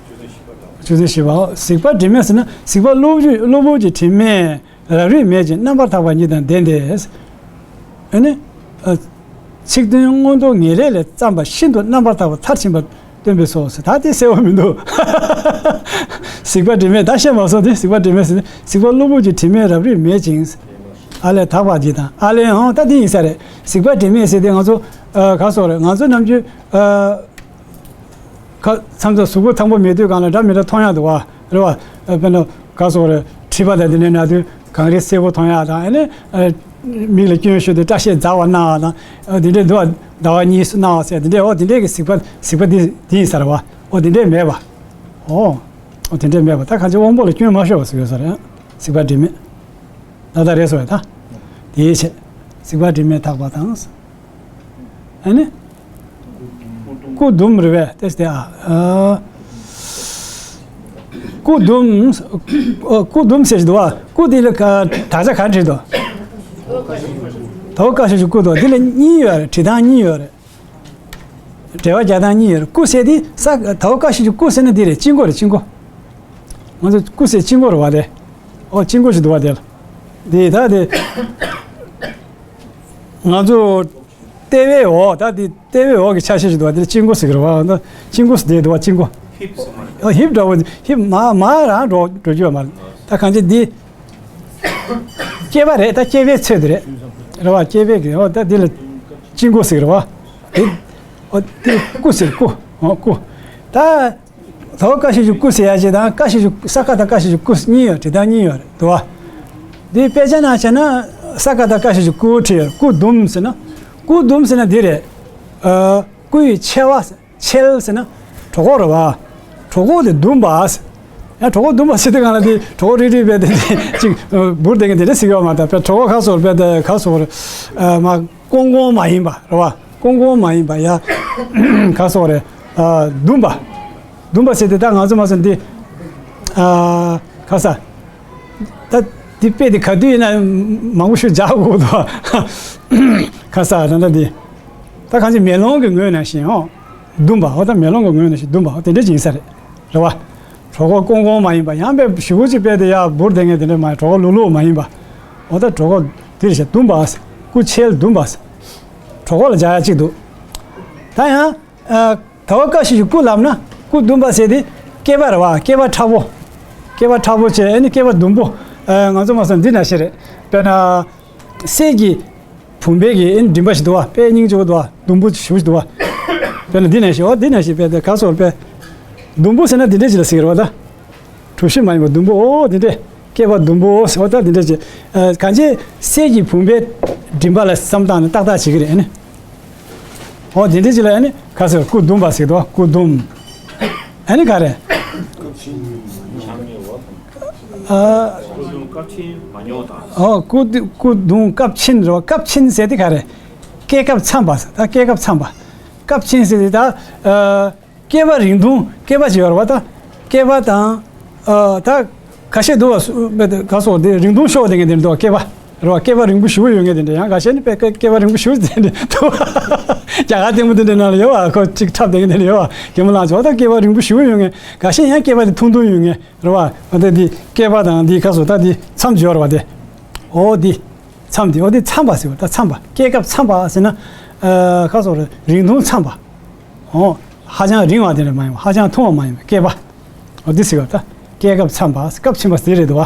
བཅུ་ཚན་བཞི་པ། གཟིགས་པ་དྲི་མས་ཟེར་ན་གཟིགས་པ་གློ་བུར་གློ་བུར་གྱི་དྲི་མས། རབ་རིབ་མེད་ཅིང་རྣམ་པར་དག་པ་ཉིད་དང་ལྡན་ཏེ། ཨ་ནི། ཨ། ཚིག་དོན་མངོན་རྟོགས་ངེས་ལེགས་ལས་བརྩམས་པ་ཤིན་ཏུ་རྣམ་པར་དག་པ་མཐར་ཕྱིན་པ་སྟོན་པས་སོ་ཟེར། ད་དེ་གསལ་པོ་མི་འདུག་གཟིགས་པ་དྲི་མས་ད་བཤད་མ་སོང་དེ། གཟིགས་པ་དྲི་མས་ཟེར་ནས་གཟིགས་པ་གློ་བུར་གྱི་དྲི་མས་རབ་རིབ་མེད་ཅིང་། ཨ་ལས་དག་པ་ཇི་ལྟར། ཨ་ལས་ཧང་ད་དེ་ཡིན་ས་རེད། གཟིགས་པ་དྲི་མས་ཟེར་དེ་ང་ཚོ། ཨ། ག་སོགས་རེད། ང་ཚོ་ནམ་རྒྱུན། ཨ། ཁ་མཚམས་མཚམས་གཟུགས་པོ་ཐང་པོ་མེད་དུས་སྒང་ལ་འདྲ་མི་འདྲ་མཐོང་ཡག་འདུག་བ། རེད་བ། དཔེར་ན་ག་སོགས་རེད། མཁྲིས་པ་དང་དེ་འདྲ་ན་དུས་གངས་རི་སེར་པོ་མཐོང་ཡག་དང་། ཨ་ནི། ཨ། མིག་ལ་སྐྱོན་ཤོར་དུས་སྐྲ་ཤད་འཛག་པ་སྣང་བ་དང་། ཨ། དེ་འདྲས་འདུག་བ། ཟླ་བ་གཉིས་སུ་སྣང་བ་ཟེར་དེ་འདྲས། འོ་དེ་འདྲས་ཀྱི་གཟིགས་པ་གཟིགས་པ་འདི་འདི་ཡིན་ས་རེད་བ། འོ་དེ་འདྲས་མེད་པ། འོ། འོ་དེ་འདྲས་མེད་པ། ད་གང་ཅི་དབང་པོ་ལ་སྐྱོན་མ་ཤོར་བ་ཟེར་ཡོད་ས་རེད། གཟིགས་པ་དྲི་མེད། ད་ལྟ་རེད་སོ་ཡ་ད། དེའི་ཕྱིར། གཟིགས་པ་དྲི་མས་དག་པ་དང་། ཨ་ནི། སྐུ་ཟླུམ་རེད་པས་དེ་སྟེ་ཨ། སྐུ་ཟླུམ། སྐུ་ཟླུམ་ཟེར་གྱི་འདུག་བ། སྐུ་དེ་ལ་ག་དག་ཆ་ག་རེ་བྲིས་འདུག་དྭ་བ་བཀའ་བཞིན་དུ་སྐུ་འདུག་དེ་ལ་གཉིས་ཡོད་རེད། བྲིས་སྟངས་གཉིས་ཡོད་རེད། འགྲེལ་པ་རྒྱག་སྟངས་གཉིས་ཡོད་རེད། སྐུ་ཟེར་དེ་ས། དྭ་བ་བཀའ་བཞིན་དུ་སྐུ་ཟེར་ན་འདི་རེད། དཀྱིལ་འཁོར་རེད། དཀྱིལ་འཁོར། ང་ཚོ་སྐུ་ཟེར་དཀྱིལ་འཁོར་རེད་བ་དེ། ཨོ་དཀྱིལ་འཁོར་ཞིག་འདུག་བ་དེ་ལ། དེ་ད་དེ། ང་ཚོ་ལྟེ་བའི་འོག་ད་དེ་ལྟེ་བའི་འོག་གི་ཆ་ཤས་ཤིག་འདུག་བ་དེ་ལ་དཀྱིལ་འཁོར་ཟེར་གི་རེད་བ། ད་དཀྱིལ་འཁོར་ཟེར་དེ་འདུག་བ། དཀྱིལ་འཁོར། ཧིབ་ཟེར་མ་རེད། ཨོ་ཧིབ་འདྲ་བོ་ཧིབ་མ་མ་རང་འགྲོ་འགྲོ་རྒྱུ་ཡོད་མ་རེད། ད་གང་ཅི་འདི། སྐྱེས་པ་རེད། ད་སྐྱེས་པའི་ཚོད་དེ་རེད། རེད་བ། སྐྱེས་པའི་གི་ཨོ་ད་འདི་ལ་དཀྱིལ་འཁོར་ཟེར་གི་རེད་བ། དེ། ཨོ་དེ་སྐུ་ཟེར་སྐུ། ཨོ་སྐུ། ད། དྭ་བ་བཀའ་བཞིན་དུ་སྐུ་ཟེར་ཡ་ཅིག་དང་། བཀའ་བཞིན་དུ་ས་ཀ་དང་བཀའ་བཞིན་དུ་སྐུ་གཉིས་ཡོད། བྲིས་སྟངས་གཉིས་ཡོད་རེད་འདུག་བ། འདི་དཔེ་ཆ་ནང་བྱས་ན་ས་ཀ་དང་བཀའ་བཞིན་དུ་སྐུ་བྲིས་ཡོད། སྐུ་ཟླུམ་ཟེར་ན། སྐུ་ཟླུམ་ཟེར་ན་འདི་རེད། ཨ། སྐུ་ཡི་ཕྱེད་པ་ཟེར། ཕྱེད་ཟེར་ན་གྲོད་ཁོག་རེད་བ། གྲོད་ཁོག་དེ་ཟླུམ་པ་ཟེར། ཡང་གྲོད་ཁོག་ཟླུམ་པ་ཟེར་དུས་སྒང་ལ་དེ་གྲོད་ཁོག་རིལ་རིལ་བས་དེ་དེ་ཅིག་འབུར་དེ་གི་དེ་འདྲ་ཟེར་གི་ཡོད་མ་རེད། ད་དཔེ་གྲོད་ཁོག་ཁ་སོར་བས་དེ་ཁ་སོར། ཨ། མ། ཀོང་ཀོང་མ་ཡིན་པ་རེད་བ། ཀོང་ཀོང་མ་ཡིན་པ་ཡ། ག་སོགས་རེད། ཨ། ཟླུམ་པ། ཟླུམ་པ་ཟེར་དེ་ད་ང་ཚོ་མ་སོང་འདི། ཨ། ག་ས། ད་འདི་དཔེ་དེ་ག་དུས་ཡིན་ན་མང་པོ་ཞིག་སྦྱར་དགོས་འདུག་ག་ས་ད་ལྟ་འདི། ད་གང་ཅི་མེ་ལོང་གི་ངོས་ནང་བཞིན་ཨོ། ཟླུམ་པ། ཨོ་ད་མེ་ལོང་གི་ངོས་ནང་བཞིན་ཟླུམ་པ། ཨོ་དེ་འདྲ་ཅིག་ཡིན་ས་རེད། རེད་བ། གྲོད་ཁོག་ཀོང་ཀོང་མ་ཡིན་པ། ཡང་དཔེ་ཞེ་པོ་ཅིག་དཔེ་དེ་ཡར་འབུར་བསྡད་མཁན་དེ་འདྲ་མ་ཡིན། གྲོད་ཁོག་ལུག་ལུག་མ་ཡིན་པ། འོ་ད་གྲོད་ཁོག་དེ་རེད་ཤག། ཟླུམ་པ། སྐུ་ཆེ་ཟླུམ་པ། གྲོད་ཁོག་ལ་སྦྱར་ཡ་གཅིག་འདུག། ད་ཡང་། ཨ། ད་བར་ཀ་ཞབས་ཀྱུ་ཀུ་ལབ་ན། སྐུ་ཟླུམ་པ་ཟེར་དེ་སྐེད་པ་རེད་བ། སྐེད་པ་མཁྲེགས་པོ། སྐེད་པ་མཁྲེགས་པོ་བྱས། ཨ་ནི་སྐེད་པ་ཟླུམ་པོ། ཨ། ང་ཚོ་མ་སོང་འདི་ན་ཤི་རེད། དཔེར་ན། གསེར་གྱི་བུམ་པའི་གི་ཨ་ནི་མགྲིན་པ་ཞིག་འདུག་བ། དཔེ་སྙིང་རྗེ་པོ་འདུག་བ། ཟླུམ་པོ་ཞེ་པོ་ཞིག་འདུག་བ། དཔེར་ན་འདི་ན་ཤི། འོ་འདི་ན་ཤི་དཔེ་དེ་ག་སོགས་དཔེ། ཟླུམ་པོ་ཟེར་ན་འདི་འདྲ་ཅིག་ལ་ཟེར་གི་རེད་བ་ད། གྲུ་བཞི་མ་ཡིན་པ་ཟླུམ་པོ། འོ་དེ་འདྲས། སྐེད་པ་ཟླུམ་པོ་ཟེར་བ་ད་དེ་འདྲས་ཅིག། ཨ། གང་ཅི་གསེར་གྱི་བུམ་པའི་མགྲིན་པ་ལ་བསམ་བཏང་ནས་ཏག་ཏག་བྱེད་ཀྱི་རེད་ཨ་ནི། འོ་དེ་འདྲས་ཅིག་ལ་ཨ་ནི་ག་ཟེར། སྐུ་ཟླུམ་པ་ཟེར་དོ། སྐུ་ཟླུམ། ཨ་ནི་ག་རེ། ཨ། འོ་སྐུ་སྐུ་ཟླུམ་སྐབས་ཕྱིན་རེད་བ། སྐབས་ཕྱིན་ཟེར་དེ་ག་རེ། སྐེད་སྐབས་མཚམས་པ་ཟེར། ད་སྐེད་སྐབས་མཚམས་པ། སྐབས་ཕྱིན་ཟེར་དེ་ད། ཨ། སྐེད་པ་རིང་ཐུང་། སྐེད་པ་ཅིག་ཡོད་རེད་བ་ད། སྐེད་པ་དང་། ཨ། ད་ཁ་ཤས་འདུག་བ། སུ་དཔེ་དེ་ག་སོགས་དེ་རིང་ཐུང་ཤོར་བསྡད་མཁན་དེ་འདུག་བ། སྐེད་པ་རེད་བ། སྐེད་པ་རིང་པོ་ཞེ་པོ་ཡོད་མཁན་དེ་འདྲ། ཡང་ཁ་ཤས་ནི་དཔེ་སྐེད་པ་རིང་པོ་ཞེ་པོ་དེ་འདྲ་འདུག་བ། རྒྱ་གར་ལྟད་མོ་དེ་འདྲ་ནང་ལ་ཡོད་བ། ཁོ་གཅིག་འཁྲབ་བསྡད་མཁན་དེ་འདྲ་ཡོད་བ། གད་མོ་ལངས་བྱས། འོ་ད་སྐེད་པ་རིང་པོ་ཞེ་པོ་ཡོད་མཁན། ཁ་ཤས་ཡང་སྐེད་པ་དེ་ཐུང་ཐུང་ཡོད་མཁན་རེད་བ། འོ་ད་དེ་སྐེད་པ་དང་དེ་ཁ་སོགས་ད་དེ་མཚམས་སྦྱོར་བ་དེ། འོ་དེ། མཚམས་དེ། འོ་དེ་མཚམས་པ་ཟེར་བ། ད་མཚམས་པ། སྐེད་སྐབས་མཚམས་པ་ཟེར་ན། ཨ། ཁ་སོགས་རེད། རིང་ཐུང་མཚམས་པ། འོ། ཧ་ཅང་རིང་བ་དེ་འདྲ་མ་ཡིན་པ། ཧ་ཅང་ཐུང་བ་མ་ཡིན་པ། སྐེད་པ། འོ་དེ་ཟེར་བ་ད། སྐེད་སྐབས་མཚམས་པ། སྐབས་ཕྱིན་པ་དེ་རེད་འདུག་བ།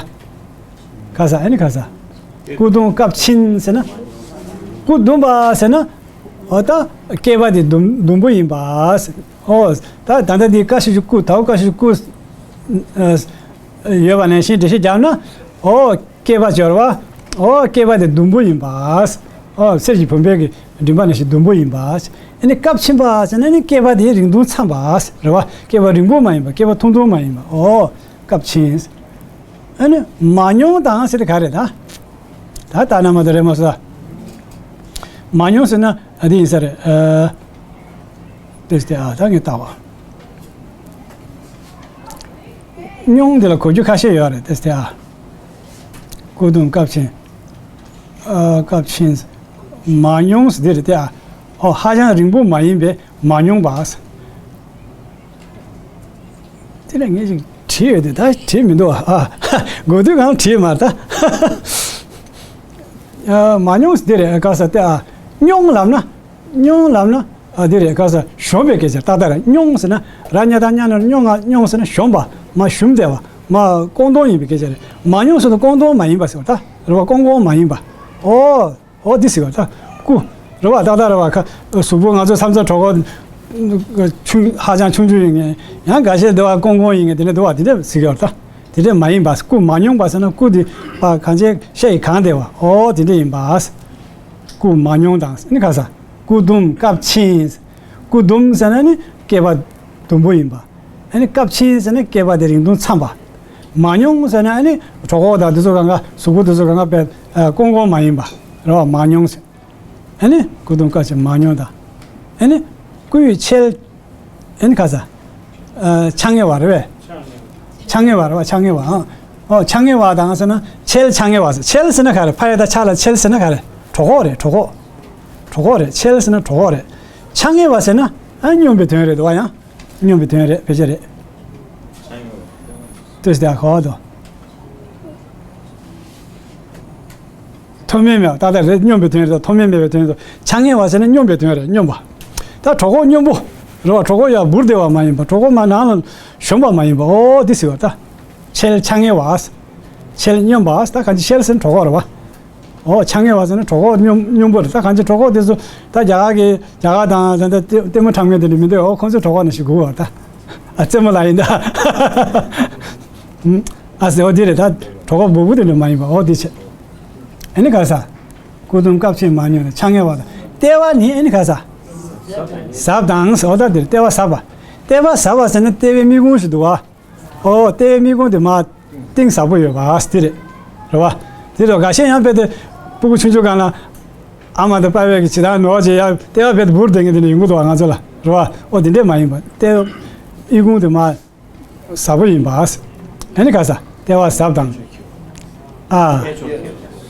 ག་ས། ཨ་ནི་ག་ས། སྐུ་ཟླུམ་སྐབས་ཕྱིན་ཟེར་ན། སྐུ་ཟླུམ་པ་ཟེར་ན། འོ་ད་སྐེད་པ་དེ་ཟླུམ་ཟླུམ་པོ་ཡིན་པ་ཟེར། འོ་ད་ད་ལྟ་དེ་ཀ་ཞབས་ཀྱུ་ཀུ། ད་བར་ཀ་ཞབས་ཀྱུ་ཀུ། ཨ། ཡོད་པ་ནང་བཞིན་འགྲེལ་བཤད་བརྒྱབ་ན། འོ། སྐེད་པ་སྦྱོར་བ། འོ། སྐེད་པ་དེ་ཟླུམ་པོ་ཡིན་པ། འོ། གསེར་གྱི་བུམ་པའི་གི་མགྲིན་པ་ནང་བཞིན་ཟླུམ་པོ་ཡིན་པ། ཨ་ནི་སྐབས་ཕྱིན་པ་ཟེར་ན་ནི་སྐེད་པ་དེ་རིང་ཐུང་མཚམས་པ་རེད་བ། སྐེད་པ་རིང་པོ་མ་ཡིན་པ། སྐེད་པ་ཐུང་ཐུང་མ་ཡིན་པ། འོ། སྐབས་ཕྱིན། ཨ་ནི་མ་མྱོང་དང་ཟེར་དེ་ག་རེ་ད། ད་ལྟ་ན་མ་དང་རེད་མ་སོ། མ་མྱོང་ཟེར་ན་ཨ་དེ་ཡིན་ས་རེད། ཨ། དེ་སྟེ་ཨ། ད་ངས་བལྟ་བ། མྱོང་འདི་ལ་གོ་རྒྱུ་ཁ་ཤས་ཡོད་རེད། དེ་སྟེ་ཨ། སྐུ་ཟླུམ་སྐབས་ཕྱིན། ཨ། སྐབས་ཕྱིན། མ་མྱོང་ཟེར་འདི་རེད་དེ་ཨ། ཨོ། ཧ་ཅང་རིང་པོ་མ་ཡིན་པས་མ་མྱོང་པ། དེ་ལ་ངས་ཅིག་བྲིས་ཡོད་དེ་ད་བྲིས་མི་འདུག་ཨ། ཨ། གོ་དུས་གང་བྲིས་མ་རེད་ད། ཨ། མ་མྱོང་ཟེར་འདི་རེད། ག་ས་དེ་ཨ། མྱོང་ལབ་ན། མྱོང་ལབ་ན། ཨ། འདི་རེད། ག་ས་གཞོམ་པའི་སྐད་ཆ་ཏག་ཏག་རེད། མྱོང་ཟེར་ན་ར་ཉ་བཏགས་ཉ་ན་རོ་མྱོང་། ང་མྱོང་ཟེར་ན་གཞོམ་པ། མར་ཞུམ་བསྡད་པ། མར་ཀོང་ཏོང་ཡིན་པའི་སྐད་ཆ་རེད། མ་མྱོང་ཟེར་ན་ཀོང་ཏོང་མ་ཡིན་པ་ཟེར་བ་ད་རེད་བ། ཀོང་ཀོང་མ་ཡིན་པ། ཨོ། ཨོ་འདི་ཟེར་བ་ད་སྐུ། རེད་བ། ཏག་ཏག་རེད་བ། ཁ་གཟུགས་པོ་ང་ཚོ་མཚམས་མཚམས་གྲོད་ཁོག་ཆུང་། ཧ་ཅང་ཆུང་ཆུང་ཡིན་མཁན། ཡང་འགའ་ཤས་འདི་བ་ཀོང་ཀོང་ཡིན་མཁན་དེ་འདྲ་འདུག་བ། དེ་འདྲ་ཟེར་གི་བ་ད། དེ་འདྲ་མ་ཡིན་པ། སྐུ་མ་མྱོང་པ་ཟེར་ན་སྐུ་དེ་བ་གང་ཅིའི་ཤ་ཡིས་གང་བསྡད་པ། ཨོ་དེ་འདྲ་ཡིན་པ། སྐུ་མ་མྱོང་དང་ནི་ག་ས། སྐུ་ཟླུམ་སྐབས་ཕྱིན། སྐུ་ཟླུམ་ཟེར་ན་ནི་སྐེད་པ་ཟླུམ་པོ་ཡིན་པ། ཨ་ནི་སྐབས་ཕྱིན་ཟེར་ན་སྐེད་པ་དེ་རིང་ཐུང་མཚམས་པ། མ་མྱོང་ཟེར་ན་ཨ་ནི་གྲོད་ཁོག་དང་དེ་ཚོ་གང་ག་གཟུགས་པོ་དེ་ཚོ་གང་ག་དཔེ་ཀོང་ཀོང་མ་ཡིན་པ་རེད་བ། མ་མྱོང་ཟེར། ཨ་ནི་སྐུ་ཟླུམ་སྐབས་ཕྱིན་མ་མྱོང་དང་། ཨ་ནི་སྐུ་ཡི་ཆེ། ཨ་ནི་ག་ས། ཨ། ཆ་ངེས་པ་རེད་པས། ཆ་ངེས་པ་རེད་བ། ཆ་ངེས་པ། ཨ། ཨོ། ཆ་ངེས་པ་དང་ཟེར་ན་ཆེ་ལ་ཆ་ངེས་པ་ཟེར། ཆེ་ལ་ཟེར་ན་ག་རེ། ཕ་ཡ་བཏགས་ཕྱ་ལ་ཕྱེ་ལ་ཟེར་ན་ག་རེ། གྲོད་ཁོག་རེད། གྲོད་ཁོག་གྲོད་ཁོག་རེད། ཆེ་ལ་ཟེར་ན་གྲོད་ཁོག་རེད། ཆ་ངེས་པ་ཟེར་ན་ཨ་སྙོམས་པའི་དོན་རེད་འདུག་བ། ཡང་སྙོམས་པའི་དོན་རེད། ཕལ་ཆེར་རེད། ལྟོས་ཟེར་གོ་དོ། མཐོ་དམན་མེད་པ་ཏག་ཏག་རེད། སྙོམས་པའི་དོན་རེད། མཐོ་དམན་མེད་པའི་དོན་རེད། ཆ་ངེས་པ་ཟེར་ན་སྙོམས་པའི་དོན་རེད། སྙོམས་པ། ད་གྲོད་ཁོག་སྙོམས་པོ་རེད་བ། གྲོད་ཁོག་ཡར་འབུར་བསྡད་པ་མ་ཡིན་པ། གྲོད་ཁོག་མར་ནང་ལ་ཞོན་པ་མ་ཡིན་པ། ཨོ་འདི་ཟེར་བ་ད། ཆེ་ལ་ཆ་ངེས་པ། ཆེ་ལ་སྙོམས་པ། ད་གང་ཅི་ཆེ་ལ་ཟེར་ན་གྲོད་ཁོག་རེད་བ། ཨོ་ཆ་ངེས་པ་ཟེར་ན་གྲོད་ཁོག་སྙོམས་སྙོམས་པོ་རེད། ད་གང་ཅི་གྲོད་ཁོག་དེ་ཚོ་ད་རྒྱ་གར་གི་རྒྱ་གར་དང་ད་ལྟ་ལྟད་མོ་འཁྲབ་མཁན་དེ་འདྲ་མི་འདུག་ཨོ་ཁོང་ཚོའི་གྲོད་ཁོག་ནང་བཞིན་སྒུག་བ་ད། ཨ་རྩེད་མོ་ལ་ཡིན་ད། ཨ་ཟེར། ཨོ་འདི་རེད། ད་གྲོད་ཁོག་སྦུག་པོ་དེ་འདྲ་མ་ཡིན་པ། ཨོ་འདི་བྱས། ཨ་ནི་ག་ས། སྐུ་ཟླུམ་སྐབས་ཕྱིན་མ་མྱོང་དང་ཆ་ངེས་པ་དང་། ལྟེ་བ་ནི་ཨ་ནི་ག་ས། ཟབ་དང་ཟེར་བ་ད་འདིར་ལྟེ་བ་ཟབ་པ། ལྟེ་བ་ཟབ་པ་ཟེར་ན་ལྟེ་བའི་མིག་ཀོང་ཞིག་འདུག་བ། ཨོ་ལྟེ་བའི་མིག་ཀོང་དེ་མར་གཏིང་ཟབ་པོ་ཡོད་པ་དེ་རེད། རེད་བ། དེ་རེད། འགའ་ཤས་ཡང་དཔེ་དེ་སྤུ་གུ་ཆུང་ཆུང་སྒང་ལ་ཨ་མ་དང་པ་ཕ་གིས་ཇི་ལྟར་ནོར་བྱས་ཡ་ལྟེ་བ་དཔེ་དེ་འབུར་བསྡད་མཁན་དེ་འདྲ་ཡོང་གི་འདུག་བ། ང་ཚོ་ལ་རེད་བ། ཨོ་དེ་འདྲས་མ་ཡིན་པ། ལྟེ་བའི་མིག་ཀོང་དེ་མར་ཟབ་པོ་ཡིན་པ། ཨ་ནི་ག་ས། ལྟེ་བ་ཟབ་དང་། ཨ།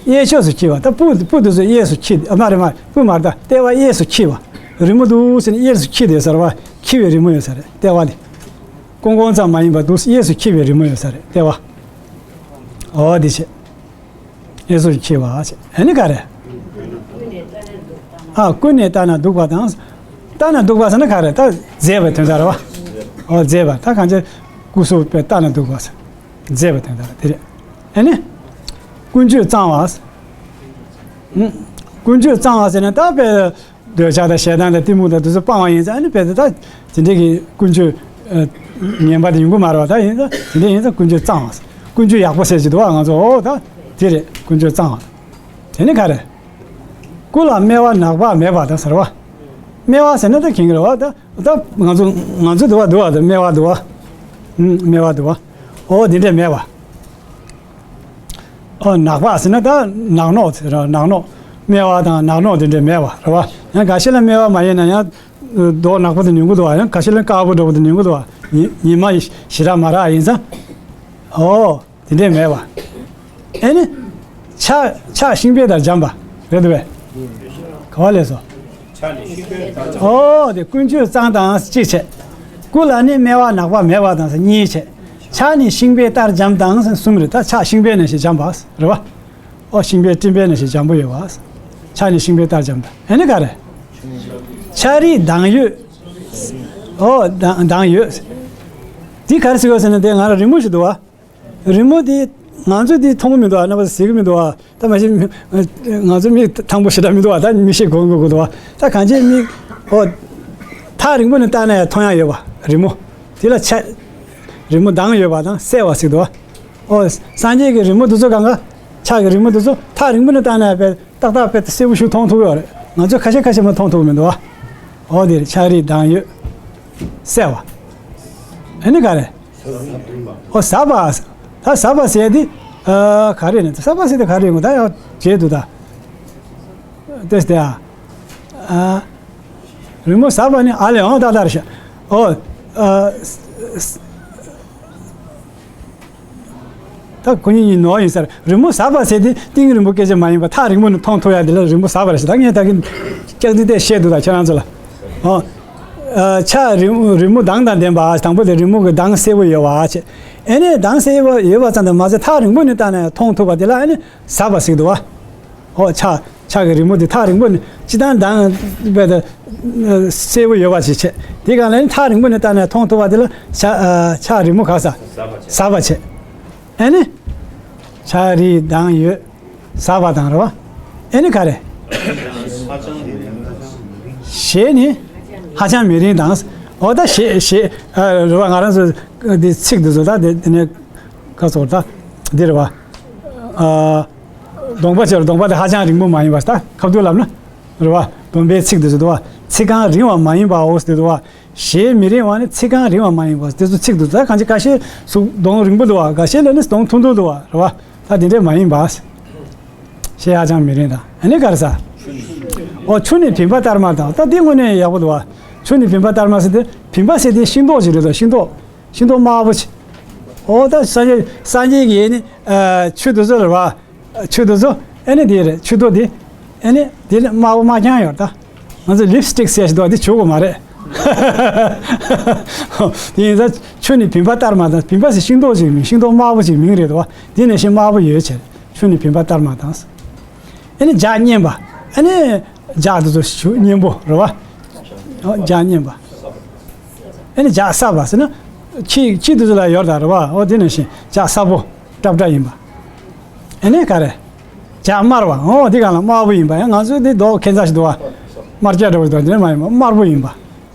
གཡས་ཕྱོགས་སུ་འཁྱིལ་བ། ད་སྤུ་སྤུ་དེ་ཚོ་གཡས་སུ་འཁྱིལ། ཨ་མ་རེད་མ། སྤུ་མ་རེད་ད། ལྟེ་བ་གཡས་སུ་འཁྱིལ་བ། རི་མོ་འདུག་ཟེར་ནས་གཡས་སུ་འཁྱིལ་བསྡད་ས་རེད་བ། འཁྱིལ་བའི་རི་མོ་ཡོད་ས་རེད་ལྟེ་བ་ལ། ཀོང་ཀོང་ཙམ་མ་ཡིན་པར་འདུག་གཡས་སུ་འཁྱིལ་བའི་རི་མོ་ཡོད་ས་རེད་ལྟེ་བ། འོ་འདི་བྱས། གཡས་སུ་འཁྱིལ་བ་བྱས། ཨ་ནི་ག་རེ། ཨ་ཀུན་ནས་བལྟ་ན་སྡུག་པ་དང་། བལྟ་ན་སྡུག་པ་ཟེར་ན་ག་རེ། ད་མཛེས་པའི་དོན་དག་རེད་བ། འོ་མཛེས་པ་ད་གང་ཅི། སྐུ་གཟུགས་དཔེ་བལྟ་ན་སྡུག་པ་ཟེར། མཛེས་པའི་དོན་དག་དེ་རེད། ཨ་ནི། ཀུན་སྤྱོད་གཙང་བ། ཀུན་སྤྱོད་གཙང་བ་ཟེར་ན་ད་དཔེ། འདོད་ཆགས་དང་ཞེ་སྡང་དང་གཏི་མུག་དང་དེ་ཚོ་སྤངས་པ་ཡིན་ཙང་ཨ་ནི་དཔེ་དེ་ད་དེ་འདྲའི་གི་ཀུན་སྤྱོད། ངན་པ་དེ་ཡོང་གི་མ་རེད་བ། ད་ཡིན་ཙང་དེ་འདྲའི་ཡིན་ཙང་ཀུན་སྤྱོད་གཙང་བ། ཀུན་སྤྱོད་ཡག་པོ་ཟེར་གྱི་འདུག་བ་ང་ཚོ། འོ་ད་དེ་རེད། ཀུན་སྤྱོད་གཙང་བ། དེ་ནི་ག་རེ། སྐུ་ལ་སྨེ་བ་ནག་པ་མེད་པ་དང་ཟེར་བ། སྨེ་བ་ཟེར་ན་ད་གང་གི་རེད་བ། ད་ད་ང་ཚོ་ང་ཚོ་འདུག་བ་འདུག་བ། ད་སྨེ་བ་འདུག་བ། སྨེ་བ་འདུག་བ། འོ་དེ་འདྲས་མེད་པ། ཨོ་ནག་པ་ཟེར་ན་ད་ནག་ནོག་ཟེར་ར། ནག་ནོག་སྨེ་བ་དང་ནག་ནོག་དེ་འདྲས་མེད་པ་རེད་བ། ཡང་འགའ་ཤས་ལ་སྨེ་བ་མ་ཡིན་ན་ཡང་མདོག་ནག་པོ་དེ་ཉུང་གི་འདུག་བ། ཡང་འགའ་ཤས་ལ་དཀར་པོ་འདྲ་པོ་དེ་ཉུང་གི་འདུག་བ། ཉི་ཉི་མ་ཞི་དྲག་མ་རག་ཡིན་ཙང་། ཨོ་དེ་འདྲས་མེད་པ། ཨེ་ནི། ཕྱག་ཕྱག་ཤིང་བལ་ལྟར་འཇམ་པ་རེད་འདུག་བས། ག་བ་ལས་སོ། ཕྱག་ནི་ཤིང་བལ་ལྟར་འཇམ། ཨོ་དེ་ཀུན་སྤྱོད་གཙང་དང་གཅིག་བྱས། སྐུ་ལ་ནི་སྨེ་བ་ནག་པ་མེད་པ་དང་གཉིས་བྱས། ཕྱག་ནི་ཤིང་བལ་ལྟར་འཇམ་དང་གསུམ་རེད། ད་ཕྱག་ཤིང་བལ་ནང་བཞིན་འཇམ་པ་རེད་བ། ཨོ་ཤིང་བལ་སྤྲིན་བལ་ནང་བཞིན་འཇམ་པོ་ཡོད་བ། ཕྱག་ནི་ཤིང་བལ་ལྟར་འཇམ་དང་ཨེ་ནི་ག་རེ། ཕྱག་རིས་མདངས་ཡོད། ཨོ་མདངས་མདངས་ཡོད། འདི་ག་རེ་ཟེར་དགོས་ཟེར་ན་དེ་ང་རང་རི་མོ་ཞིག་འདུག་བ། རི་མོ་འདི་ང་ཚོས་འདི་མཐོང་གི་མི་འདུག་བ། རྣམ་པ་ཚོས་གཟིགས་ཀྱི་མི་འདུག་བ། ད་མ་གཞི་ང་ཚོ་མིག་ཐང་པོ་ཞེ་དྲག་མི་འདུག་བ། ད་མིག་ཤེལ་གོན་དགོས་ཀྱི་འདུག་བ། ད་གང་ཅིའི་མིག་ཨོ། ཐག་རིང་པོ་ནས་བལྟས་ན་ཡང་མཐོང་ཡག་ཡོད་པ་རི་མོ། དེ་ལ་ཆ། རི་མོ་མདངས་ཡོད་པ་དང་གསལ་བ་ཟེར་གྱི་འདུག་བ། ཨོ། སངས་རྒྱས་ཀྱི་རི་མོ་འདི་ཚོ་གང་ག་ཕྱག་གི་རི་མོ་འདི་ཚོ་ཐག་རིང་པོ་ནས་བལྟས་ན་ཡང་དཔེ་ཏག་ཏག་དཔེ་གསལ་པོ་ཞིག་མཐོང་ཐུབ་ཡོད་རེད། ང་ཚོས་ཁ་ཤས་ཁ་ཤས་མ་མཐོང་ཐུབ་མི་འདུག་བ། ཨོ་དེ་རེད། ཕྱག་རིས་མདངས་ཡོད། གསལ་བ། ཨ་ནི་ག་རེ། ཨོ་ཟབ་པ། ད་ཟབ་པ་ཟེར་དེ། ཨ་ག་རེ་ནི་ཟབ་པ་ཟེར་དེ་ག་རེ་ཡོང་ད་ཡང་བརྗེད་འདུག་ད། ལྟོས་ཏེ་ཨ། ཨ། རི་མོ་ཟབ་པ་ནི་ཨ་ལས་འོང་ད་ལྟར་ཤ། ཨོ། ཨ། ད་ཁོ་གཉིས་གཉིས་ནོར་ཡིན་ས་རེད། རི་མོ་ཟབ་པ་ཟེར་དེ་གཏིང་རིང་པོ་སྐད་ཆ་མ་ཡིན་པ་ཐག་རིང་པོ་ནས་མཐོང་ཐུབ་ཡ་དེ་ལ་རི་མོ་ཟབ་པ་རེད་ཟེར། ད་ངས་ད་གིན་སྐྱག་རྫུན་དེ་བཤད་འདུག་ད་ཁྱེད་རང་ཚོ་ལ། ཨོ། ཨ། ཕྱག་རི་རི་མོ་མདངས་དང་ལྡན་པ། དང་པོ་དེ་རི་མོ་གི་མདངས་གསལ་པོ་ཡོད་པ་བྱས། ཨེ་ནས་མདངས་གསལ་པོ་ཡོད་པ་ཙམ་དུ་མ་ཟད་ཐག་རིང་པོ་ནས་བལྟས་ན་ཡང་མཐོང་ཐུབ་པ་དེ་ལ་ཨེ་ནས་ཟབ་པ་ཟེར་གི་འདུག་བ། ཨོ་ཕྱག་ཕྱག་གི་རི་མོ་འདི་ཐག་རིང་པོ་ནས་སྤྱིར་བཏང་མདངས་དཔེ་དང་གསལ་པོ་ཡོད་པ་ཞིག་བྱས། དེ་གང་ལ་ནི་ཐག་རིང་པོ་ནས་བལྟས་ནས་མཐོང་ཐུབ་པ་དེ་ལ་ཕྱག་ཨ་ཕྱག་རི་མོ་ག་ས་ཟབ་པ་བྱས། ཨ་ནི་ཕྱག་རིས་མདངས་ཡོད། ཟབ་པ་དང་རེད་བ། ཨ་ནི་ག་རེ། ཞེས་ནི་ཧ་ཅང་མི་རིང་དང་། འོ་ད་ཞེས་ཞེས་ཨ་རེད་བ། ང་རང་ཚོ་འདི་ཚིག་འདི་ཚོ་ད་འདི་འདི་ནས་ག་ཚོད་ད་འདི་རེད་བ། ཨ། གདོང་པ་ཆེ་བ། གདོང་པ་དེ་ཧ་ཅང་རིང་པོ་མ་ཡིན་པ། ད་ཁ་ཐུག་ལབ་ན་རེད་བ། གདོང་པའི་ཚིགས་དེ་ཚོ་འདུག་བ། ཚིག་རྐང་རིང་བ་མ་ཡིན་པའོ་ཟེར་འདུག་བ། ཞེས་མི་རིང་བ་ནི་ཚིག་རྐང་རིང་བ་མ་ཡིན་པ་དེ་ཚོ་ཚིག་འདུག་ད་གང་ཅི་ཁ་ཤས་སུ་གདོང་རིང་པོ་འདུག་བ། འགའ་ཤས་ལ་ནི་གདོང་ཐུང་ཐུང་འདུག་བ་རེད་བ། ད་དེ་འདྲས་མ་ཡིན་པ། ཞེས་ཧ་ཅང་མི་རིང་དང་། ཨ་ནི་ག་རེ་ཟ། ཨོ་ཆུ་ནི་བིམ་པ་ལྟར་མ་དང་། ད་འདི་དངོས་གནས་ཡག་པོ་འདུག་བ། ཆུ་ནི་བིམ་པ་ལྟར་མ་ཟེར་དེ་བིམ་པ་ཟེར་དེ་ཤིང་ཏོག་ཅིག་རེད་དོ། ཤིང་ཏོག་ཤིང་ཏོག་དམར་པོ་ཆེ། ཨོ་ད་སངས་རྒྱས་སངས་རྒྱས་ཀྱི་ནི་ཨ་ཆོས་འདི་ཚོ་རེད་བ། ཆོས་འདི་ཚོ་ཨེ་ནི་དེ་རེད། ཆོས་ཐོག་དེ་ཨེ་ནི་དེ་ནི་དམར་པོ་དམར་རྐྱང་ཡོད་ད། ང་ཚོ་ལིབ་སི་ཊིག་ཟེར་ཞིག་འདུག་བ། དེ་བྱུག་དགོས་མ་རེད། དེ་ཡིན་ཙང་ཆུ་ནི་བིམ་པ་ལྟར་མ་དང་། བིམ་པ་ཟེར་ཤིང་ཏོག་ཅིག་མིང་། ཤིང་ཏོག་དམར་པོ་ཅིག་མིང་རེད་དོ། དེ་ནས་ཤིང་དམར་པོ་ཡོད་ཆེ། ཆུ་ནི་བིམ་པ་ལྟར་མ་དང་། ཨེ་ནི་ལྗགས་སྙན་པ། ཨེ་ནི་ལྗགས་དེ་ཚོ་ཞུ་སྙན་པོ་རེད་བ། ལྗགས་སྙན་པ། ཨེ་ནི་ལྗགས་སྲབ་པ་ཟེར་ན་ཁྱི་ཁྱི་དེ་ཚོ་ལ་ཡོད་ད་རེད་བ། འོ་དེ་ནང་བཞིན་ལྗགས་སྲབ་པོ་སྲབ་སྲབ་ཡིན་པ། ཨེ་ནི་ག་རེ། ལྗགས་དམར་བ། འོ་དེ་གང་ལ་དམར་པོ་ཡིན་པ། ཡང་ང་ཚོའི་དེ་མདོག་ཁྱད་མཚར་ཞིག་འདུག་བ། དམར་སྐྱ་འདྲ་བོ་ཞིག་འདུག་དེ་ནས་མ་ཡིན་པ་དམར་པོ་ཡིན་པ།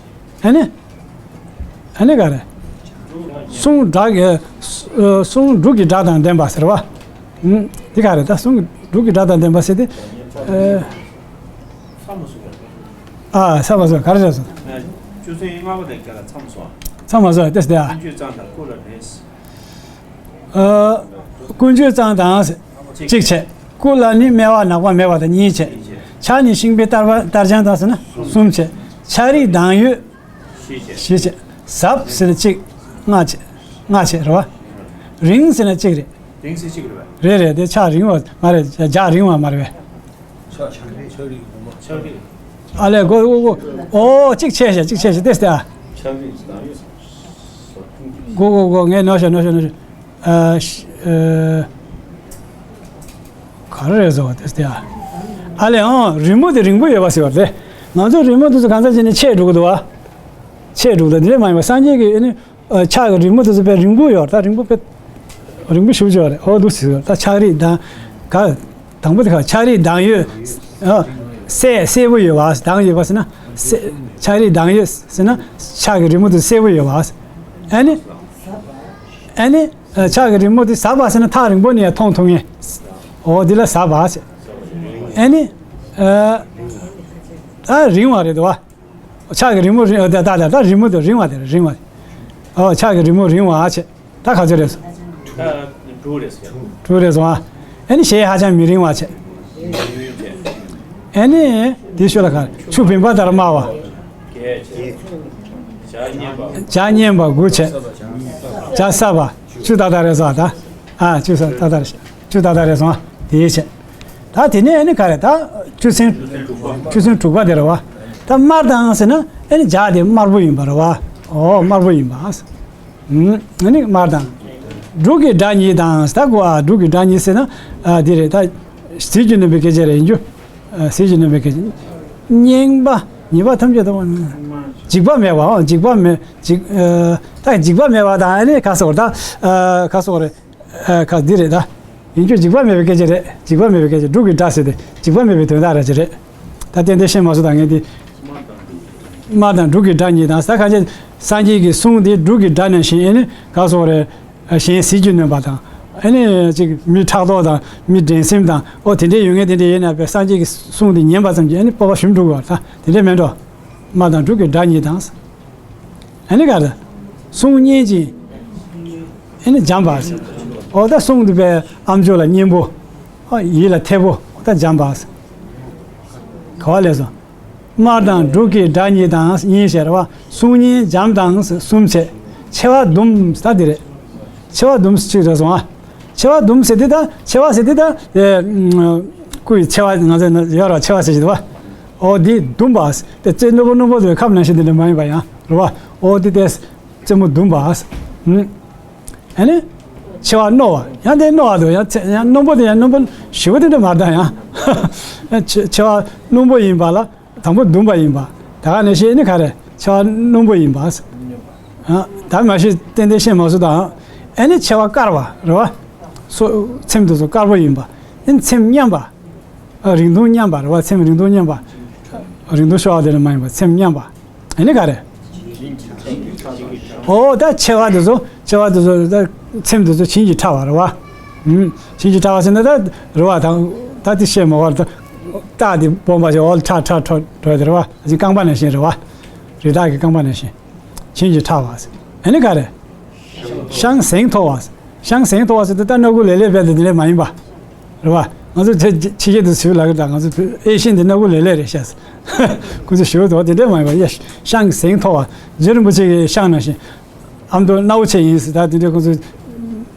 ཨ་ནི། ཨ་ནི་ག་རེ། གསུང་སྒྲ་གི། གསུང་འབྲུག་གི་སྒྲ་དང་ལྡན་པ་ཟེར་བ། དེ་ག་རེ། ད་གསུང་འབྲུག་གི་སྒྲ་དང་ལྡན་པ་ཟེར་དེ། ཨ། ས་མ་སོ་ག་རེ་རེད་སོང་། ཆུ་ཚོད་ལྔ་པ་དང་བརྒྱད་ལ་མཚམས་སོ། མཚམས་མ་སོ་ཏེ་སྟེ་ཨ། ཀུན་སྤྱོད་གཙང་དང་གཅིག་བྱས། སྐུ་ལ་ནི་སྨེ་བ་ནག་པ་མེད་པ་དང་གཉིས་བྱས། ཕྱག་ནི་ཤིང་བལ་ལྟར་བ་ལྟར་འཇམ་དང་ཟེར་ན་གསུམ་བྱས། ཕྱག་རིས་མདངས་ཡོད། བཞི་བྱས། ཟབ་ཟེར་ན་གཅིག་ལྔ་བྱས། ལྔ་བྱས་རེད་བ། རིང་ཟེར་ན་གཅིག་རེད། རིང་ཟེར་གཅིག་རེད་བ། རེད་རེད། དེ་ཕྱག་རིང་བ་མ་རེད། ལྗགས་རིང་བ་མ་རེད་པས། ཕྱག་ཕྱག་རིས་ཕྱག་རིས་སྒོམ་པ། ཕྱག་རིས། ཨ་ལས་གོ་གོ་གོ། ཨོ་གཅིག་བྱས་ཤག་གཅིག་བྱས་ཤག་ཏེ་སྟེ་ཨ། ཕྱག་རིས་ཟབ་ཟབ་ཐུང་གི། གོ་གོ་གོ། ངས་ནོར་ཤག་ནོར་ཤག་ནོར་ཤག་ཨ་ཤ་ཨ། ག་རེ་རེད་ཟེར་བ་དེ་དེ་ཨ། ཨ་ལས་ཨང་རི་མོ་དེ་རིང་པོ་ཡོད་པ་ཟེར་བ་རེད། ང་ཚོ་རི་མོ་དེ་ཚོ་གང་ས་ཅི་ནས་ཆད་འགྲོ་གི་འདུག་བ། ཆད་འགྲོ་གི་འདུག་དེ་འདྲ་མ་ཡིན་པ་སངས་རྒྱས་ཀྱི་ཨ་ནི། ཨ་ཕྱག་གི་རི་མོ་དེ་ཚོ་དཔེ་རིང་པོ་ཡོད་རེད། ད་རིང་པོ་དཔེ་རིང་པོ་ཞེ་པོ་ཅིག་ཡོད་རེད། ཨོ་འདུག་ཟེར་ད་ཕྱག་རིས་དང་ག་དང་པོ་དེ་ག་ཕྱག་རིས་གདངས་ཡོད། ཨ་གསལ་གསལ་པོ་ཡོད་པ། གདངས་ཡོད་པ་ཟེར་ན་གསལ། ཕྱག་རིས་གདངས་ཡོད་ཟེར་ན་ཕྱག་གི་རི་མོ་དེ་གསལ་པོ་ཡོད་པ། ཨ་ནི། ཨ་ནི། ཨ་ཕྱག་གི་རི་མོ་དེ་ཟབ་པ་ཟེར་ན་ཐག་རིང་པོ་ནས་ཡང་མཐོང་ཐུབ་ངེས། ཨོ་འདི་ལ་ཟབ་པ་ཟེར། ཨ་ནི། ཨ་ད་རིང་བ་རེད་དོ། ཕྱག་གི་རི་མོ་རིང་། ད་ད་ད་ད་རི་མོ་དེ་རིང་བ་དེ་རེད། རིང་བ། ཨོ་ཕྱག་གི་རི་མོ་རིང་བ་ཟེར། ད་ག་ཚོད་རེད་སོང་། ད་དྲུག་རེད་སོང་། དྲུག་རེད་སོང་ཨ། ཨ་ནི་ཞལ་ཧ་ཅང་མི་རིང་བ་བྱས། ཨ་ནི་དེའི་ཤུལ་ལ་ག་ཆུ་བིམ་པ་ལྟར་དམར་བ། བྱ་སྙན་པ་དགུ་བྱས། བྱ་སྲབ་པ། ཆུ་ཏག་ཏག་རེད་སོང་ཨ། ད་ཨ་ཆུ་ས་ཏག་ཏག་རེད། ཆུ་ཏག་ཏག་རེད་སོང་ཨ། དེའི་བྱས། ད་དེ་ནས་ཨ་ནི་ག་རེ། ད་ཆུ་ཚན། ཆུ་ཚན་དྲུག་པ་དེ་རེད་བ། ད་དམར་དང་ཟེར་ན་ཨ་ནི་བྱ་དེ་དམར་པོ་ཡིན་པ་རེད་བ། ཨོ་དམར་པོ་ཡིན་པ། ཨ་ནི་དམར་དང་། འབྲུག་གི་སྒྲ་ཉིད་དང་། ད་གོ་ཨ། འབྲུག་གི་སྒྲ་ཉིད་ཟེར་ན་ཨ་འདི་རེད། ད་ཟིལ་གྱིས་གནོན་པའི་སྐད་ཆ་རེད། ཡིན་རྒྱུ། ཨ་ཟིལ་གྱིས་གནོན་པའི་སྐད་ཆ། རྙིང་པ། ཉེས་པ་ཐམས་ཅད་དང་། འཇིགས་པ་མེད་པའོ། འཇིགས་པ་མེད། འཇིགས་ཨ། ད་འཇིགས་པ་མེད་པ་དང་ཨ་ནི་ག་སོགས་རེད། ད་ཨ་ག་སོགས་རེད། ཨ་ཁ་འདི་རེད་ད། ཡིན་རྒྱུ་འཇིགས་པ་མེད་པའི་སྐད་ཆ་རེད། འཇིགས་པ་མེད་པའི་སྐད་ཆ། འབྲུག་གི་སྒྲ་ཟེར་ཏེ་འཇིགས་པ་མེད་པའི་དོན་དག་རེད་ཅེས་རེད། ད་ཏན་ཏན་ཤེས་མ་སོང་ད་ངས་འདི། དམར་དང་འབྲུག་གི་སྒྲ་གཉིས་དང་ཟེར་ག་ཅེ། སངས་རྒྱས་ཀྱི་གསུང་འདི་འབྲུག་གི་སྒྲ་ནང་བཞིན་ཨ་ནི་ག་སོགས་རེད། གཞན་ཟིལ་གྱིས་གནོན་པ་དང་། ཨ་ནི་ཅིག་མི་ཕྲག་དོག་དང་མི་འགྲན་སེམས་དང་ཨོ་དེ་འདྲའི་ཡོད་ངེས། དེ་འདྲའི་ཡོད་ན་བས་སངས་རྒྱས་ཀྱི་གསུང་འདི་ཉན་པ་ཙམ་གྱིས་ཨ་ནི་སྤོབས་པ་ཞུམ་འགྲོ་གི་བ། ད་དེ་འདྲའི་མེད་འགྲོ། དམར་དང་འབྲུག་གི་སྒྲ་གཉིས་དང་། ཨ་ནི་ག་རེ། གསུང་སྙན་ཅིང་། ཨ་ནི་འཇམ་པ། ཨོ་ད་གསུང་འདི་པའི་ཨམ་ཅོག་ལ་སྙན་པོ། ཨ་ཡིད་ལ་འཐད་པོ། ཨོ་ད་འཇམ་པ། ག་བ་ལས་སོ། དམར་དང་འབྲུག་གི་སྒྲ་གཉིས་དང་སྙན་ཞེས་རེད་བ། གསུང་སྙན་འཇམ་དང་གསུམ་བྱས། མཆེ་བ་ཟླུམ་ད་འདི་རེད། མཆེ་བ་ཟླུམ་གཅིག་རེད་སོང་ཨ། མཆེ་བ་ཟླུམ་ཟེར་འདི་ད་མཆེ་བ་ཟེར་འདི་ད། ཨེ། སྐུ་ཡི་མཆེ་བ་ང་ཚོ་ཡོད་ར་མཆེ་བ་ཟེར་གྱི་འདུག་བ། ཨོ་འདི་ཟླུམ་པ། དེ་རྩེ་རྣོན་པོ་རྣོན་པོ་དེ་ཁབ་ནང་བཞིན་དེ་འདྲ་མ་ཡིན་པ་ཡང་རེད་བ། ཨོ་འདི་དེ་རྩེ་མོ་ཟླུམ་པ། ཨ་ནི། མཆེ་བ་རྣོ་བ། ཡང་དེ་རྣོ་བ་འདུག་ཡང་ཚེ་ཡང་རྣོན་པོ་དེ་ཡང་རྣོན་པོ་ཞེ་པོ་དེ་འདྲ་མ་རེད་ད་ཡང་། མཆེ་མཆེ་བ་རྣོན་པོ་ཡིན་པ་ལ་དང་པོ་ཟླུམ་པ་ཡིན་པ། ད་ག་ནང་བཞིན་ཨ་ནི་ག་རེ་མཆེ་བ་རྣོན་པོ་ཡིན་པ། ཨ་ད་མ་གཞི་ཏན་ཏན་ཤེས་མ་སོང་ད། ཨ་ནི་མཆེ་བ་དཀར་བ་རེད་བ། སོ་ཚེམས་དེ་ཚོ་དཀར་པོ་ཡིན་པ། ཨ་ནི་ཚེམས་མཉམ་པ། ཨ་རིང་ཐུང་མཉམ་པ་རེད་བ། ཚེམས་རིང་ཐུང་མཉམ་པ། རིང་ཐུང་ཤོར་བ་དེ་འདྲ་མ་ཡིན་པ་ཚེམས་མཉམ་པ། ཨ་ནི་ག་རེ། ཨོ་ད་མཆེ་བ་དེ་ཚོ་མཆེ་བ་དེ་ཚོ་ད་ཚེམས་དེ་ཚོ་བྱིན་གྱིས་ཕྲ་བ་རེད་བ། ཨུམ། བྱིན་གྱིས་ཕྲ་བ་ཟེར་ན་ད་རེད་བ། ད་ད་དེ་བཤད་མ་བར་ད་རྟགས་དེ་སྦོམ་པ་ཞིག་འོ་ལ་ཕྲ་ཕྲ་ཕྲ་ཕྲ་དེ་རེད་བ། ཨ་ཅིག་རྐང་པ་ནང་བཞིན་རེད་བ། རི་དྭགས་ཀྱི་རྐང་པ་ནང་བཞིན། བྱིན་གྱིས་ཕྲ་བ། ཨ་ནི་ག་རེ། ཤངས་ཟེང་མཐོ་བ། ཤངས་ཟེང་མཐོ་བ་ཟེར་དུས་ད་སྣ་ཁུག་ལེབ་ལེབ་བྱས་ཏེ་དེ་འདྲ་མ་ཡིན་པ། རེད་བ། ང་ཚོ་ཕྱི་ཕྱི་རྒྱལ་དུ་ཟེར་ལབ་ཀྱི་འདུག་ང་ཚོ་ཨེ་ཤེས་འདི་སྣ་ཁུག་ལེབ་ལེབ་རེད་ཤག་ཁོ་ཚོ་ཞུ་འདུག་དེ་འདྲ་མ་ཡིན་པ་ཡ། ཤངས་ཟེང་མཐོ་བ། རྗེ་རིན་པོ་ཆེ་གི་ཤངས་ནང་བཞིན། ཨ་མདོ་སྣ་བོ་ཆེ་ཡིན་ཟེར་ད་དེ་འདྲ་ཁོ་ཚོ་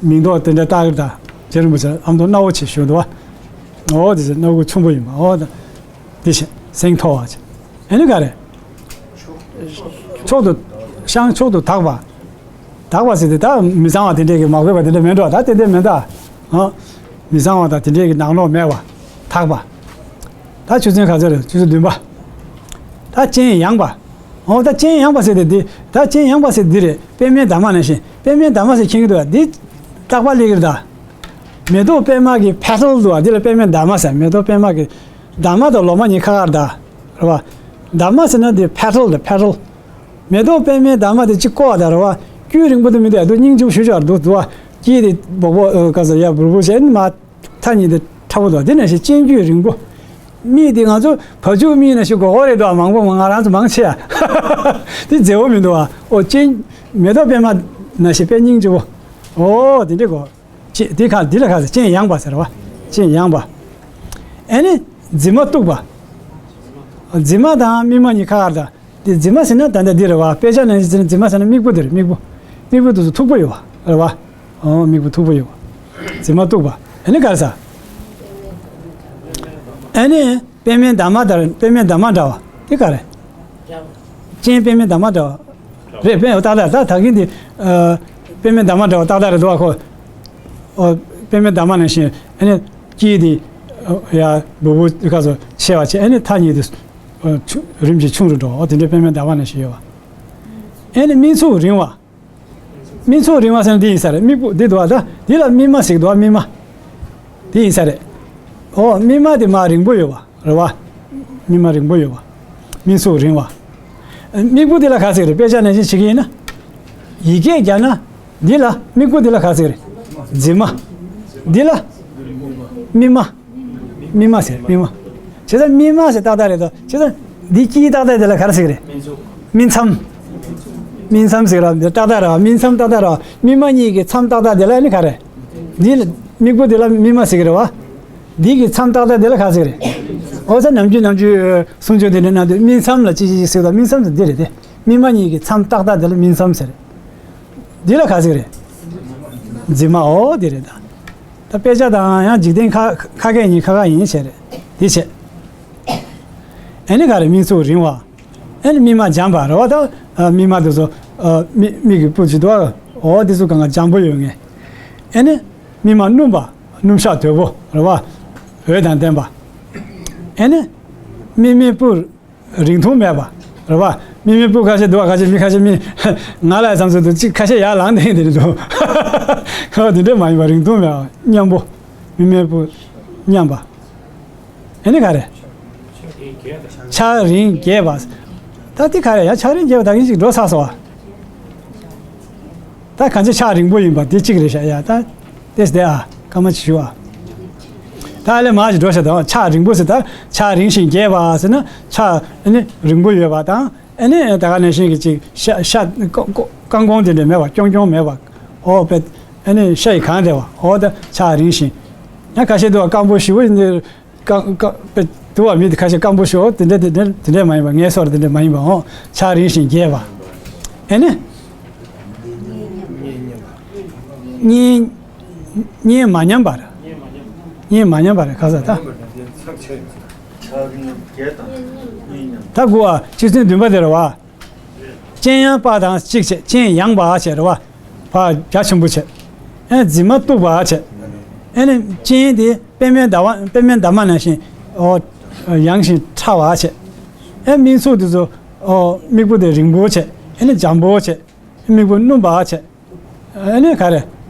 མིང་འདོགས་དེ་འདྲ་བཏགས་ཀྱི་འདུག་རྗེ་རིན་པོ་ཆེ་ཨ་མདོ་སྣ་བོ་ཆེ་ཞུ་འདུག་བ། འོ་དེ་ཚོ་སྣ་ཁུག་ཆུང་པོ་ཡིན་པ་འོ་ད། དེ་བཞིན་ཟེང་མཐོ་བ་ཅིག་ཨ་ནི་ག་རེ། མཆོག་ཏུ། ཤངས་མཆོག་ཏུ་དག་པ། དག་པ་ཟེར་དེ་ད་མི་གཙང་བ་དེ་འདྲས་ཀྱི་མ་གོས་པ་དེ་འདྲས་མེད་འགྲོ། ད་དེ་འདྲས་མེད་ད། ཨ། མི་གཙང་བ་དང་དེ་འདྲས་ཀྱི་ནག་ནོག་མེད་པ། དག་པ། ད་ཆུ་ཚན་ག་ཚོད་རེད། ཆུ་ཚན་བདུན་པ། ད་སྤྱན་ཡངས་པ། འོ་ད་སྤྱན་ཡངས་པ་ཟེར་དེ་འདི། ད་སྤྱན་ཡངས་པ་ཟེར་འདི་རེད། པདྨའི་འདབ་མ་ནང་བཞིན། པདྨའི་འདབ་མ་ཟེར་མཁྱེན་གྱི་འདུག་བ། འདི་རྟག་པར་སླེབས་ཀྱི་རེད་ད། མེ་ཏོག་པདྨ་གི་ཕེ་ཊལ་འདུག་བ། འདི་ལ་པདྨའི་འདབ་མ་ཟེར། མེ་ཏོག་པདྨ་གི་འདབ་མ་དང་ལོ་མ་གཉིས་ཁ་ཁར་ད། རེད་བ། འདབ་མ་ཟེར་ན་འདི་ཕེ་ཊལ་དང་ཕེ་ཊལ། མེ་ཏོག་པདྨའི་འདབ་མ་དེ་གཅིག་བཀོག་ད་རེད་བ། དཀྱུས་རིང་པོ་དེ་མི་འདུག་ཡ་དུ་སྙིང་རྗེ་པོ་ཞེ་པོ་ཅིག་འདུག་འདུག་བ། དཀྱིལ་དེ་སྦོག་སྦོག་ཨ་ག་ས་ཡ་འབུར་འབུར་བྱས་ནི་མ། མཐའ་གཉིས་དེ་ཕྲ་བོ་འདུག་དེ་ནང་བཞིན་སྤྱན་དཀྱུས་རིང་པོ། མིག་དེ་ང་ཚོ་བ་ཕྱུགས་མིག་ནང་བཞིན་སྒོར་སྒོར་རེད་འདུག་མང་པོ་ང་རང་ཚོ་མང་ཆེ་ཡ། དེ་མཛེས་པོ་མི་འདུག་བ། ཨོ་སྤྱན། མེ་ཏོག་པདྨ་ནང་བཞིན་དཔེ་སྙིང་རྗེ་པོ། ཨོ་དེ་འདྲའི་སྒོ། ཅེ་དེ་ཁ་འདི་ལ་ཁ་ཟེར་སྤྱན་ཡངས་པ་ཟེར་བ། སྤྱན་ཡངས་པ། ཨེ་ནི། མཛེས་མ་སྟུག་པ། མཛེས་མ་དང་སྨིན་མ་གཉིས་ཁ་ཁར་ད། དེ་མཛེས་མ་ཟེར་ན་ད་ལྟ་འདི་རེད་བ། དཔེ་ཆ་ནང་བཞིན་མཛེས་མ་ཟེར་ན་མིག་སྤུ་དེ་རེད་མིག་སྤུ། མིག་སྤུ་དེ་ཚོ་མཐུག་པོ་ཡོད་བ་རེད་བ། ཨོ་མིག་སྤུ་མཐུག་པོ་ཡོད་བ། མཛེས་མ་སྟུག་པ། ཨེ་ནི་ག་རེ་ཟ། ཨེ་ནི་པདྨའི་འདབ་མ་ལྟར་པདྨའི་འདབ་མ་འདྲ་བ་དེ་ག་རེ། སྤྱན་པདྨའི་འདབ་མ་འདྲ་བ། རེད་པདྨ་ད་ལྟ་ད་ད་གིན་དེ། ཨ། པདྨའི་འདབ་མ་འདྲ་བ་ཏག་ཏག་རེད་འདུག་བ་ཁོ། ཨོ། པདྨའི་འདབ་མ་ནང་བཞིན་ཨ་ནི་དཀྱིལ་དེ་ཡ་སྦུབ་སྦུབ་ཁ་སོ་ཆེ་བ་ཆེ་ཨ་ནི་མཐའ་གཉིས་དེ་ཨོ་ཆུ་རིམ་གྱིས་ཆུང་རུ་འགྲོ། ཨོ་དེ་འདྲའི་པདྨའི་འདབ་མ་ནང་བཞིན་ཡོད་བ། ཨ་ནི་སྨིན་ཚུགས་རིང་བ། སྨིན་ཚུགས་རིང་བ་ཟེར་ན་འདི་ཡིན་ས་རེད། སྨིག་པོ་འདི་འདུག་བ། ད་འདི་ལ་སྨིན་མ་ཟེར་གི་འདུག་བ། སྨིན་མ། འདི་ཡིན་ས་རེད། ཨོ་སྨིན་མ་དེ་མར་རིང་པོ་ཡོད་བ། རེད་བ། སྨིན་མ་རིང་པོ་ཡོད་བ། སྨིན་ཚུགས་རིང་བ། སྨིག་པོ་འདི་ལ་ག་ཟེར་གི་རེད། དཔེ་ཆ་ནང་བཞིན་བྱེད་ཀྱི་ཡིན་ན། ཡི་གེ་རྒྱག་ན། འདི་ལ་སྨིག་པོ་འདི་ལ་ག་ཟེར་གི་རེད། མཛེས་མ། འདི་ལ། སྨིན་མ། སྨིན་མ་ཟེར་སྨིན་མ། བྱས་ཙང་སྨིན་མ་ཟེར་ཏག་ཏག་རེད་དོ། བྱས་ཙང་འདི་དཀྱིལ་ཏག་ཏག་དེ་ལ་ག་རེ་ཟེར་གི་རེད། སྨིན་མཚམས། སྨིན་མཚམས་ཟེར་ར་འདི་ཏག་ཏག་རེད་བ། སྨིན་མཚམས་ཏག་ཏག་རེད་བ། སྨིན་མ་གཉིས་ཀྱི་མཚམས་ཏག་ཏག་དེ་ལ་ཨ་ནི་ག་རེ། འདི་ལ་སྨིག་པོ་དེ་ལ་སྨིན་མ་ཟེར་གི་རེད་བ། འདི་གི་མཚམས་ཏག་ཏག་དེ་ལ་ག་ཟེར་གི་རེད། ཨོ་ཙི་ནམ་རྒྱུན་ནམ་རྒྱུན་གསུང་ཆོས་དེ་འདྲ་གནང་དུས་སྨིན་མཚམས་ལ་ཅི་ཅི་ཅི་ཟེར་དང་སྨིན་མཚམས་ཟེར་འདི་རེད་དེ། སྨིན་མ་གཉིས་ཀྱི་མཚམས་ཏག་ཏག་དེ་ལ་སྨིན་མཚམས་ཟེར། འདི་ལ་ག་ཟེར་གི་རེད། མཛེས་མ་འོ་དེ་རེད་ད། ད་དཔེ་ཆ་དང་ཡང་འཇིག་རྟེན་ཁ་ཁ་སྐད་གཉིས་ཁ་ཁ་ཡིན་བྱས་རེད། དེ་བྱས། ཨ་ནི་ག་རེ་སྨིན་ཚུགས་རིང་བ། ཨ་ནི་སྨིན་མ་འཇམ་པ་རེད་བ། ད་སྨིན་མ་དེ་ཚོ་མིག་མིག་གི་སྤུ་ཅིག་འདུག་བ། འོ་དེ་ཚོ་གང་ག་འཇམ་པོ་ཡོད་ངེས། ཨ་ནི་སྨིན་མ་སྣུམ་པ་སྣུམ་ཞག་དོད་པོ་རེད་བ། འོད་དང་ལྡན་པ། ཨ་ནི་སྨིན་མའི་སྤུ། རིང་ཐུང་མེད་པ། རེད་བ། སྨིན་མའི་སྤུ་ཁ་ཤས་འདུག་བ། ཁ་ཤས་མི་ཁ་ཤས་མི། ང་ལ་བསམ་ཚུལ་དུ་གཅིག་ཁ་ཤས་ཡར་ལངས་བསྡད་དེ་འདུག་ཁ་བ་དེ་འདྲས་མ་ཡིན་པ་རིང་ཐུང་མེད་པ་མཉམ་པོ། སྨིན་མའི་སྤུ། མཉམ་པ། ཨ་ནི་ག་རེ། ཆགས་རིང་རྒྱས་པ། ད་དེ་ག་རེ་ཡ་ཆགས་རིང་རྒྱས་པ་ད་གིན་ཅིག་འགྲོ་ཚར་སོང་བ། ད་གང་ཅི་ཆགས་རིང་པོ་ཡིན་པ་དེ་གཅིག་རེད་ཤག་ཡ་ད། ཏེས་དེ་ཨ་ཀ་མ་ཅི་ཞུ་ཨ། ད་ཨ་ལེ་མ་ཅི་འགྲོ་ཤག་ད་ཆགས་རིང་པོ་ཟེར་ད་ཆགས་རིང་ཞིང་རྒྱས་པ་ཟེར་ན་ཆགས་ཨ་ནི་རིང་པོ་ཡོད་པ་དང་ཨ་ནི་ད་ག་ནང་བཞིན་གྱི་ཅིག་ཤ་ཤ་ཀོ་ཀོ་རྐང་གོང་དེ་འདྲ་མེད་པ་རྐྱོང་རྐྱོང་མེད་པ། ཨོ་པེ་ཨ་ནི་ཤ་ཡི་གང་དེ་བ་ཨོ་ད་ཆགས་རིང་ཞིང་། ཡང་ཁ་ཤས་འདུག་བ་སྐམ་པོ་ཞེ་པོ་ཡིན་དེ། རྐང་རྐང་པའི་དུ་བ་མི་དེ་ཁ་ཤས་སྐམ་པོ་ཤོག་དེ་འདྲ་དེ་འདྲ་དེ་འདྲ་མ་ཡིན་པ་ངལ་གསོ་ར་དེ་འདྲ་མ་ཡིན་པའང་ཆགས་རིང་ཞིང་རྒྱས་པ། ཨེ་ནི། གཉེན་གཉེན་མ་ཉམས་པར། གཉེན་མ་ཉམས་པར་ཁ་ས་ད། ད་དགུ་བ་ཆུ་ཚན་བདུན་པ་དེ་རེད་བ། སྤྱན་ཡངས་པ་དང་གཅིག་བྱས་སྤྱན་ཡངས་པ་བྱས་རེད་བ། ཕར་རྒྱ་ཆེན་པོ་བྱས། ཨེ་མཛེས་མ་སྟུག་པ་བྱས། ཨེ་ནི་སྤྱན་དེ་པདྨའི་འདབ་མ་པདྨའི་འདབ་མ་ནང་བཞིན་ཨོ་ཡངས་ཤིང་ཕྲ་བ་བྱས། ཨེ་སྨིན་ཚུགས་དེ་ཚོ་ཨོ་སྨིག་པོ་དེ་རིང་པོ་བྱས། ཨེ་ནི་འཇམ་པོ་བྱས། སྨིག་པོ་སྣུམ་པ་བྱས། ཨེ་ནི་ག་རེ།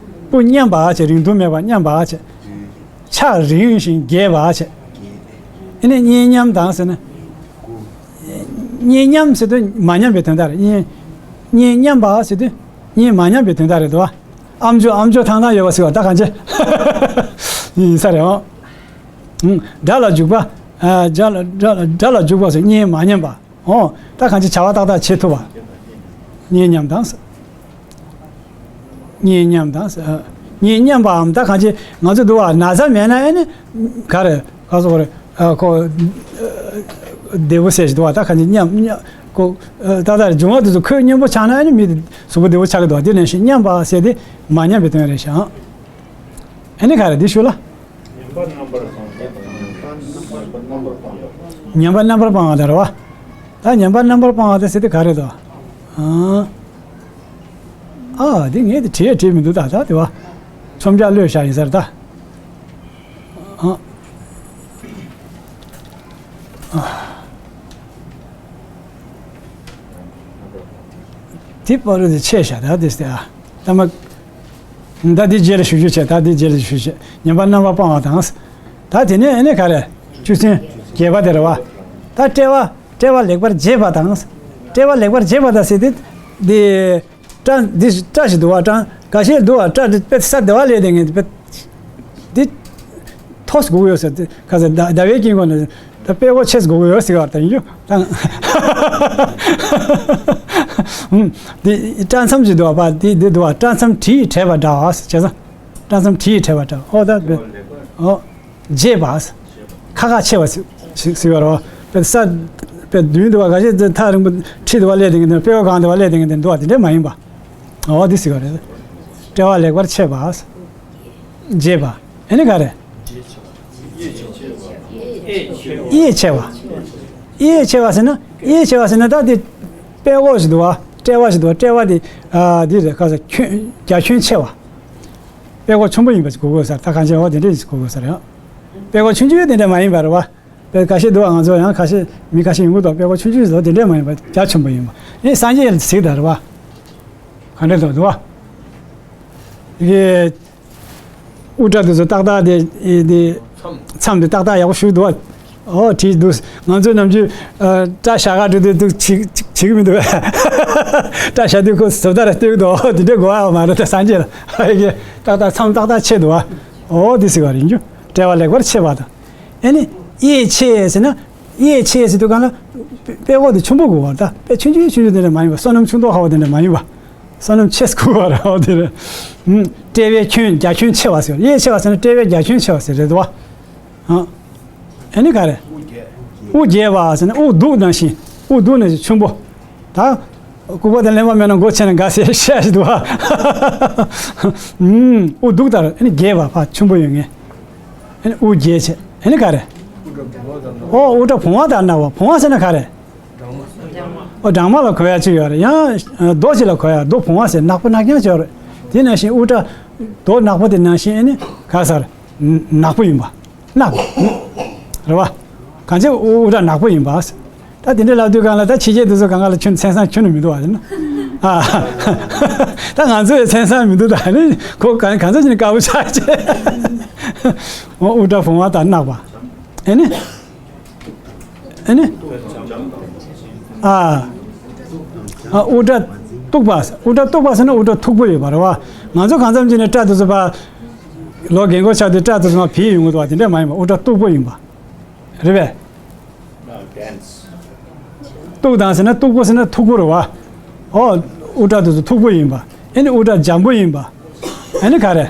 སྤུ་མཉམ་པ་བྱས་རིང་ཐུང་མེད་པ་མཉམ་པ་བྱས། ཆགས་རིང་ཞིང་རྒྱས་པ་བྱས། ཨེ་ནི་གཉེན་མཉམ་དང་ཟེར་ན། གཉེན་མཉམ་ཟེར་དུས་མ་ཉམས་པའི་དོན་དག་རེད། གཉེན་གཉེན་མཉམ་པ་ཟེར་དུས་གཉེན་མ་ཉམས་པའི་དོན་དག་རེད་དོ། ཨ་མཆོག་ཨ་མཆོག་ཐང་ཐང་ཡོད་པ་ཟེར་བ་ད་གང་ཅི་ཡིན་ས་རེད་ཨང་། དགྲ་ལ་འཇུག་པ། དགྲ་ལ་དགྲ་ལ་དགྲ་ལ་འཇུག་པ་ཟེར་གཉེན་མ་ཉམས་པ། ཨོ། ད་གང་ཅི་བྱ་བ་ཏག་ཏག་བྱེད་ཐུབ་པ། གཉེན་མཉམ་དང་ཟེར། གཉེན་མཉམ་དང་། གཉེན་མཉམ་པའམ་ད་གང་ཅི་ང་ཚོ་འདུག་བ་ན་ཚ་མེད་ན་ཨེ་ནི། ག་རེ་ག་སོ་ག་རེ་ཁོ། བདེ་པོ་ཟེར་ཞིག་འདུག་བ་ད་གང་ཅི་མཉམ་མཉམ་ཁོ། ད་ལྟ་འབྱུང་བ་དེ་ཚོ་ཁོས་མཉམ་པོ་ཆགས་ན་ཨེ་ནི་མི་དེ་གཟུགས་པོ་བདེ་པོ་ཆགས་ཀྱི་འདུག་བ་དེ་ནང་བཞིན་མཉམ་པ་ཟེར་དེ་མ་ཉམས་པའི་དོན་རེད་ཤག་ཨེ་ནི་ག་རེ་འདི་ཞུ་ལ། ཉམས་པ་རྣམ་པར་སྤང་བ་དེ་རེད་བ། ད་ཉམས་པ་རྣམ་པར་སྤང་བ་དེ་ཟེར་དེ་ག་རེ་དོ། ཨ། ཨ་དེ་ངས་དེ་བྲིས་བྲིས་མི་འདུག་ད་ད་དེ་བ། མཚམས་སྦྱར་ལྷོད་བཞག་ཡིན་ས་རེད་ད། ཨ། ཨ། དེ་པ་རུ་དེ་ཆད་བཞག་ད་དེ་སྟེ་ཨ། ད་མ། ད་དེ་རྗེས་ལ་ཞུ་རྒྱུ་བྱས་ད་དེ་རྗེས་ལ་ཞུ་བྱས་ཉམས་པ་རྣམ་པར་སྤང་བ་དང་། ད་དེ་ནས་ཨ་ནི་ག་རེ། བཅུ་ཚན་བརྒྱད་པ་དེ་རེད་བ། ད་དཔྲལ་བ་དཔྲལ་བ་ལེགས་པར་བརྗེས་པ་དང་། དཔྲལ་བ་ལེགས་པར་བརྗེས་པ་དང་ཟེར་དེ། དེ། སྐྲ་འདི་སྐྲ་ཞིག་འདུག་བ་སྐྲ་འགའ་ཤས་འདུག་བ་སྐྲ་འདི་དཔེ་ས་བདེ་བ་ལས་དེ་ངས་དཔེ། འདི། ཐོས་དགོས་ཀྱི་ཡོད་ཟེར་ཁ་ཟེར་ཟླ་བའི་དཀྱིལ་འཁོར་ནས་ད་དཔེ་ཨོ་ཆེས་དགོས་ཀྱི་ཡོད་ཟེར་བ་དང་ཡོད་དང་། འདི་སྐྲ་མཚམས་ཅིག་འདུག་བ་འདི་འདི་འདུག་བ་སྐྲ་མཚམས་གྲི་ཡིས་བྲད་པ་འདྲ་བ་བྱས་ཙང་། སྐྲ་མཚམས་གྲི་ཡིས་བྲད་པ་འདྲ་ཨོ་ད་དཔེ་ཨོ། བརྗེས་པ། ཁ་ཁ་ཆེ་བ་ཟེར་ཟེར་བ་རེད་བ། དཔེ་ས། དཔེ་མདུན་དུ་བ་ག་ཤེད་ཐག་རིང་པོ་ཁྲིད་དུ་བ་སླེབས་དེ་ངས་དཔེ་བ་གང་དུ་བ་སླེབས་དེ་ངས་འདུག་བ་དེ་འདྲས་མ་ཡིན་པ། འོ་དེ་ཟེར་བ་རེད། དཔྲལ་བ་ལེགས་པར་ཕྱེ་བ། བརྗེས་པ། ཨེ་ནི་ག་རེ། གཡས་ཆེ་བ། གཡས་ཆེ་བ་ཟེར་ན་གཡས་ཆེ་བ་ཟེར་ན་ད་དེ། དཔྲལ་འོག་ཞིག་འདུག་བ། དཔྲལ་བ་ཞིག་འདུག་དཔྲལ་བ་དེ་ཨ་འདི་རེད། ཁ་ས་ཁྱོན་རྒྱ་ཁྱོན་ཆེ་བ། དཔྲལ་ཀོ་ཆེན་པོ་ཡིན་པ་ཞིག་དགོས་དགོས་ས། ད་གང་ཅི་འོ་དེ་འདྲས་ཞིག་དགོས་དགོས་ས་རེད། དཔྲལ་ཀོ་ཆུང་ཆུང་དེ་འདྲ་མ་ཡིན་པ་རེད་བ། དཔེ་ཁ་ཤས་འདུག་བ། ང་ཚོ་ཡང་ཁ་ཤས་མི་ཁ་ཤས་ཡོང་གི་འདུག་དཔྲལ་ཀོ་ཆུང་ཆུང་ཞིག་འདུག་དེ་འདྲས་མ་ཡིན་པ་རྒྱ་ཆེན་པོ་ཡིན་པ། ཨེ་སངས་རྒྱས་ལ་གཟིགས་དང་རེད་བ། ག་འདྲས་འདུག་འདུག་བ། ཡི་གེ་དབུ་སྐྲ་དེ་ཚོ་ཏག་ཏག་དེ་དེ་མཚམས་དེ་ཏག་ཏག་ཡག་པོ་བྱུགས་འདུག་ཨོ་བྲིས་འདུག་ང་ཚོ་ནམ་རྒྱུན་ཨ་སྐྲ་ཞྭ་སྒང་འགྲོ་དུས་འདུག་བྱེད་བྱེད་ཀྱི་མི་འདུག་སྐྲ་ཞྭ་དུས་ཁོ་བཟོ་ལྟ་ར་སྟོན་གྱི་འདུག་ཨོ་དེ་འདྲའི་གོ་བ་མ་རེད། ད་སངས་རྒྱས་ལ་ཡི་གེ་ཏག་ཏག་མཚམས་ཏག་ཏག་ཆད་འདུག་ཨ། ཨོ་དེ་ཟེར་བ་རེད། འཇུ་དཔྲལ་བ་ལེགས་པར་ཕྱེ་བ་དང་། ཨེ་ནི་གཡས་ཆེ་ཟེར་ན། གཡས་ཆེ་ཟེར་དུས་གང་ལ་དཔྲལ་ཀོ་དེ་ཆེན་པོ་དགོས་བ། ད་དཔེ་ཆུང་ཆུང་ཆུང་ཆུང་དེ་འདྲ་མ་ཡིན་པ། བསོད་ནམས་ཆུང་མདོག་ཁ་པོ་དེ་འདྲ་མ་ཡིན་པ། བསོད་ནམས་ཆེ་དགོས་བ་རེད། འོ་དེ་རེད། ཨུམ། དཔྲལ་བའི་ཁྱོན་རྒྱ་ཁྱོན་ཆེ་བ་ཟེར། གཡས་ཆེ་བ་ཟེར་ན་དཔྲལ་བའི་རྒྱ་ཁྱོན་ཆེ་བ་ཟེར་རེད་དོ། ཨ་ཨེ་ནི་ག་རེད། དབུ་རྒྱས་པ་ཟེར་ན་དབུ་གདུགས་ནང་བཞིན། དབུ་གདུགས་ནང་བཞིན་ཆེན་པོ། ད་ལྐུགས་པ་དང་གླེན་པ་མེད་ན་མགོ་ཆེ་ན་དགའ་ཟེར་བཤད་ཞིག་འདུག་ཨ། ཨུམ། དབུ་གདུགས་ལྟར་ཨེ་ནི་རྒྱས་པ་ཕར་ཆེན་པོ་ཡོད་ངེས། ཨེ་ནི་དབུ་རྒྱས་བྱས། ཨེ་ནི་ག་རེ། ཨོ་དབུ་སྐྲ་བུང་བ་ལྟར་ནག་པ། བུང་བ་ཟེར་ན་ག་རེ། ཨོ་སྦྲང་མ་ལ་གོ་ཡ་ཅིག་ཡོད་རེད། ཡང་རྡོ་ཅིག་ལ་གོ་ཡ། རྡོ་བུང་བ་ཟེར། ནག་པོ་ནག་རྐྱང་ཅིག་ཡོད་རེད། དེ་ནང་བཞིན་དབུ་སྐྲ་རྡོ་ནག་པོ་དེ་ནང་བཞིན་ཨེ་ནི་ག་ཟེར། ནག་པོ་ཡིན་པ། ནག་པོ། རེད་བ། གང་ཅི་དབུ་སྐྲ་ནག་པོ་ཡིན་པ། ད་དེ་འདྲའི་ལབ་དུས་གང་ལ་ད་ཕྱི་རྒྱལ་དེ་ཚོ་གང་ག་ལ་ཁྱོད་མཚན་བཟང་ཁྱོན་ནས་མི་འདུག་བ་ཟེར་ན། ཨ། ད་ང་ཚོའི་མཚན་བཟང་མི་འདུག་ད་ནི་ཁོ་གང་གང་ཚོ་ཞིག་ནི་དཀར་པོ་ཆགས་ཆེ། འོ་དབུ་སྐྲ་བུང་བ་ལྟར་ནག་པ། ཨེ་ནི། ཨེ་ནི། ཨ། ཨ་དབུ་སྐྲ་སྟུག་པ། དབུ་སྐྲ་སྟུག་པ་ཟེར་ན་དབུ་སྐྲ་མཐུག་པོ་ཡོད་པ་རེད་བ། ང་ཚོ་གང་འཚམ་ཅིག་ནས་སྐྲ་དེ་ཚོ་ཕར་ལོ་རྒན་འཁོགས་ཆགས་དུས་སྐྲ་དེ་ཚོ་མར་བིལ་ཡོང་གི་འདུག་བ། དེ་འདྲ་མ་ཡིན་པ། དབུ་སྐྲ་སྟུག་པོ་ཡིན་པ། རེད་པས། སྟུག་དང་ཟེར་ན་སྟུག་པོ་ཟེར་ན་མཐུག་པོ་རེད་བ། ཨོ། དབུ་སྐྲ་དེ་ཚོ་མཐུག་པོ་ཡིན་པ། ཨེ་ནི་དབུ་སྐྲ་འཇམ་པོ་ཡིན་པ། ཨེ་ནི་ག་རེ།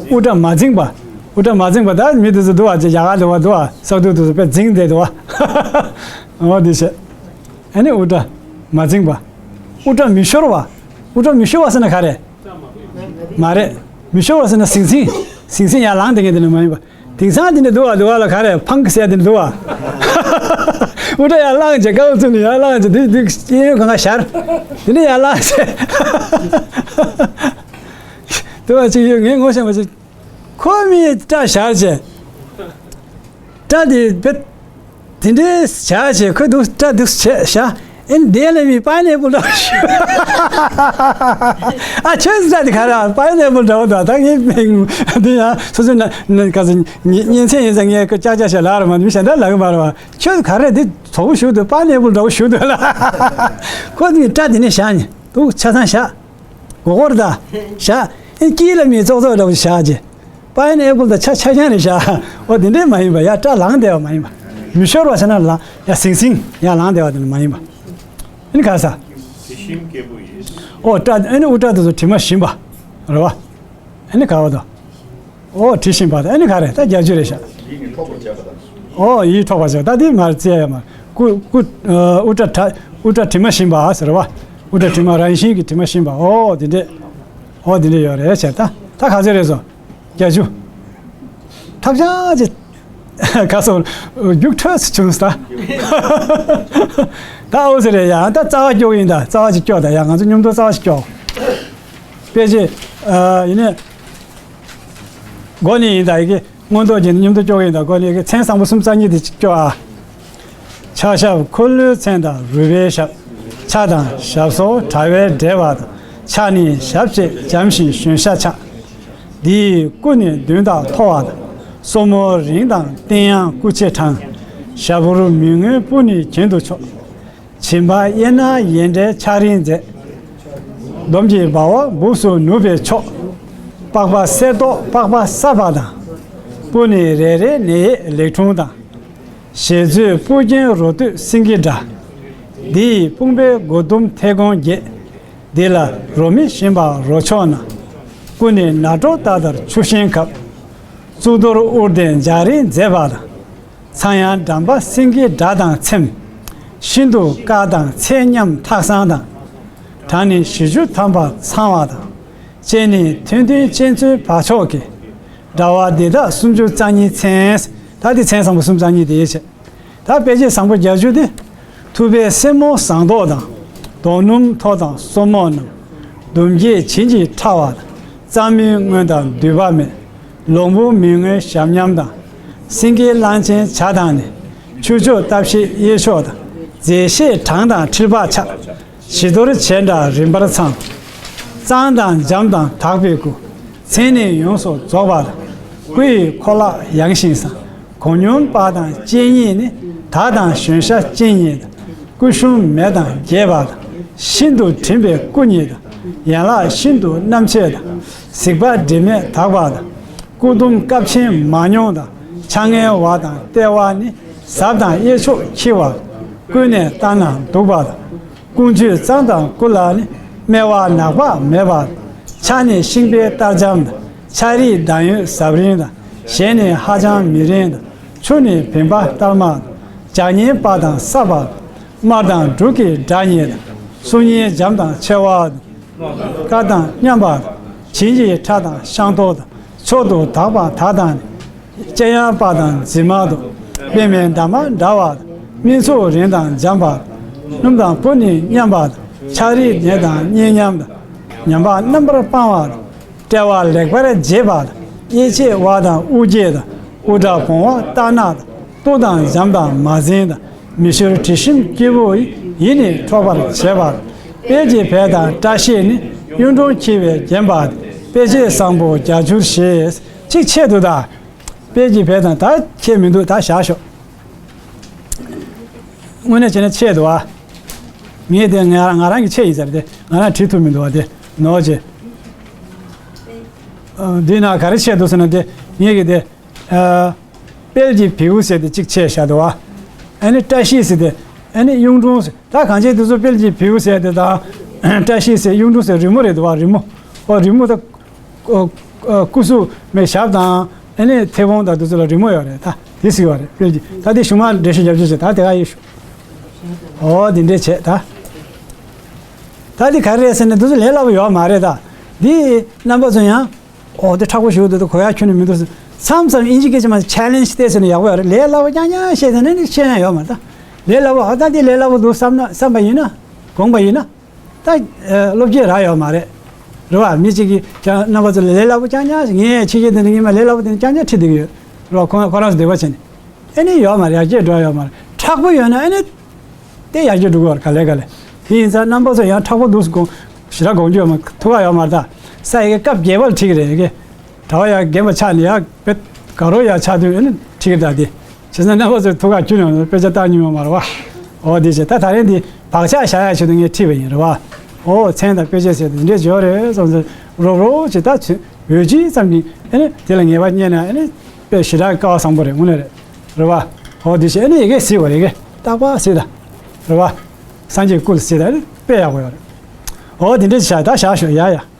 དབུ་སྐྲ་མ་འཛིངས་པ། དབུ་སྐྲ་མ་འཛིངས་པ་ད་མི་དེ་ཚོ་འདུག་བ། ཅེ་ཡག་ག་འདུག་བ་འདུག་བ། ས་དུག་དེ་ཚོ་དཔེ་འཛིངས་བསྡད་འདུག་བ། ཨོ་དེ་བྱས། ཨེ་ནི་དབུ་སྐྲ་མ་འཛིངས་པ། དབུ་སྐྲ་མི་ཤོར་བ། དབུ་སྐྲ་མི་ཤོར་བ་ཟེར་ན་ག་རེ། མ་རེད། མི་ཤོར་བ་ཟེར་ན་ཟིང་ཟིང་། ཟིང་ཟིང་ཡར་ལངས་བསྡད་མཁན་དེ་ནི་མ་ཡིན་པ། དེང་སང་དེ་འདྲ་འདུག་བ། འདུག་བ་ལ་ག་རེ། ཕང་གི་ཟེར་དེ་འདྲ་འདུག་བ། དབུ་སྐྲ་ཡར་ལངས་བྱས་དཀའ་བ་བཙུགས་ནས་ཡར་ལངས་བྱས་དེ་དེ་གཡས་གཡོན་གང་ག་ཞར། དེ་ནས་ཡར་ལངས་བྱས། འདུག་བ་ཅིག་ཡོད། ངས་ངོ་ཤེས་པ་ཅིག་ཁོ་མི་སྐྲ་ཞར་བྱས། སྐྲ་དེ་བེད། དེ་འདྲའི་བྱ་བྱེད་ཁོས་འདུག་སྐྲ་འདུག་བྱས་བྱ། ཨེ་འདས་ལས་མི་པའི་ནེ་པལ་འདྲ་བོ་ཞུ། ཨ་ཁྱོད་སྐྲ་དེ་ག་རེ་པའི་ནེ་པལ་འདྲ་བོ་འདུག་ད་ངས་འདི་ཡང་སོ་སོའི་ན་ན་ག་ཚོད་ཉིན་མཚན་ཡིན་ཙང་ངས་ཀྱག་ཀྱག་བྱས་ལབ་ར་མ་འདུག་མི་གཞན་དག་ལབ་གི་མ་རེད་བ། ཁྱོད་ག་རེ་འདི་བཙོག་པོ་ཞུ་འདུག་པའི་ནེ་པལ་འདྲ་བོ་ཞུ་འདུག་ལ། ཁོ་འདི་སྐྲ་དེ་ནས་བཞག་ནས་འདུག་ཆ་ཚང་བཞག་སྒོར་སྒོར་ད་བཞག་ཨེ་དཀྱིལ་ལ་མི་ཙོག་ཙོག་འདྲ་བོ་བཞག་རྗེས། པའི་ནེ་པལ་དང་ཆ་ཆ་རྐྱང་རེད་བཞག་འོ་དེ་འདྲས་མ་ཡིན་པ། ཡར་སྐྲ་ལངས་བསྡད་པ་མ་ཡིན་པ། མི་ཤོར་བ་ཟེར་ན་ལ་ཡར་ཟིང་ཟིང་ཡར་ལངས་བསྡད་པ་དེ་འདྲ་མ་ཡིན་པ། ཨ་ནི་ག་ས། དྲི་ཞིམ་སྐྱེས་བུ་ཡིས། ཨོ་སྐྲ་ཨ་ནི་དབུ་སྐྲ་དེ་ཚོ་དྲི་མ་ཞིམ་པ་རེད་བ། ཨ་ནི་ག་བ་དང་། ཨོ་དྲི་ཞིམ་པ་དང་ཨ་ནི་ག་རེ། ད་རྒྱ་ཆུ་རེད་བཞག་ཡིད་ནི་འཕྲོག་པར་བྱེད་པ་དང་། ཨོ་ཡིད་འཕྲོག་པར་བྱེད་པ། ད་དེ་མར་བཙལ་ཡ་མ། སྐུ་སྐུ་ཨ་དབུ་སྐྲ་དྲ་དབུ་སྐྲ་དྲི་མ་ཞིམ་པ་ཟེར་བ། དབུ་སྐྲ་དྲི་མ་རང་བཞིན་གྱི་དྲི་མ་ཞིམ་པ། ཨོ་དེ་འདྲས། ཨོ་དེ་འདྲས་ཡོད་རེད་བྱས། ད་ད་ག་ཚོད་རེད་སོང་། རྒྱ་ཆུ། ཐབས་ཆག་ཅིག་ག་སོང་། རྒྱུགས་འཕྲོད་ཅིག་བྱུང་སོང་ད། ད་འོ་ཟེར་རེད་ཡ། ད་རྩ་བ་སྐྱོག་ཡིན། ད་རྩ་བ་ཅིག་སྐྱོག་ད་ཡ། ང་ཚོ་མཉམ་དུ་རྩ་བ་ཅིག་སྐྱོག་དཔེ་ཆ་ཨ་ཡིན་ནས་སྒོ་ནས་ཡིན། ད་ཡི་གེ་མངོན་རྟོགས་ཀྱི་མཉམ་དུ་སྐྱོག་ཡིན། ད་སྒོ་ནས་ཡི་གེ་མཚན་བཟང་པོ་སུམ་རྩ་གཉིས་དེ་ཅིག་སྐྱོག་ཨ། ཕྱག་ཞབས་འཁོར་ལོའི་མཚན་དང་རུས་པའི་ཞབས། ཕྱག་དང་ཞབས་སོར་དྲ་བས་འབྲེལ་བ་དང་། ཕྱག་ནི་ཞབས་ཕྱེད་འཇམ་ཞིང་གཞོན་ཤ་ཆགས། འདི་ཡི་སྐུ་ནི་མདུན་དང་མཐོ་བ་དང་། སོར་མོ་རིང་དང་བརྟན་ཡང་སྐུ་ཆེ་དྲང་། ཞབས་འཁོར་མི་མངོན་སྤུ་ནི་གྱེན་དུ་ཕྱོགས། བྱིན་པ་གཡས་ན་གཡས་འདྲའི་ཕྱག་རིང་མཛད། འདོམ་གྱི་འབར་བ་སྦུབས་སུ་ནུབ་པའི་ཕྱོགས། པགས་པ་གསེར་མདོག་པགས་པ་སྲབ་པ་དང་། སྤུ་ནི་རེ་རེ་ནད་ཡམས་ལེགས་འཁྲུངས་དང་། ཞལ་མཛོད་སྤུ་རྒྱན་རོ་སྟོད་སེང་གེ་འདྲ། འདི་ཡི་དཔུང་པའི་མགོ་ཟླུམ་ཐལ་གོང་བརྒྱད། འདི་ལ་རོ་མི་ཞིམ་པ་རོ་མཆོག་ན། སྐུ་ནི་ནགས་སྒྲོ་ལྟ་ལྟར་ཆུ་ཤིང་ཁབ། གཙུག་ཏོར་དབུར་ལྡན་འཇའ་རིས་མཛེས་པ་དང་། ཚངས་དབྱངས་འགྲམ་པ་སེང་གེ་སྒྲ་དང་ཚེམས། ཤིན་ཏུ་དཀར་དང་ཚད་མཉམ་ཐགས་བཟང་དང་། གྲངས་ནི་བཞི་བཅུ་ཐམ་པ་ཚང་བ་དང་། སྤྱན་ནི་མཐོན་མཐིང་སྤྱན་ཚོན་བ་མཆོག་གི། འདྲ་བ་འདི་དག་སུམ་ཅུ་རྩ་གཉིས་མཚན། ད་འདི་མཚན་བཟང་པོ་སུམ་རྩ་གཉིས་དེ་ཡིན་བྱས། ད་དཔེ་ཆ་བཟང་པོ་བརྒྱད་ཅུ་དེ། ཐུབ་པའི་སེན་མོ་ཟངས་མདོག་དང་། དོ་སྣུམ་ཐོག་དང་སོར་མོ་རྣམས། ཟླུམ་སྐྱེས་བྱིན་གྱིས་ཕྲ་བ་དང་། གཙང་མའི་སྔོན་དང་འདུས་པ་མེད། ལོང་བུ་མི་མངོན་ཞབས་མཉམ་དང་། སེང་གེའི་གླང་ཆེན་ཇ་དང་ནི། ཆུ་སྐྱོགས་སྟབས་ཤེས་གཡས་ཕྱོགས་དང་། མཛེས་བཤད་གྲངས་དང་འཁྲིལ་བ་ཆགས། བྱི་དོར་བྱེད་འདྲ་རིམ་པར་ཚང་། གཙང་དང་འཇམ་དང་དག་པའི་སྐུ། མཚན་ནི་ཡོངས་སུ་རྫོགས་པ་དང་། སྐུ་ཡི་ཁོ་ལག་ཡངས་ཤིང་བཟང་། གོ་སྙོམས་པ་དང་སྤྱན་གཉིས་ནི། དར་དང་གཞོན་ཤ་ཅན་གཉིས་དང་། སྐུ་ཞུམ་མེད་དང་རྒྱས་པ་དང་། ཤིན་ཏུ་བྲིན་པའི་སྐུ་གཉིས་དང་། ཡན་ལག་ཤིན་ཏུ་རྣམ་འབྱེད་དང་། གཟིགས་པ་དྲི་མེད་དག་པ་དང་། སྐུ་གདུང་སྐབས་ཆེན་མ་མྱོང་དང་། ཕྱག་ངན་བ་དང་ལྟེ་བ་ནི། ཟབ་དང་གཡས་ཕྱོགས་འཁྱིལ་བ། ཀུན་ནས་བལྟ་ན་སྡུག་པ་དང་། ཀུན་སྤྱོད་གཙང་དང་སྐུ་ལ་ནི། སྨེ་བ་ནག་པ་མེད་པ། ཕྱག་ནི་ཤིང་པའི་ལྟར་འཇམ་དང་། ཕྱག་རིས་འདམ་གཡོས་ཟབ་རིང་དང་། ཞལ་ནི་ཧ་ཅང་མི་རིང་དང་། མཆུ་ནི་བིམ་པ་ལྟར་དམར་དང་། ལྗགས་བསྙེན་པ་དང་སྲབ་པ་དང་། དམར་དང་འབྲུག་གི་སྒྲ་སྙན་དང་། གསུང་སྙན་འཇམ་དང་ཆེ་བ་དང་། དཀར་དང་མཉམ་པ་དང་། བྱིན་གྱིས་ཕྲ་དང་ཤིང་ཏོག་དང་། མཆོག་ཏུ་དག་པ་དག་དང་ནི། སྤྱན་ཡངས་པ་དང་འཛིན་མ་དང་། པདྨའི་འདབ་མ་འདྲ་བ་དང་། སྨིན་ཚོགས་རིང་དང་འཇམ་པ་དང་། སྣུམ་དང་སྤུ་ནི་མཉམ་པ་དང་། ཕྱག་རིས་ནད་དང་གཉན་ཉམས་དང་། ཉམས་པ་རྣམ་པར་སྤང་བ་དང་། དཔྲལ་བ་ལེགས་པར་འབྱེད་པ་དང་། གཡས་འཁྱིལ་བ་དང་དབུ་སྐྱེས་དང་། དབུ་སྐྲ་བོང་བ་ལྟར་ནག་དང་། སྟུག་དང་འཇམ་དང་མ་འཛིངས་དང་། མི་ཤོར་དྲི་ཞིམ་སྐྱེ་བོ་ཡི། ཡིད་ནི་འཕྲོག་པར་བྱེད་པ་དང་། དཔལ་གྱི་བལ་དང་བཀྲ་ཤིས་ནི། གཡུང་དྲུང་འཁྱིལ་བས་བརྒྱན་པ་དང་། དཔེ་བྱད་བཟང་པོ་རྒྱ་གྱུར་ཞེས། གཅིག་ཆད་འདུག་ད། དཔལ་གྱི་བལ་དང་ད་ཁྱད་མི་འདུག་ད་བཞག་ཤོག་དངོས་གནས་བྱས་ན་ཆད་འདུག་ཨ། ངས་དེ་ང་ང་རང་གི་ཆད་ཡིན་ཟེར་ཏེ་ང་རང་བྲིས་ཐུབ་མི་འདུག་ཨ། དེ་ནོར་བྱས། འདི་ན་ག་རེ་ཆད་འདུག་ཟེར་ན་དེ་ངེད་ཀྱི་དེ། དཔལ་གྱི་བེའུ་ཟེར་ཏེ་གཅིག་ཆད་བཞག་འདུག་ཨ། ཨ་ནི་བཀྲ་ཤིས་ཟེར་ཏེ། ཨ་ནི་གཡུང་དྲུང་ཟེར། ད་གང་ཅི་དེ་ཚོ་དཔལ་གྱི་བེའུ་ཟེར་ཏེ་དང་། བཀྲ་ཤིས་ཟེར། གཡུང་དྲུང་ཟེར་རི་མོ་རེད་འདུག་བ། རི་མོ། ཨོ་རི་མོ་ད། ཨོ་ཨོ་སྐུ་གཟུགས་མའི་ཞབས་དང་། ཨ་ནི་མཐེ་བོང་དང་དེ་ཚོ་ལ་རི་མོ་ཡོད་རེད་ད། དེ་ཟེར་བ་རེད། དཔལ་གྱི་ད་དེ་གཞུག་མ་འགྲེལ་བཤད་རྒྱབ་ཆོག་བྱེད་ད་དེ་ག་ཡེ་ཤོག་ཨོ་དེ་འདྲས་བྱེད་ད། ད་དེ་ག་རེ་རེད་ཟེར་ན་དེ་ཚོ་ལས་སླ་པོ་ཡོད་མ་རེད་ད། འདི་རྣམ་པ་ཚོ་ཡང་། ཨོ་དེ་མཁྲེགས་པོ་ཞིག་འདུག་ད་གོ་ཡག་ཁྱོན་ནས་མི་འདུག་ཟེར། མཚམས་མཚམས་དབྱིན་ཇི་སྐད་ཆ་མ་ཆེ་ལེན་ཇི་དེ་ཟེར་ན་ཡག་པོ་ཡོད་རེད། ལས་སླ་པོ་རྐྱང་རྐྱང་བཤད་ཟེར་ན་ནི་ཤེས་ཡག་ཡོད་མ་རེད་ད། ལས་སླ་པོ་ཨ་ད་དེ་ལས་སླ་པོ་འདུག་བསམ་ན་བསམ་པ་ཡིན་ན། དགོངས་པ་ཡིན་ན། ད་བློ་སྐྱེད་རག་ཡོད་མ་རེད། རེད་བ། མི་གཅིག་གིས་ཀྱང་རྣམ་པ་ཚོ་ལ་ལས་སླ་པོ་རྐྱང་རྐྱང་ཞིག་ངས་ཕྱི་རྒྱལ་དེ་འདྲ་ངས་མ་ལས་སླ་པོ་དེ་འདྲ་རྐྱང་རྐྱང་ཁྲིད་བསྡད་ཀྱི་ཡོད། རེད་བ། ཁོ་ཁོ་རང་ཚོ་འདོད་པ་བྱས་ནས། ཨེ་ནི་ཡོད་མ་རེད། ཡར་རྒྱས་འགྲོ་ཡོད་མ་རེད། མཁྲེགས་པོ་ཡོད་ན་ཨེ་ནི། དེ་ཡར་རྒྱས་འགྲོ་གི་ཡོད་རེད་ག་ལེ་ག་ལེ། དེ་ཡིན་ཙང་རྣམ་པ་ཚོ་ཡང་མཁྲེགས་པོ་འདུག་དགོངས་ཞེ་དྲག་དགོངས་རྒྱུ་ཡོད་མ་ཐུགས་ཁག་ཡོད་མ་རེད་ད། ས་ཡི་གེ་སྐབས་བརྒྱད་པ་ལ་ཁྲིད་ཀྱི་རེད་ཀྱེ། དྲ་བ་ཡར་རྒན་པ་ཆགས་ནས་ཡར་དཔེ་དགའ་རོགས་ཡར་ཆགས་དུས་ཨེ་ནི་ཁྲིད་ཀྱི་རེད་ད་དེ། བྱས་ཙང་རྣམ་པ་ཚོས་ཐུགས་ཁག་ཁྱོན་ནས་དཔེ་ཆ་བལྟ་མྱོང་ཡོད་མ་རེད་བ། འོ་དེ་བྱས་ད་ད་རིང་འདི་བག་ཆགས་བཞག་ཡག་ཆེད་དུ་ངས་ཁྲིད་པ་ཡིན་རེད་བ། འོ་མཚན་དང་དཔེ་བྱད་ཟེར་དེ་འདྲས་བརྗོད་རེད་བསམ་ཚེ་རོབ་རོབ་ཅིག་ད་ཚུན་འོས་ཅི་ཙམ་གྱིས་ཨེ་ནི་དེ་ལ་ངེས་པ་རྙེད་ན་ཨེ་ནི་དཔེ་ཞེ་དྲག་སྐལ་བ་བཟང་པོ་རེད་དངོས་གནས་རེད། རེད་བ། འོ་དེ་བྱས་ཨེ་ནི་ཡི་གེ་གཟིགས་པ་རེད་ཀྱེ། རྟག་པར་གཟིགས་ད། རེད་བ། སངས་རྒྱས་སྐུ་ལ་གཟིགས་ད་ཨེ་ནི་དཔེ་ཡག་པོ་ཡོད་རེད། འོ་དེ་འདྲས་བྱས་ད་བཞག་ཤོག་ཡ་ཡ།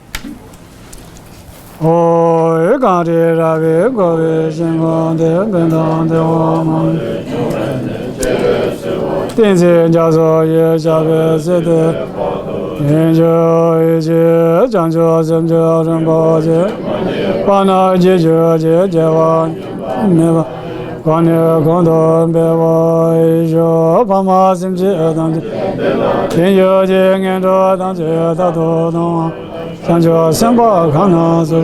ཨོ། གངས་རི་ར་བས་བསྐོར་བའི་ཞིང་ཁམས་འདིར། ཕན་དང་བདེ་བ་མང་པོས་བརྟན་ཅིང་རྒྱ་མཚོ་ཡི་ཞབས་པད་བསིལ་ཏེ་ཡོད་ཀྱང་། ཡིད་ཀྱི་བྱང་ཆུབ་སེམས་མཆོག་རིན་པོ་ཆེ། དཔལ་ནི་གཅིག་གྱུར་གྱི་རྒྱལ་བ་མཉམ་པ། གོང་ནས་གོང་དུ་འཕེལ་བར་ཤོག་ཕ་མ་སེམས་ཅན་ཐམས་ཅད་དེ་ཡོད་ཀྱི་ངན་འགྲོ་ཐམས་ཅད་རྟག་ཏུ་སྟོངས། བྱང་ཆུབ་སེམས་དཔའ་གང་རྣམས་སུ།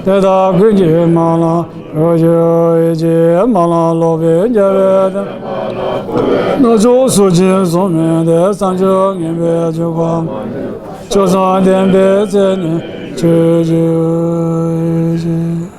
དེ་དག་ཀུན་གྱི་སྨོན་ལམ་རབ་ཞུ་ཡིད་ཀྱི་སྨོན་ལམ་ལོག་པའི་རྒྱལ་བའི་དོན། སྣ་ཚོགས་སུ་ཅི་བསམ་མིན་ཏེ། བསམ་བརྗོད་ངན་པའི་འཇིགས་པ་མེད། ཆོས་བཟང་ལྡན་པའི་ཚེ་ནི་སྤྱོད་གྱུར་ཅིག